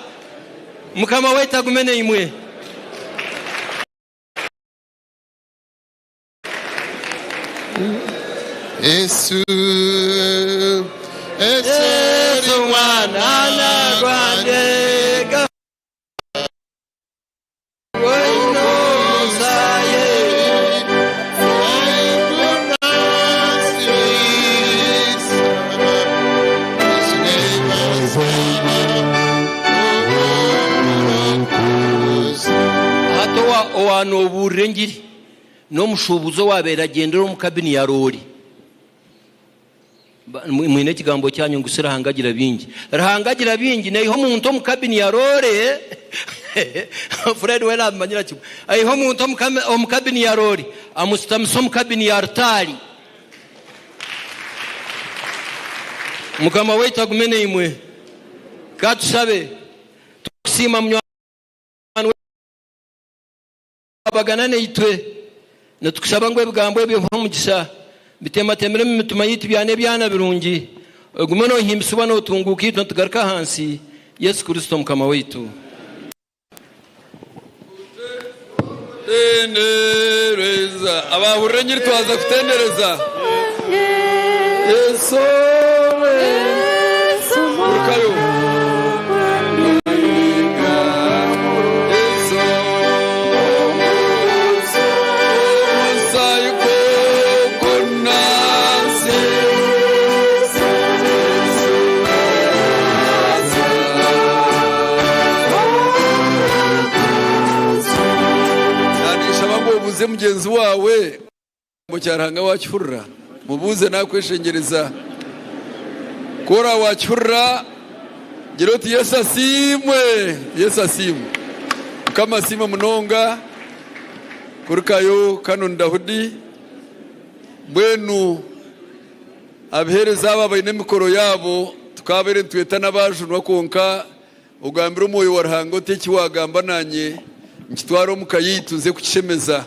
Mukama waitu agume naimwe. Yesu, Yesu, mwana gw'endiga. Waaba noobuurira engiri n'omushuubuzi owaabaire agyendera omu kabini ya roori. Mwine ekigambo kyanyu ngu si Ruhanga agira bingi. Ruhanga agira bingi naiha omuntu omu kabini ya roore Fred we naabimanyira kimwe. Aiha omuntu omu kabini ya roore amushutamisa omu kabini ya rutaari. Mukama waitu agume naimwe. Ka tushabe. Tukusiima munywani Bagana naitwe. Nitukushaba ngu ebigambo ebi obihe omugisha, bitematemere omu mitima yaitu byane ebyana birungi. Ogume nohimbisibwa notunguuka itwe nitugaruka ahansi. Yesu Kristo Mukama waitu. Tendereza. Abahurira enyiri twaza kutendereza. Yesu. Turukayo. Ninshaba ngu obuuze mugyenzi waawe ekigambo kya Ruhanga waakihurira. Mubuuze naakweshengyereza. Ku oraabe waakihurira, gira oti, Yesu asiimwe! Yesu asiimwe! Mukama asiimwe munonga. Kurukayo Canon Daudi. Mbwenu abaheereza aba abaine emikoro yaabo tukaabaire nitweta n'abaajunwa kwonka Ogambire Omwoyo wa Ruhanga oti, Eki waagamba naanye nkitware omu ka yaitu nze kukishemeza,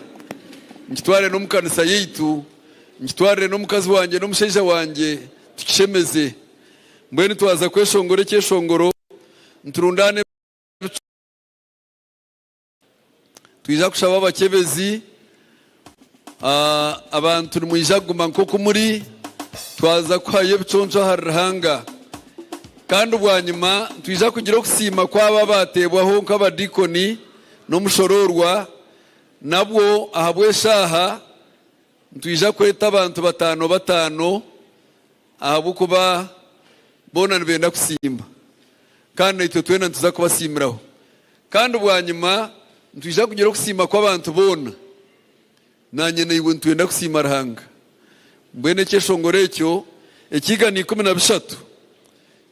nkitware n'omu kanisa yaitu, nkitwarire n'omukazi wangye n'omushaija wangye tukishemeze. Mbwenu twaza kweshongora ekyeshongoro, niturundaana ebicu. Twija kushaba abakyebezi, abantu nimwija kuguma nk'oku muri, twaza kuhayo ebiconco ahari Ruhanga. Kandi bwanyima nitwija kugira okusiima kw'abo abaateebwaho nk'abadiikoni n'omushoroorwa, nabwo ahabw'eshaaha nitwija kweta abantu bataano bataano ahabw'okuba boona nibenda kusiima kandi naitwe twena nituza kubasiimiraho. Kandi bwanyima nitwija kugira okusiima kw'abantu boona. Naanye naiwe nitwenda kusiima Ruhanga. Mbwenu ekyeshongoro ekyo eky'eigana 13,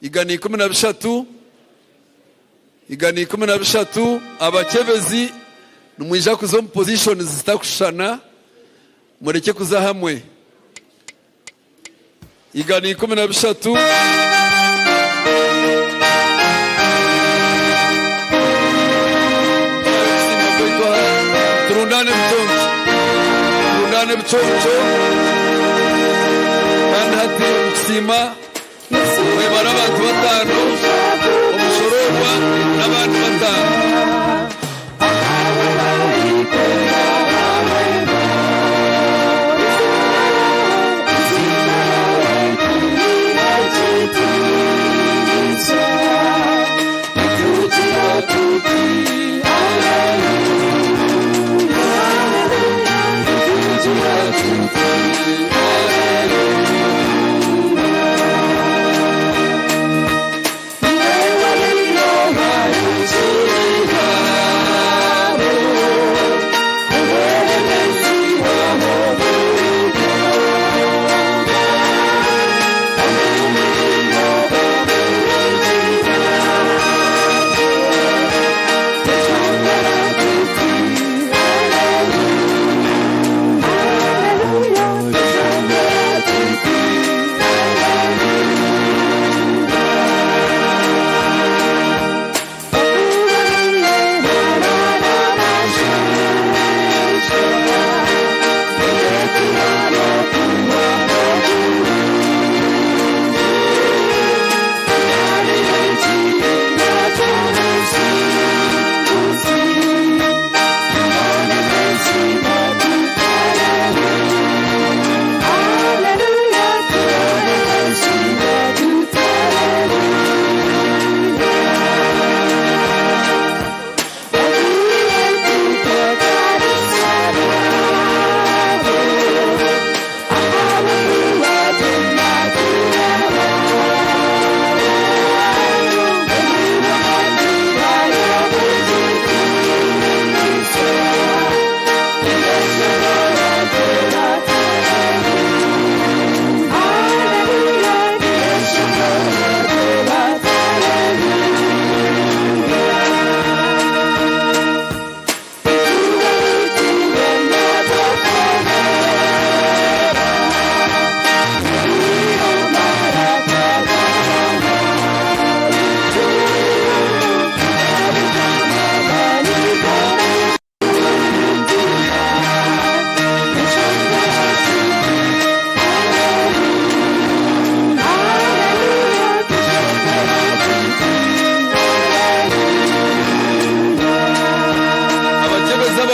113, 113, abakyebezi nimwija kuza omu positions zitakushushana, murekye kuza hamwe. 113. Turundaane ebiconco. Turundaane ebiconco. Kandi hati omu kusiima mwebare abantu bataano, omushoroorwa n'abandi bataano.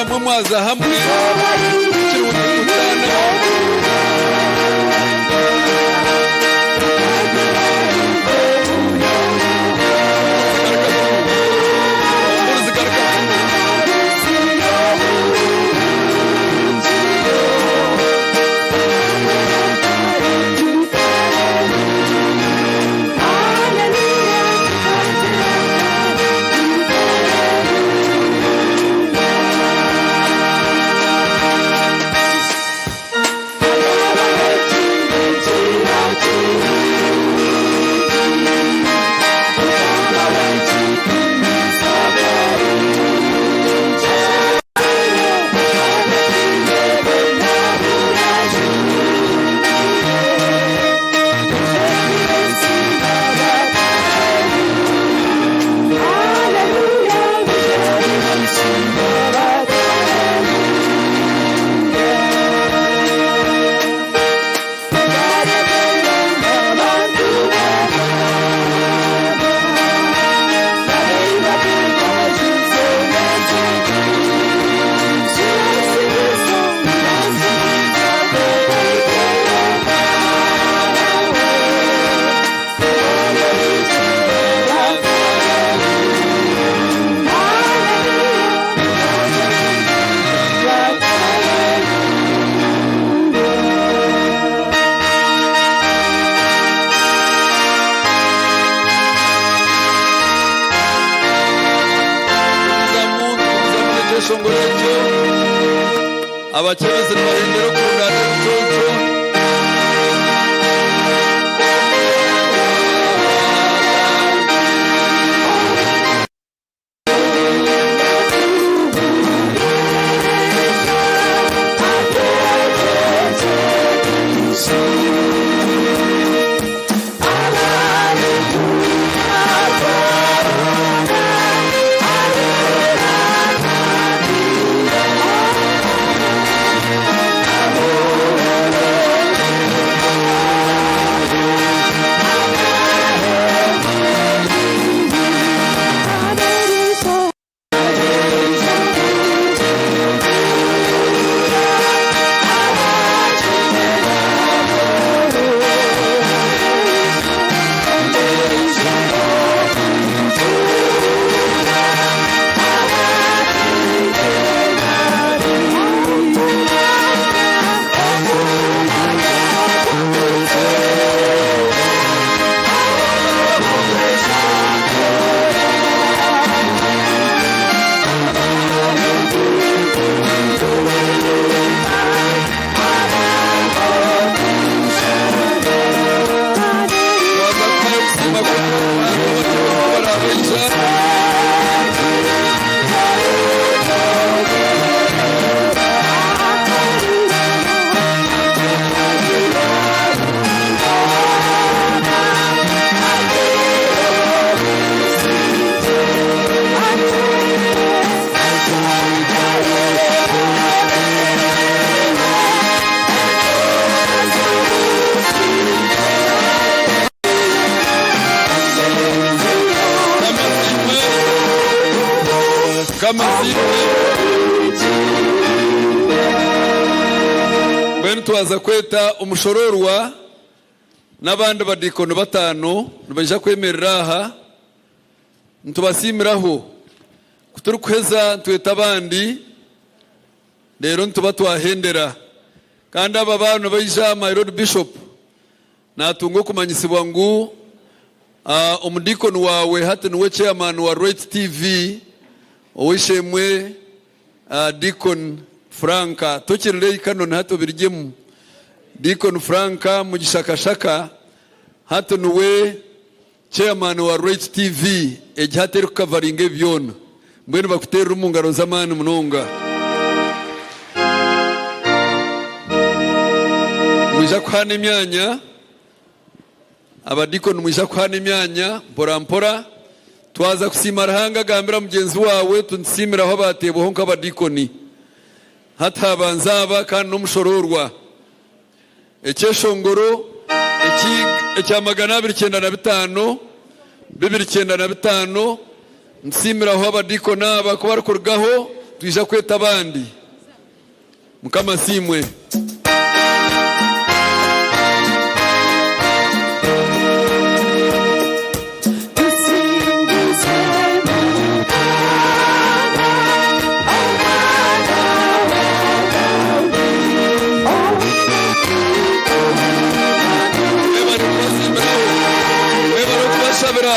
bamwe mwaza hamwe tikirungi kutaana. Ekyeshongoro ekyo abakyebezi nibarendera okurundaana ebiconco. Mbwenu twaza kweta omushororwa n'abandi badiikono bataano nibaija kwemerera aha nitubasiimiraho. Ku turikuheza nitweta abandi reero nituba twahendera. Kandi aba baaba nibaija my Lord Bishop naatunga okumanyisibwa ngu omudiikoni waawe hati niwe chairman wa Royt TV Ow'eishe-emwe Deacon Frank, tokirireyo Canon hati obirugyemu. Deacon Frank Mugisha Kashaka hati niwe chairman wa Rweit TV egi hati erikukavaringa ebi byona. Mbwenu bakuteerere omu ngaro z'amaani munonga. Nimwija kuhaana emyanya. Abadiikoni nimwija kuhaana emyanya mpora mpora. Twaza kusiima Ruhanga gambira mugyenzi waawe oti nitusiimiraho abaateebwaho nk'abadiikoni. Hati habanza aba kandi n'omushoroorwa. Ekyeshongoro eki ekya 295, 295, nitusiimiraho abadiikoni aba ku barikurugaho Twija kweta abandi. Mukama asiimwe. Mwebale okubashabira.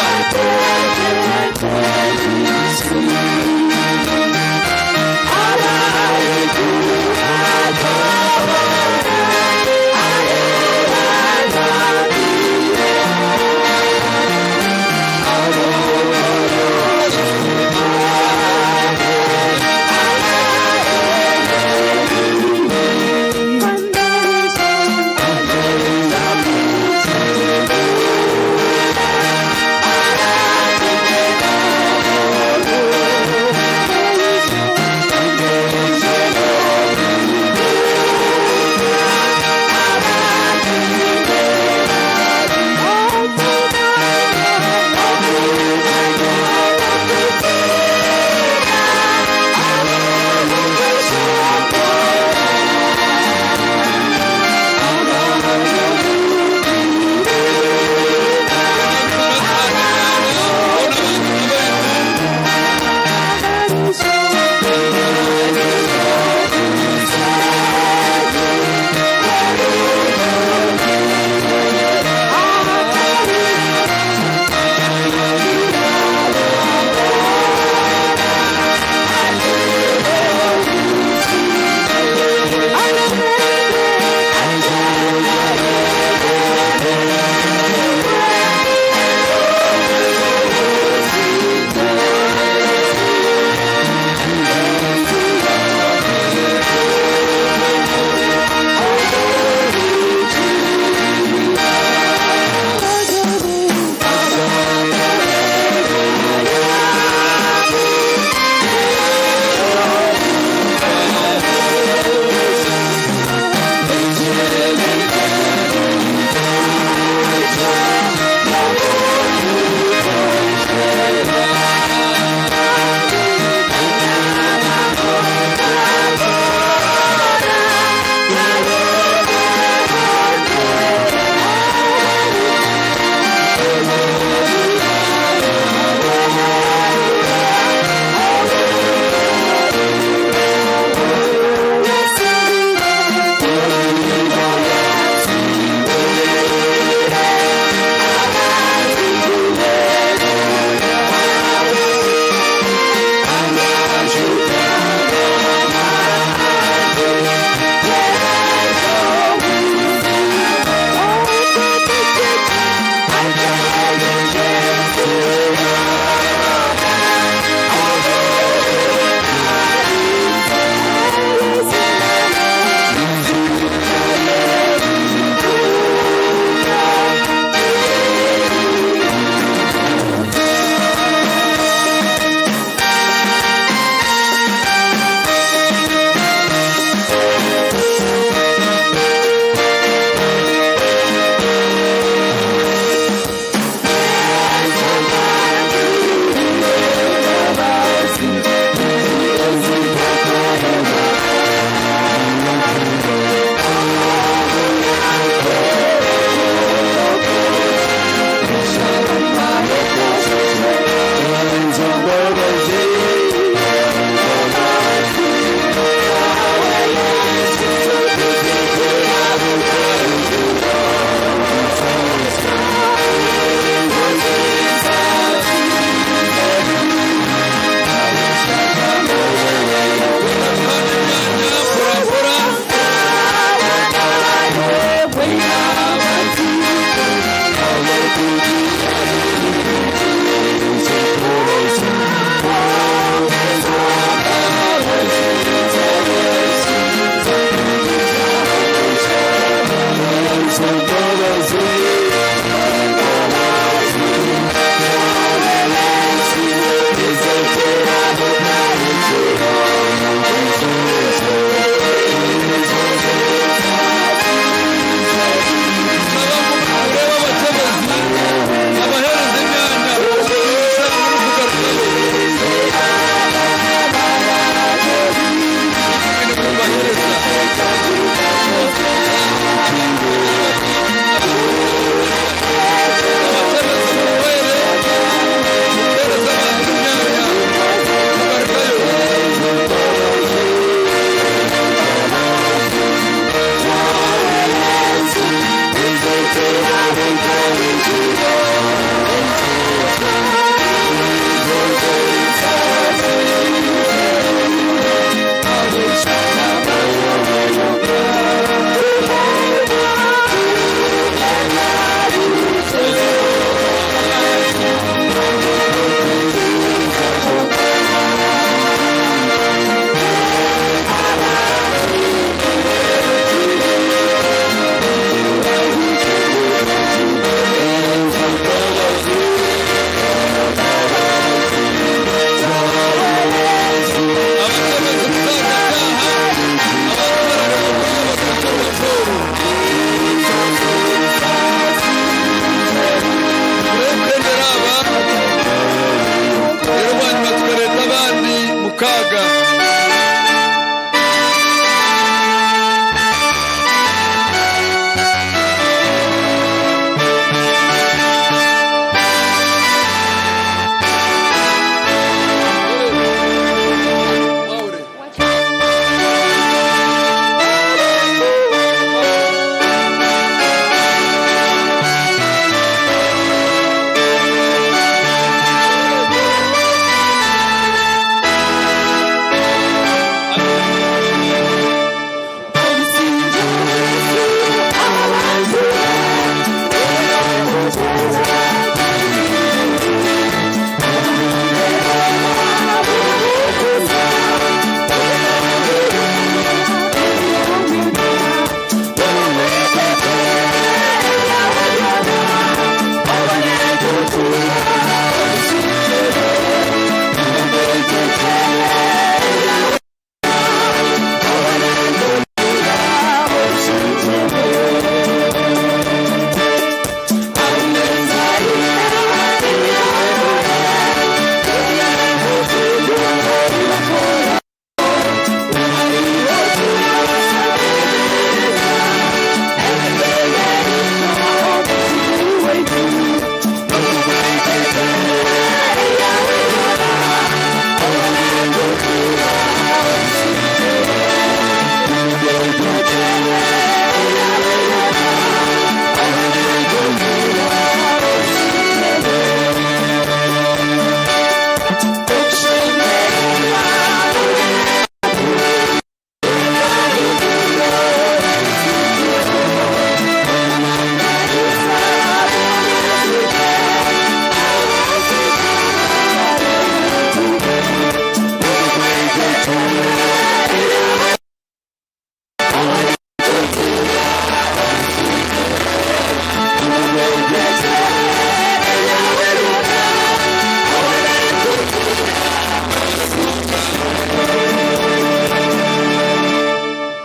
mukaaga.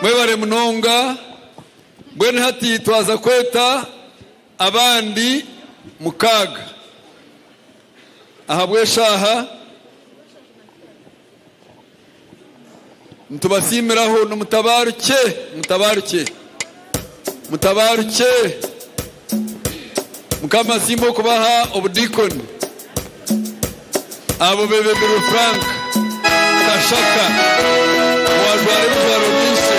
Mwebare munonga. Mbwenu hati twaza kweta abandi mukaaga ahabw'eshaaha nitubasiimiraho. Nimutabaarukye, mutabaarukye, mutabaarukye. Mukama asiimwe okubaha obudiikoni. Abo bebembirwe Frank Kashaka owajwara ebijwaro by'eishe.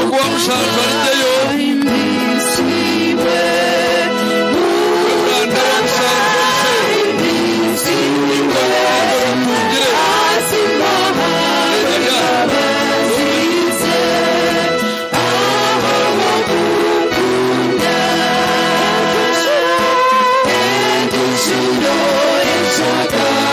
Ogu wa mushanju arigyeyo. Uganda wa mushanju oije. Batungire. Thank you.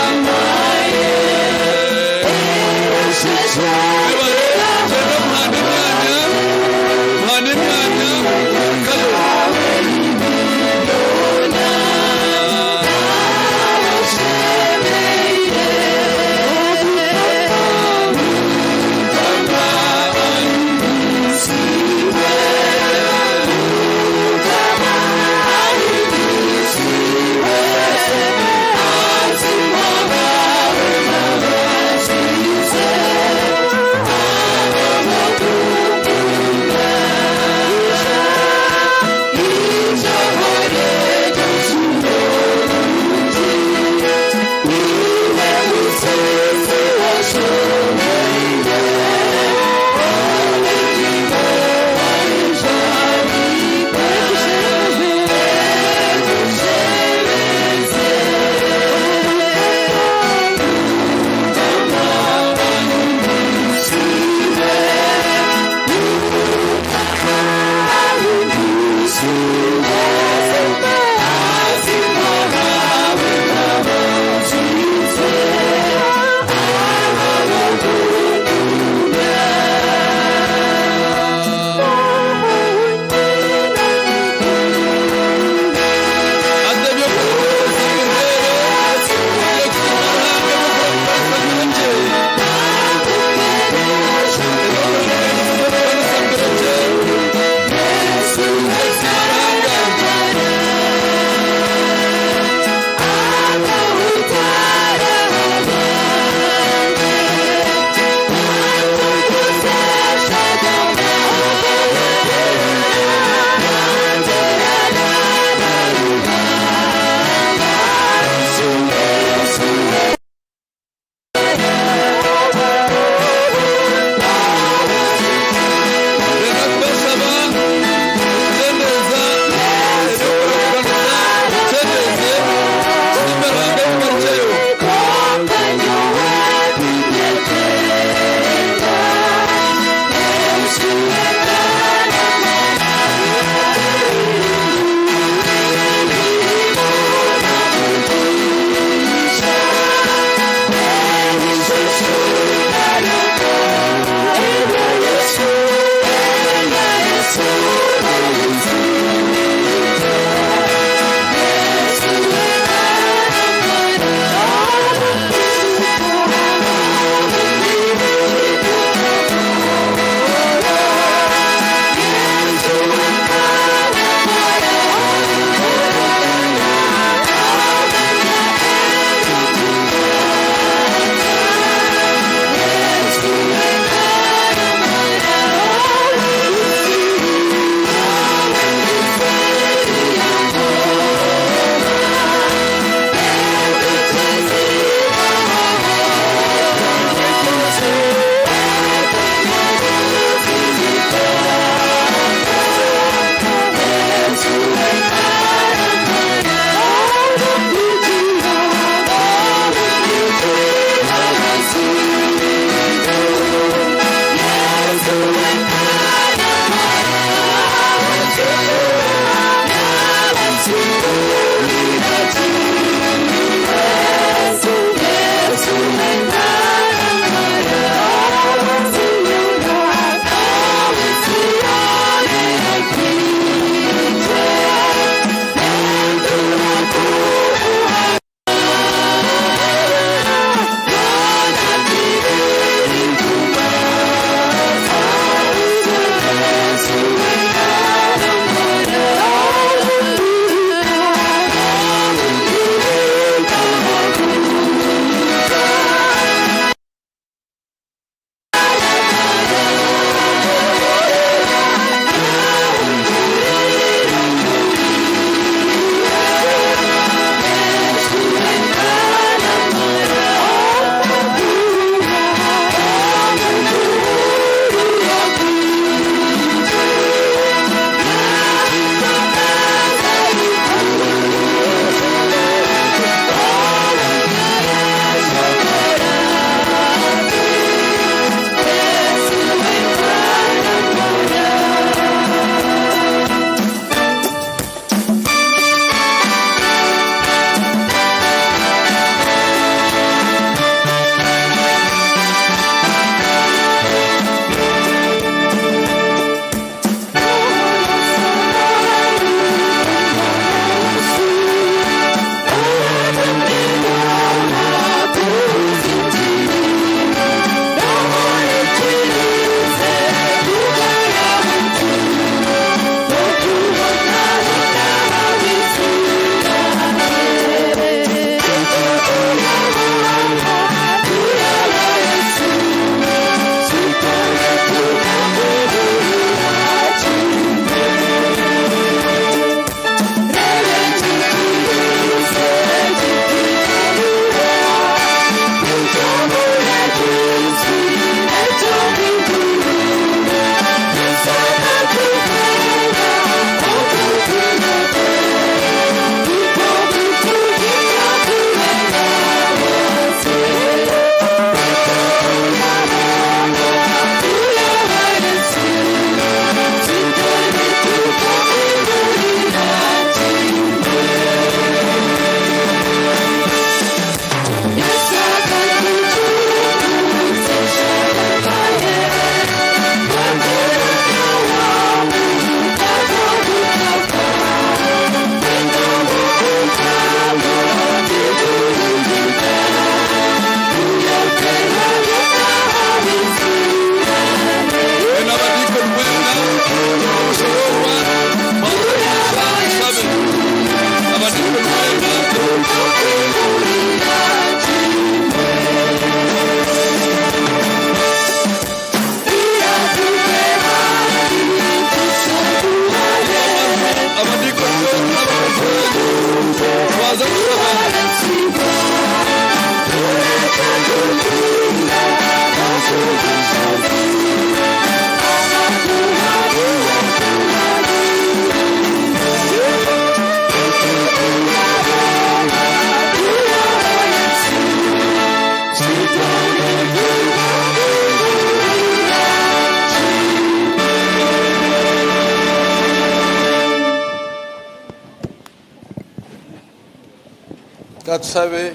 Katushabe.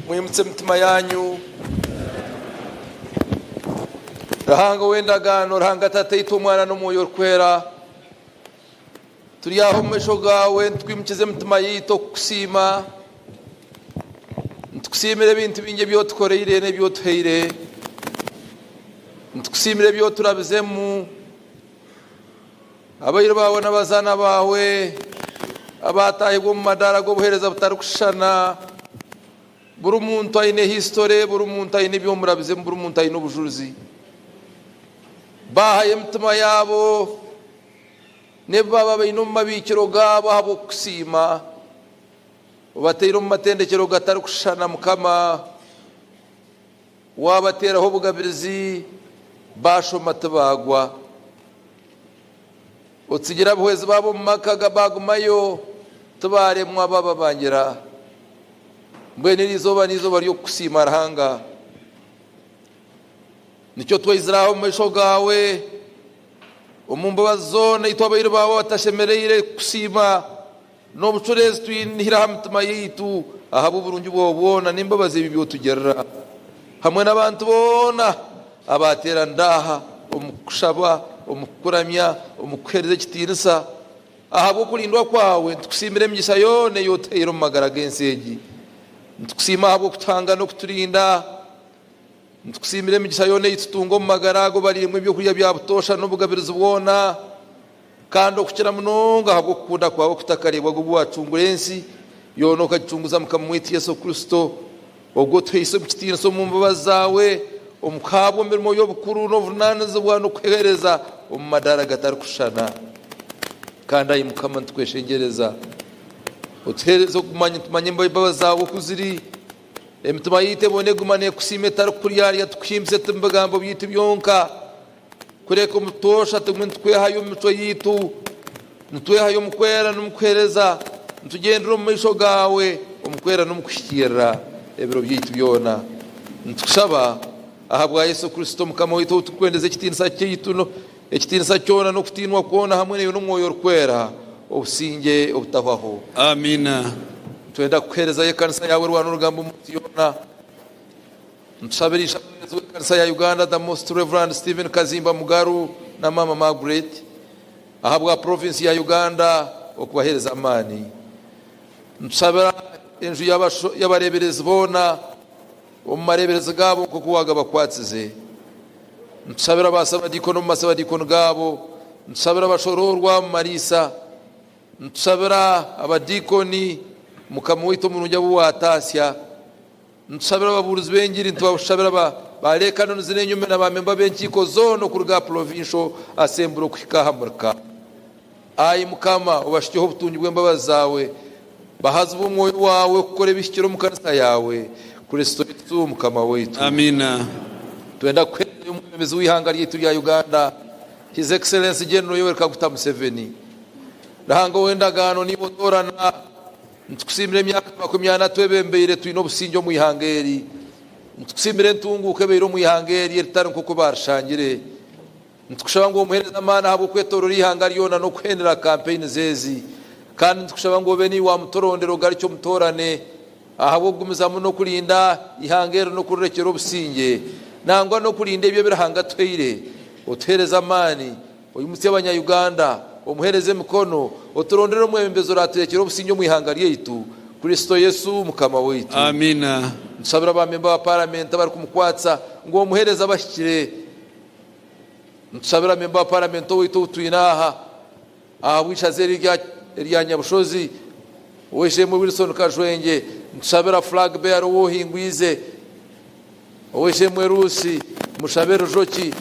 Mwimutse emitima yanyu. Ruhanga ow'endagaano, Ruhanga Tataitwe, Omwana n'Omwoyo Orikwera, turi aha omu maisho gaawe nitwimukiza emitima yaitu okukusiima. Nitukusiimira ebintu bingi ebi otukoreire n'ebi otuhaire. Nitukusiimira ebi oturabizemu. Abairu baawe n'abazaana baawe abaataahibwa omu madaara g'obuheereza butarikushushana, buri muntu aine history, buri muntu aine ebi omurabizemu, buri muntu aine obujurizi. Baahayo emitima yaabo n'ebi baaba baine omu mabiikiro gaabo ahabw'okukusiima. Obateire omu matendekyero gatarikushushana Mukama. Waabateeraho obugabirizi, baashoma tibaagwa. Otsigire abahwezi baabo omu maka baagumayo, tibaaremwa baababangira. Mbwenu eri izooba n'eizooba ry'okukusiima Ruhanga. Nikyo twaizire aha omu maisho gaawe, omu mbabazi zoona itwe abairu baawe abatashemereire kukusiima. N'obucureezi twinihire aha mitima yaitu ahabw'oburungi bwawe bwona n'embabazi ebi by'otugirira, hamwe n'abantu boona abaateeranira aha omu kukushaba, omu kukuramya, omu kukuheereza ekitiinisa. Ahabw'okurindwa kwawe, nitukusiimira emigisha yoona ei otuhaire omu magara g'ensi egi. Nitukusiima ahabw'okutuhanga n'okuturinda. Nitukusiimira emigisha yoona ei tutunga omu magara ago bariiremu ebyokurya bya butoosha n'obugabirizi bwona. Kandi okukira munonga ahabw'okukunda kwawe okutakareebwaga obu waacungura ensi yoona okagicunguza Mukama waitu Yesu Kristo, ogwo otuhaise omu kitiinisa omu mbabazi zaawe, omu kuhaabwa emirimo y'obukuru n'obuvunaanizibwa n'okuheereza omu madaara agatarikushushana. Kandi ai Mukama nitukweshengyereza otuheereze okumanya tumanye embabazi zaawe oku ziri, emitima yaitu ebone eguma neekusiima etarikukuryarya, tukuhimbise ti mu bigambo byaitu byonka, Kureka omu butoosha tuguma nitwehayo omu micwe yaitu, nitwehayo omu kwera n'omu kuheereza, nitugyendera omu maisho gaawe omu kwera n'omu kuhikiirira ebiro byaitu byona. Nitukushaba ahabwa Yesu Kristo Mukama waitu ou turikwendeza ekitiinisa kyaitu, ekitiinisa kyona n'okutiinwa kwona hamwe naiwe n'Omwoyo Orikwera, obusingye obutahwaho. Amiina. Nitwenda kukuheerezayo ekanisa yaawe erwana orugamba omu nsi yoona. Nitushabira Ishe-Amureezi w'Ekanisa ya Uganda The Most Rev. Stephen Kazimba Mugaru na Maama Margaret ahabwa Province ya Uganda okubaheereza amaani. Nitushabira enju y'abareeberezi boona omu mareeberezi gaabo nk'oku waagabakwatsize. Nitushabira ba Sabadiikoni omu masabadiikoni gaabo. Nitushabira abashoroorwa omu mariisa. Nitushabira abadiikoni Mukama waitu omurungi abu waataasya. Nitushabira ababuurizi b'engiri, nitubashabira ba ba Lay Canons n'enyume na ba memba b'enkiiko zoona okuruga aha Provincial Assembly okuhika aha Murika. Ai Mukama, obashukyeho obutungi bw'embabazi zaawe, bahazibwe Omwoyo waawe okukora ebihikire omu kanisa yaawe. Kristo Yesu Mukama waitu. Amiina. Nitwenda kukuheerezayo omwebembezi w'eihanga ryaitu rya Uganda, His Excellency General Yoweri Kaguta Museveni. Ruhanga ow'endagaano niiwe otoorana. Nitukusiimira emyaka 40 twebembeire twine obusingye omu ihanga eri. Nitukusiimira entunguuka ebaire omu ihanga eri eritari nk'oku baarishangire. Nitukushaba ngu omuheereze amaani ahabw'okwetoorora eihanga ryona n'okuhendera kampeyinizi ezi. Kandi nitukushaba ngu obe niiwe wamutorondera ogarukye omutoorane ahabw'okugumizamu n'okurinda eihanga eri n'okurirekyera obusingye nangwa n'okurinda ebyo ebi Ruhanga atuhaire. Otuheereze amaani. Oimutsye abanya Uganda, omuhereze emikono, oturondere omwebembezi oraturekyera obusingye omu ihanga ryaitu, Kristo Yesu Mukama waitu. Amina. Nitushabira ba memba ba paramenti abarikumukwatsa ngu omuhereze abahikire. Nitushabira memba wa paramenti owaitu ou twine aha ahabw'ishaza eri erya Nyabushozi, Ow'eishe-emwe Wilson Kajwengye. Nitushabira flag bearer ou ohingwize. Ow'eishe-emwe Ruusi, mushabe Rujoki,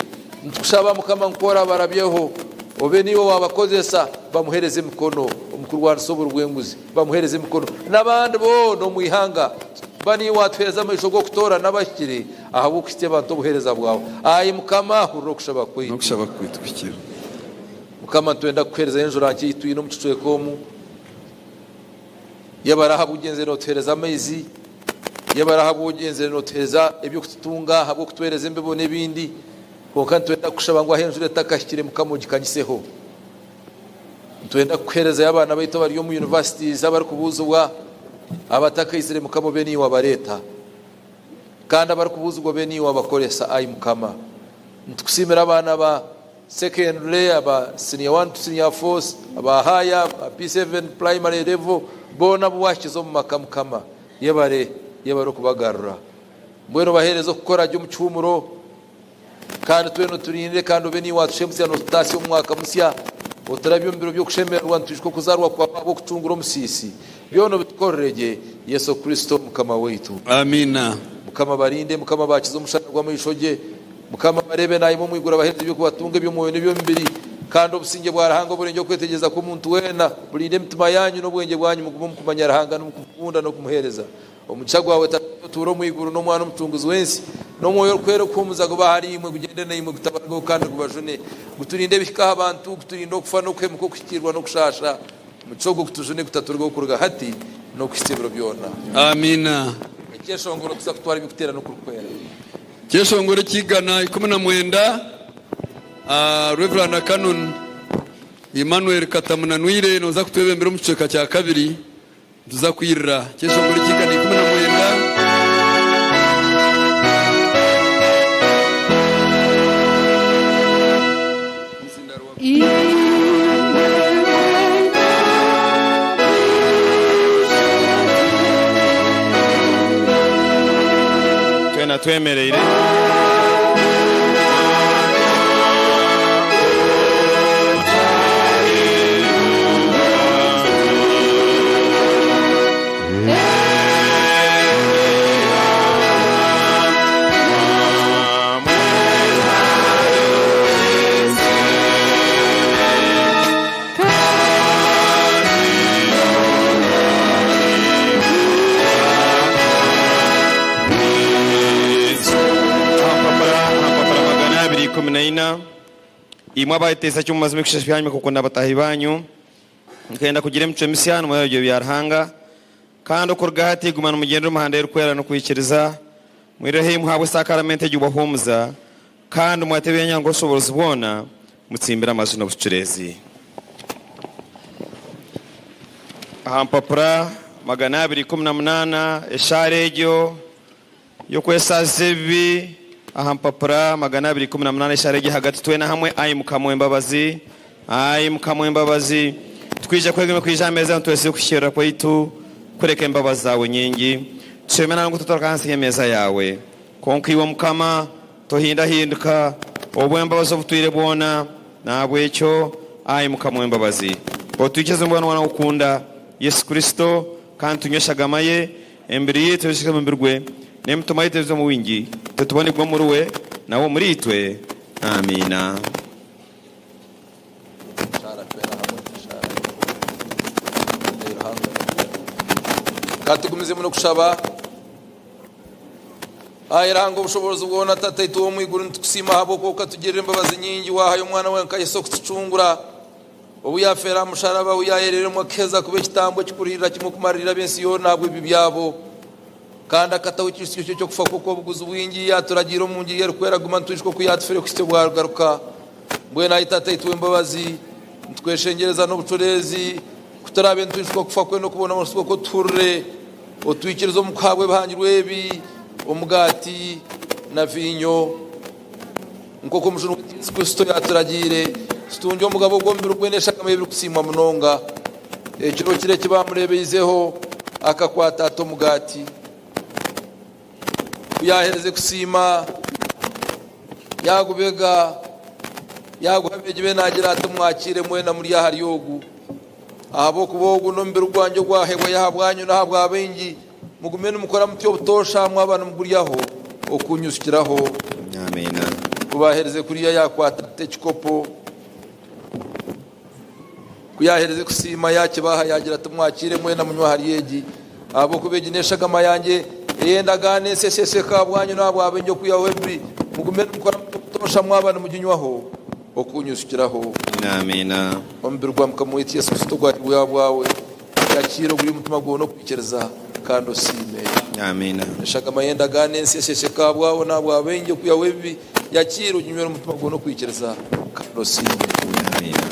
nitukushaba Mukama ngu ku oraabarabyeho, obe niiwe waabakozesa, bamuheereze emikono omu kurwanisa oburi bw'enguzi, bamuheereze emikono n'abandi boona omu ihanga. Ba niiwe waatuheereza amaisho g'okutoorana abahikire ahabw'okuhitsya abantu obuheereza bwawe. Ai Mukama, hurira okushaba kwaitu. N'okushaba kwaitu kuhikire. Mukama, nitwenda kukuheerezayo enjura nkye ei twine omu kicweka omu. Yebare ahabw'ogyenzire nootuheereza amaizi. Yebare ahabw'ogyenzire nootuheereza eby'okututunga, ahabw'okutuheereza embibo n'ebindi. Kwonka nitwenda kukushaba ngu ahu enjura etakahikire, Mukama ogikanyiseho. Nitwenda kukuheerezayo abaana baitu abari omu universities abarikubuuzibwa, abatakaizire Mukama obe niiwe wabareeta. Kandi abarikubuuzibwa obe niiwe wabakoresa ai Mukama. Nitukusiimira abaana ba secondary, aba senior one to senior four, aba higher, aba P7, primary level, boona abu wahikize omu maka Mukama. Yebare, yebare okubagarura. Mbwenu obaheereze okukora gye omu kihuumuro. Kandi twena oturinde kandi obe niiwe watushemutsya nootutaasya omu mwaka musya. Oturabye omu biro by'okushemererwa nitwijuka okuzaarwa kwawe ahabw'okucungura omusiisi. Byona obitukorere gye Yesu Kristo Mukama waitu. Amiina. Mukama abarinde, Mukama abakize omushana gw'amaisho gye. Mukama abareebe naayema omu iguru abaheereze eby'okubatunga eby'omwoyo n'eby'omubiri. Kandi obusingye bwa Ruhanga oburengye okwetegyereza kw'omuntu weena, burinde emitima yaanyu n'obwengye bwanyu mugume omu kumanya Ruhanga n'omu kumukunda n'okumuheereza. Omugisha gwawe Tata otuura omu iguru, n'Omwana Omucunguzi w'ensi, n'Omwoyo Orikwera okuhuumuza gube ahariimwe, gugyende naimwe, gutabarweho kandi gubajune, guturinde ebihika aha bantu, guturinde okufa n'okuhemuka, okuhikiirwa n'okushaasha. Omugisha ogwo gutujune gutaturweho kuruga hati n'okuhitsya ebiro byona. Amiina. Ekyeshongoro tuza kutwara eby'okuteerana okurikwera. Ekyeshongoro eky'eigana ikumi na mwenda, Rev. Canon Emmanuel Katamunanwire nooza kutwebembera omu kicweka kya kabiri. Nituza kwirira kyeshongoro eky'eigana 19. Twena twemereire. Aha mpapura 214, Imwe abayeteisa kimwe omu mazima ebishusha byanyu mukakunda bataahi banyu, mukenda kugira emicwe misya n'omu bya Ruhanga, Kandi okuruga hati guma nimugyendera omu mihanda y'erikwera n'okwikiriza, mwirire haihi muhaabwe sakaramenti egi obubahuumuza, kandi mwate ebyanyango Ow'obushoboorozi bwona, mutsimbire amaju n'obucureezi. Aha mpapura 218, eshaara egyo y'okwesaasiza ebibi, aha mpapura 218, eshaara egyo ahagati, twena hamwe, Ai Mukama ow'embabazi, Ai Mukama ow'embabazi, twija kwegema kwija aha meeza nitwesiga okuhikiirira kwaitu, kureka embabazi zaawe nyingi. Tushemera ngu tuturuka ahansi y'emeeza yaawe. Kwonka iwe Mukama, tohindahinduka, obw'embabazi obutwire bwona. N'ahabw'ekyo, ai Mukama ow'embabazi, otwikirize omu Mwana waawe okunda, Yesu Kristo, kandi tunywe eshagama ye, Emibiri yaitu eijwe omubiri gwe, n'emitima yaitu eijwe omu bwingi, itwe tubonegwe omuriwe, nawe omuriitwe. Amiina. Ka tugumizemu n'okushaba. Ai Ruhanga Ow'obushoboorozi bwona, Tataitwe ow'omu iguru, nitukusiima ahabw'okuba okatugirira embabazi nyingi, waahayo Omwana waawe nka Yesu okutucungura. Obu yaafeera aha musharaba, ahu yaayereeremu akaheza kuba ekitambo ekikuriirira kimwe okumaririira ab'ensi yoona ahabw'ebibi byabo. Kandi akataho ekiijusyo kye eky'okufa kwe okw'obuguzi bwingi, yaaturagiira omu ngiri ye erikwera kuguma nitwijuka oku yaatufeire kuhitsya obu arigaruka. Mbwenu ai Tataitwe w'embabazi, nitukweshengyereza n'obucureezi, ku turaabe nitwijuka okufa kwe n'okubonabonesibwa kwe otuhurire, otwikirize omu kuhaabwa ebihangirwe ebi, omugaati na viinyo. Nk'oku Omujuni waitu Yesu Kristo yaaturagiire, tutungye omugabo gw'omubiri gwe n'eshagama ye ebirikusiimwa munonga. Ekiro kiri eki baamureebeizeho, akakwata ata omugaati. Ku yaaherize kusiima, yaagubega, yaaguha abeegi be naagira ati, Mwakiire mwena murye ahari ogu, ahabw'okuba ogu n'omubiri gwangye ogwaheebwayo ahabwanyu n'ahabwa baingi. Mugume nimukora mutyo obutoosha mwaba nimuguryaho okuunyuzukiraho. Amiina. Ku baaherize kurya, yaakwata ata ekikopo. Ku yaaherize kusiima, yaakibaha, yaagira ati, Mwakiire mwena munywe ahari egi, ahabw'okuba egi n'eshagama yangye ey'endagaano ensya esheesheka ahabwanyu n'ahabwa baingi okwihaho ebibi. Mugume nimukora mutyo obutoosha mwaba nimuginywaho okuunyuzukiraho. Amiina. Omubiri gwa Mukama waitu Yesu Kristo ogwahairweho ahabwawe. Yakiira oguri omutima gwawe n'okwikiriza kandi osiime. Amiina. Eshagama y'endagaano ensya eshesheka ahabwawe n'ahabwa baingi okwihaho ebibi. Yakiira oginywere omutima gwawe n'okwikiriza kandi osiime. Amiina.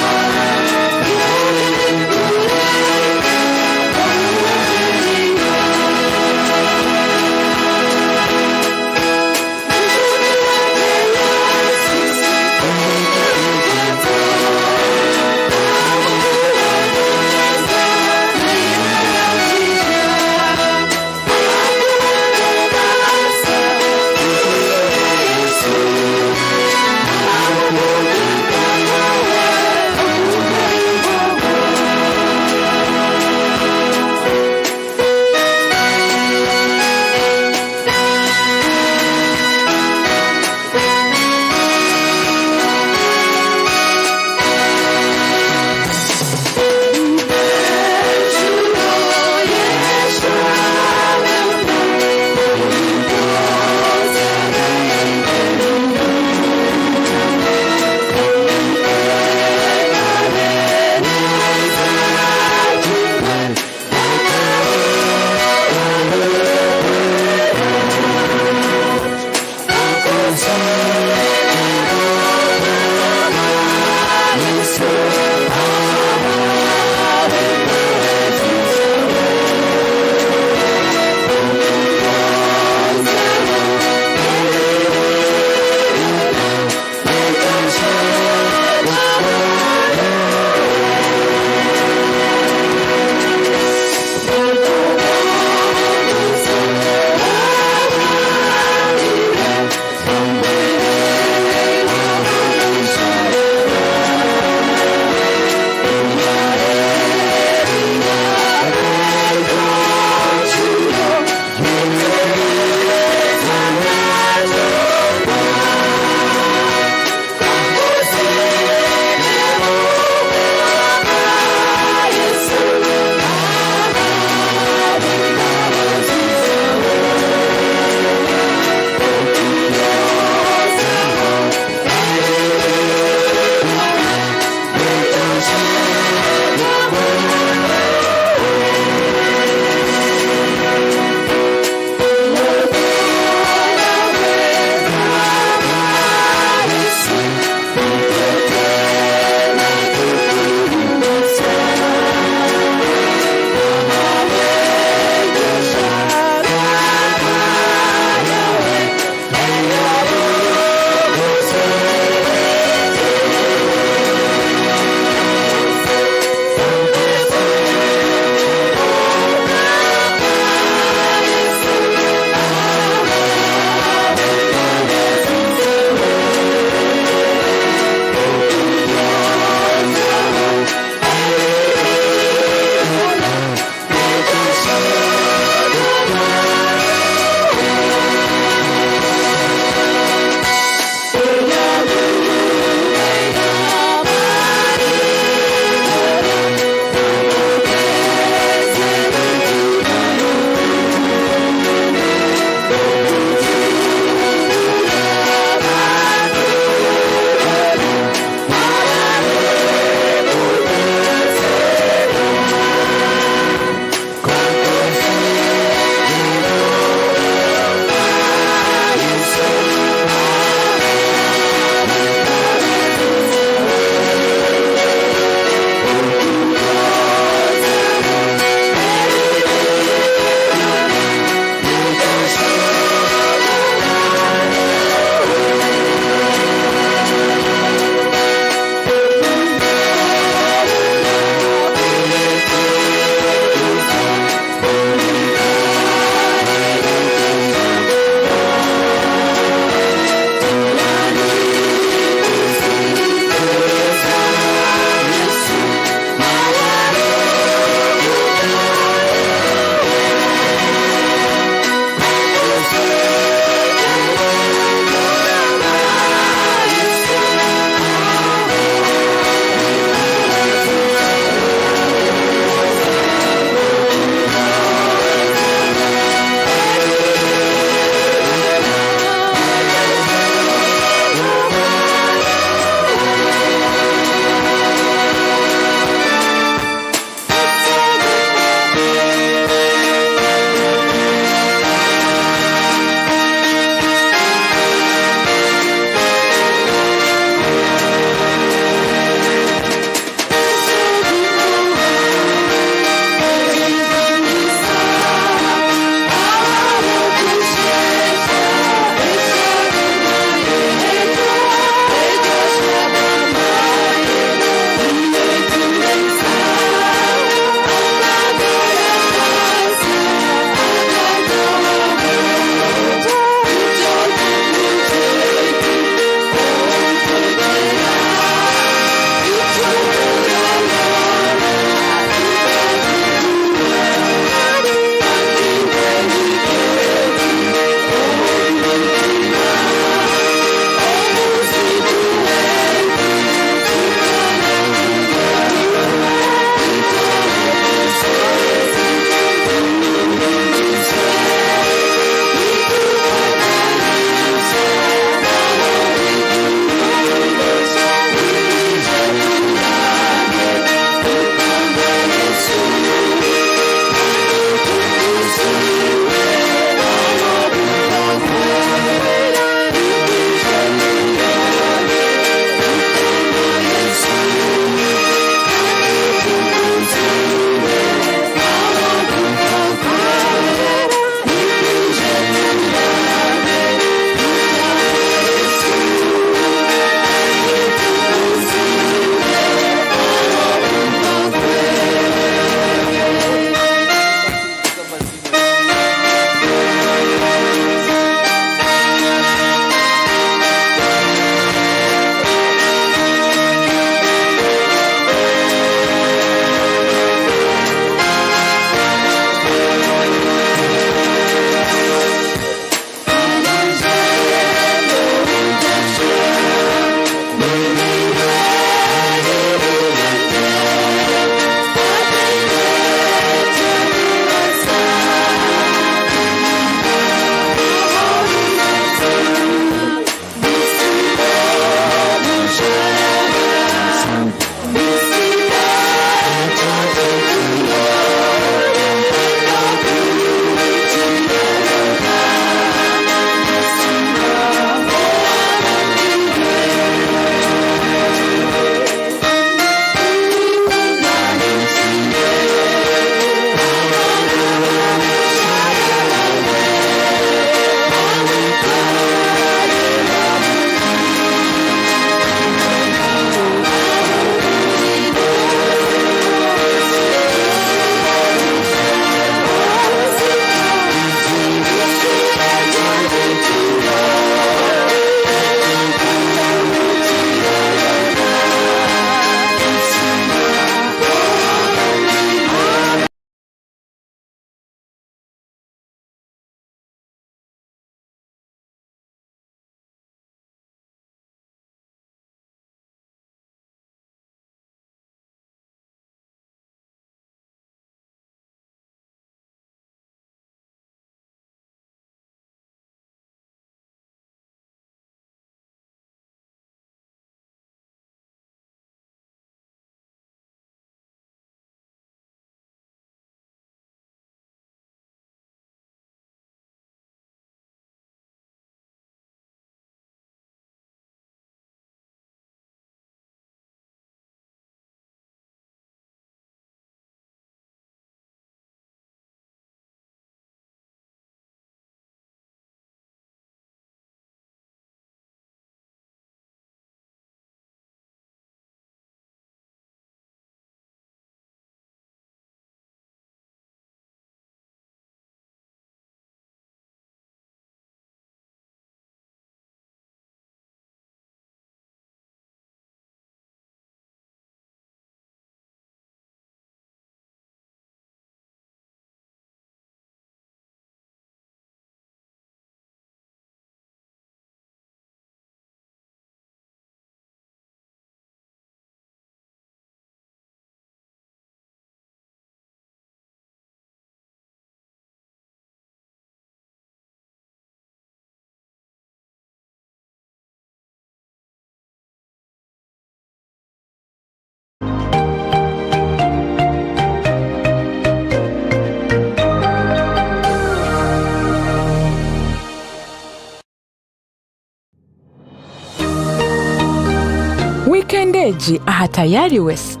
egi aha Tayari West.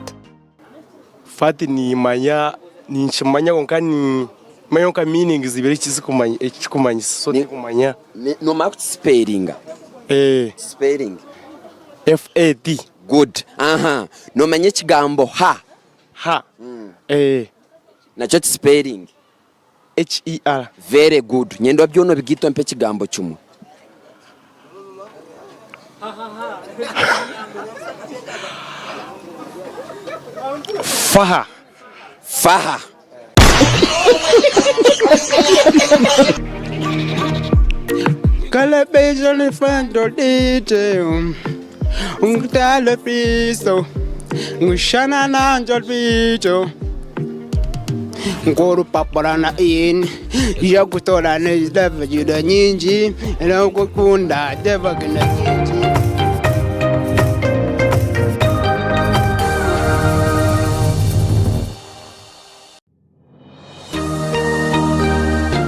Fati nimanya ninkimanya kwonka nimanya kwonka meaning zibiri eki kirikumanyisa so tinkumanya. Nomanya kukisipeeringa? Eeh. Kisiperinge. F-A-T. Good. Aha. Nomanya ekigambo ha? Ha. Eeh. Nakyo kisiperinge. H-E-R. Very good. Nyenda byona obigaite ompe ekigambo kimwe. Faha. Faha. Nk'orupapura na in yakutora n'ezitavugirwa nyingi n'okukunda tebagina nyingi.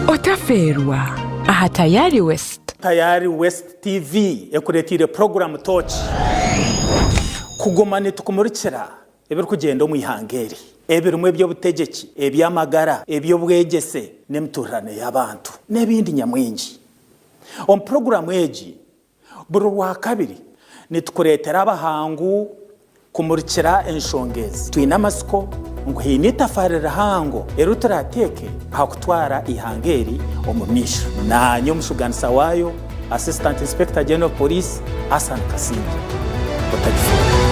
Otafeerwa aha Tayari West. Tayari West TV ekureteire puroguraamu Tooki kuguma nitukumurikira Ebirikugyenda omu ihanga eri, ebirimu eby'obutegyeki, eby'amagara, eby'obwegyese n'emituurirano y'abantu n'ebindi nyamwingi. Omu puroguraamu egi, buri Rwakabiri nitukureetera abahangu kumurikira enshonga ezi. Twine amatsiko ngu haine itafaari rihango eri turaateeke aha kutwara eihanga eri omu maisho. Naanye omushugaanisa waayo, Assistant Inspector General of Police, Asan Kasingye. Otagifuuka.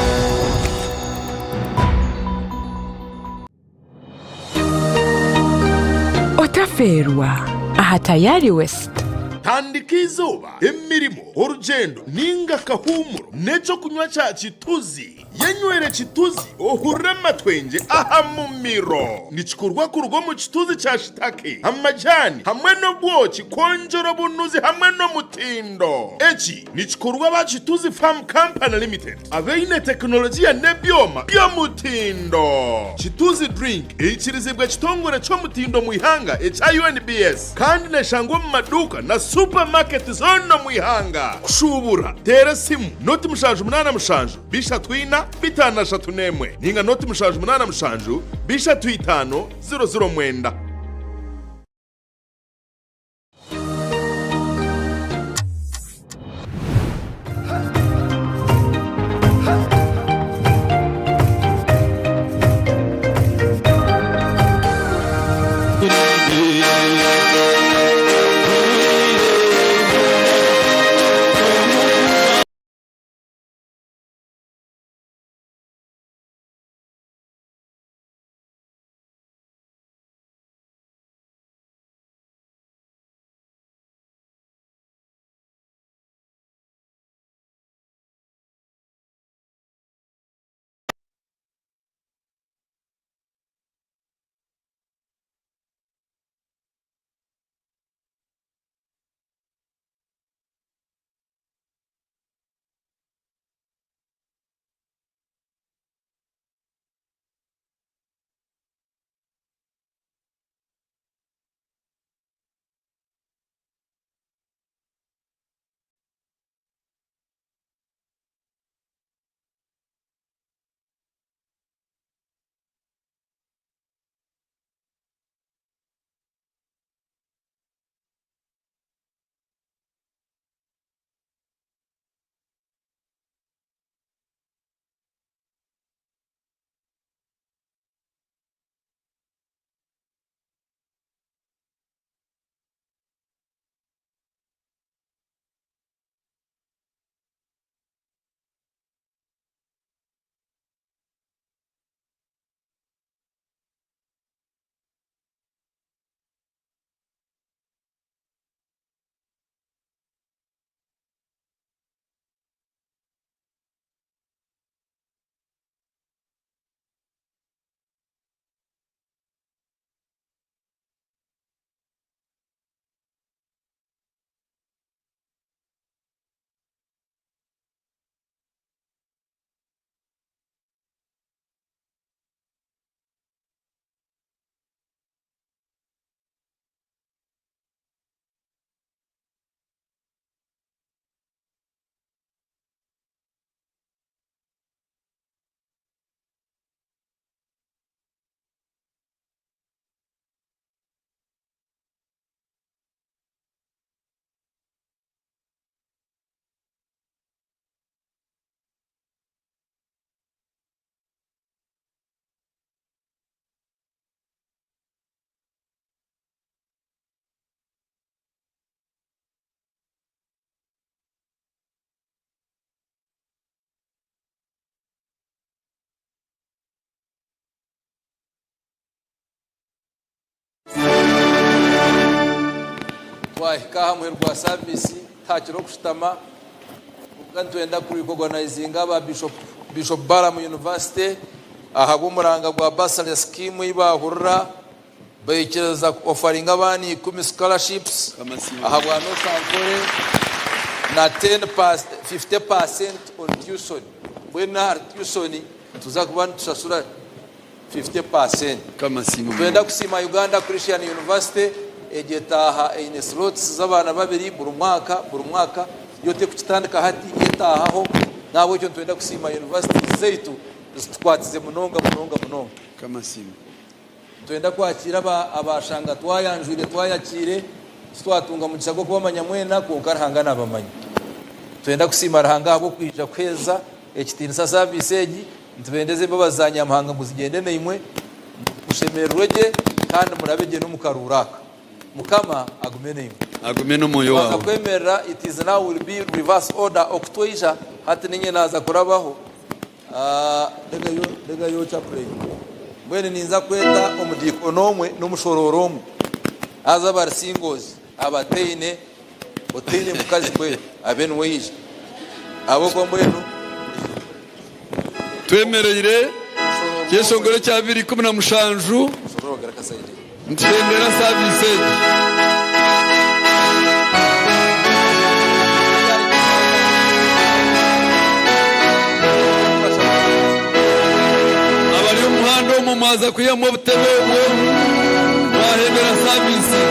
Otafeerwa aha Tayari West. Tandika eizooba, emirimo, orugyendo ninga akahuumuro n'ekyokunywa kya Kituzi. Yenywere kituzi ohurire amatwengye aha mumiro. Nikikorwa kuruga omu kituzi kya shitake, amajani hamwe n'obwoki kwongyera obunuzi hamwe n'omutindo. Eki nikikorwa aba Kituzi Farm Company Limited abaine tekinologiya n'ebyoma by'omutindo. Kituzi Drink eikirizibwa ekitongore ky'omutindo omu ihanga ekya UNBS kandi neshangwa omu maduuka na supamaketi zoona omu ihanga. Kushuubura, teera esimu noti 787 34 51 ninga noti 787 35 009. Twahika aha muheru gwa saviisi tihakiriho kushutama. Kwonka nitwenda kurikogonaizinga aba Bishop Bishop Balaam University ahabw'omuranga gwa bursary scheme ei baahurira baikiriza ku offeringa abaana ikumi scholarships ahabwa North Ankole na 50% on tuition. Mbwenu ahari tuition nituza kuba nitushashura 50%. Nitwenda kusiima Uganda Christian University egyo etaaha eine slots z'abaana babiri buri mwaka buri mwaka yo tekukitandika hati yo etaahaho nahabwekyo nitwenda kusiima universities zaitu zitukwatize munonga munonga munonga. Nitwenda kwakiira abashanga twayanjwire twayakiire titwatunga mugisha gw'okubamanya mwena kwonka Ruhanga nabamanya. Nitwenda kusiima Ruhanga ahabw'okwija kuheeza ekitiinisa saviisi egi. Nitubendeza embabazi za Nyamuhanga ngu zigyende naimwe, mushemererwe gye kandi murabe gye n'omu karuuru aka. Mukama agume naimwe. Agume n'omwoyo Twaza waawe. kwemerera, it is now will be reverse order okutwaija hati ninye naaza kurabaho. Ndegayo chaplain. Mbwenu ninza kweta omudiikoni omwe n'omushoroora omwe. Haza abari singles, abataine, otaine mukazi mbwenu abe niwe yaija. Ahabw'okuba mbwenu. Twemereire kyeshongoro ekya 217 nituhendera saviisi egi. Abari omu muhanda omwo mwaza kwihamu obutebe obwo mwahendera saviisi.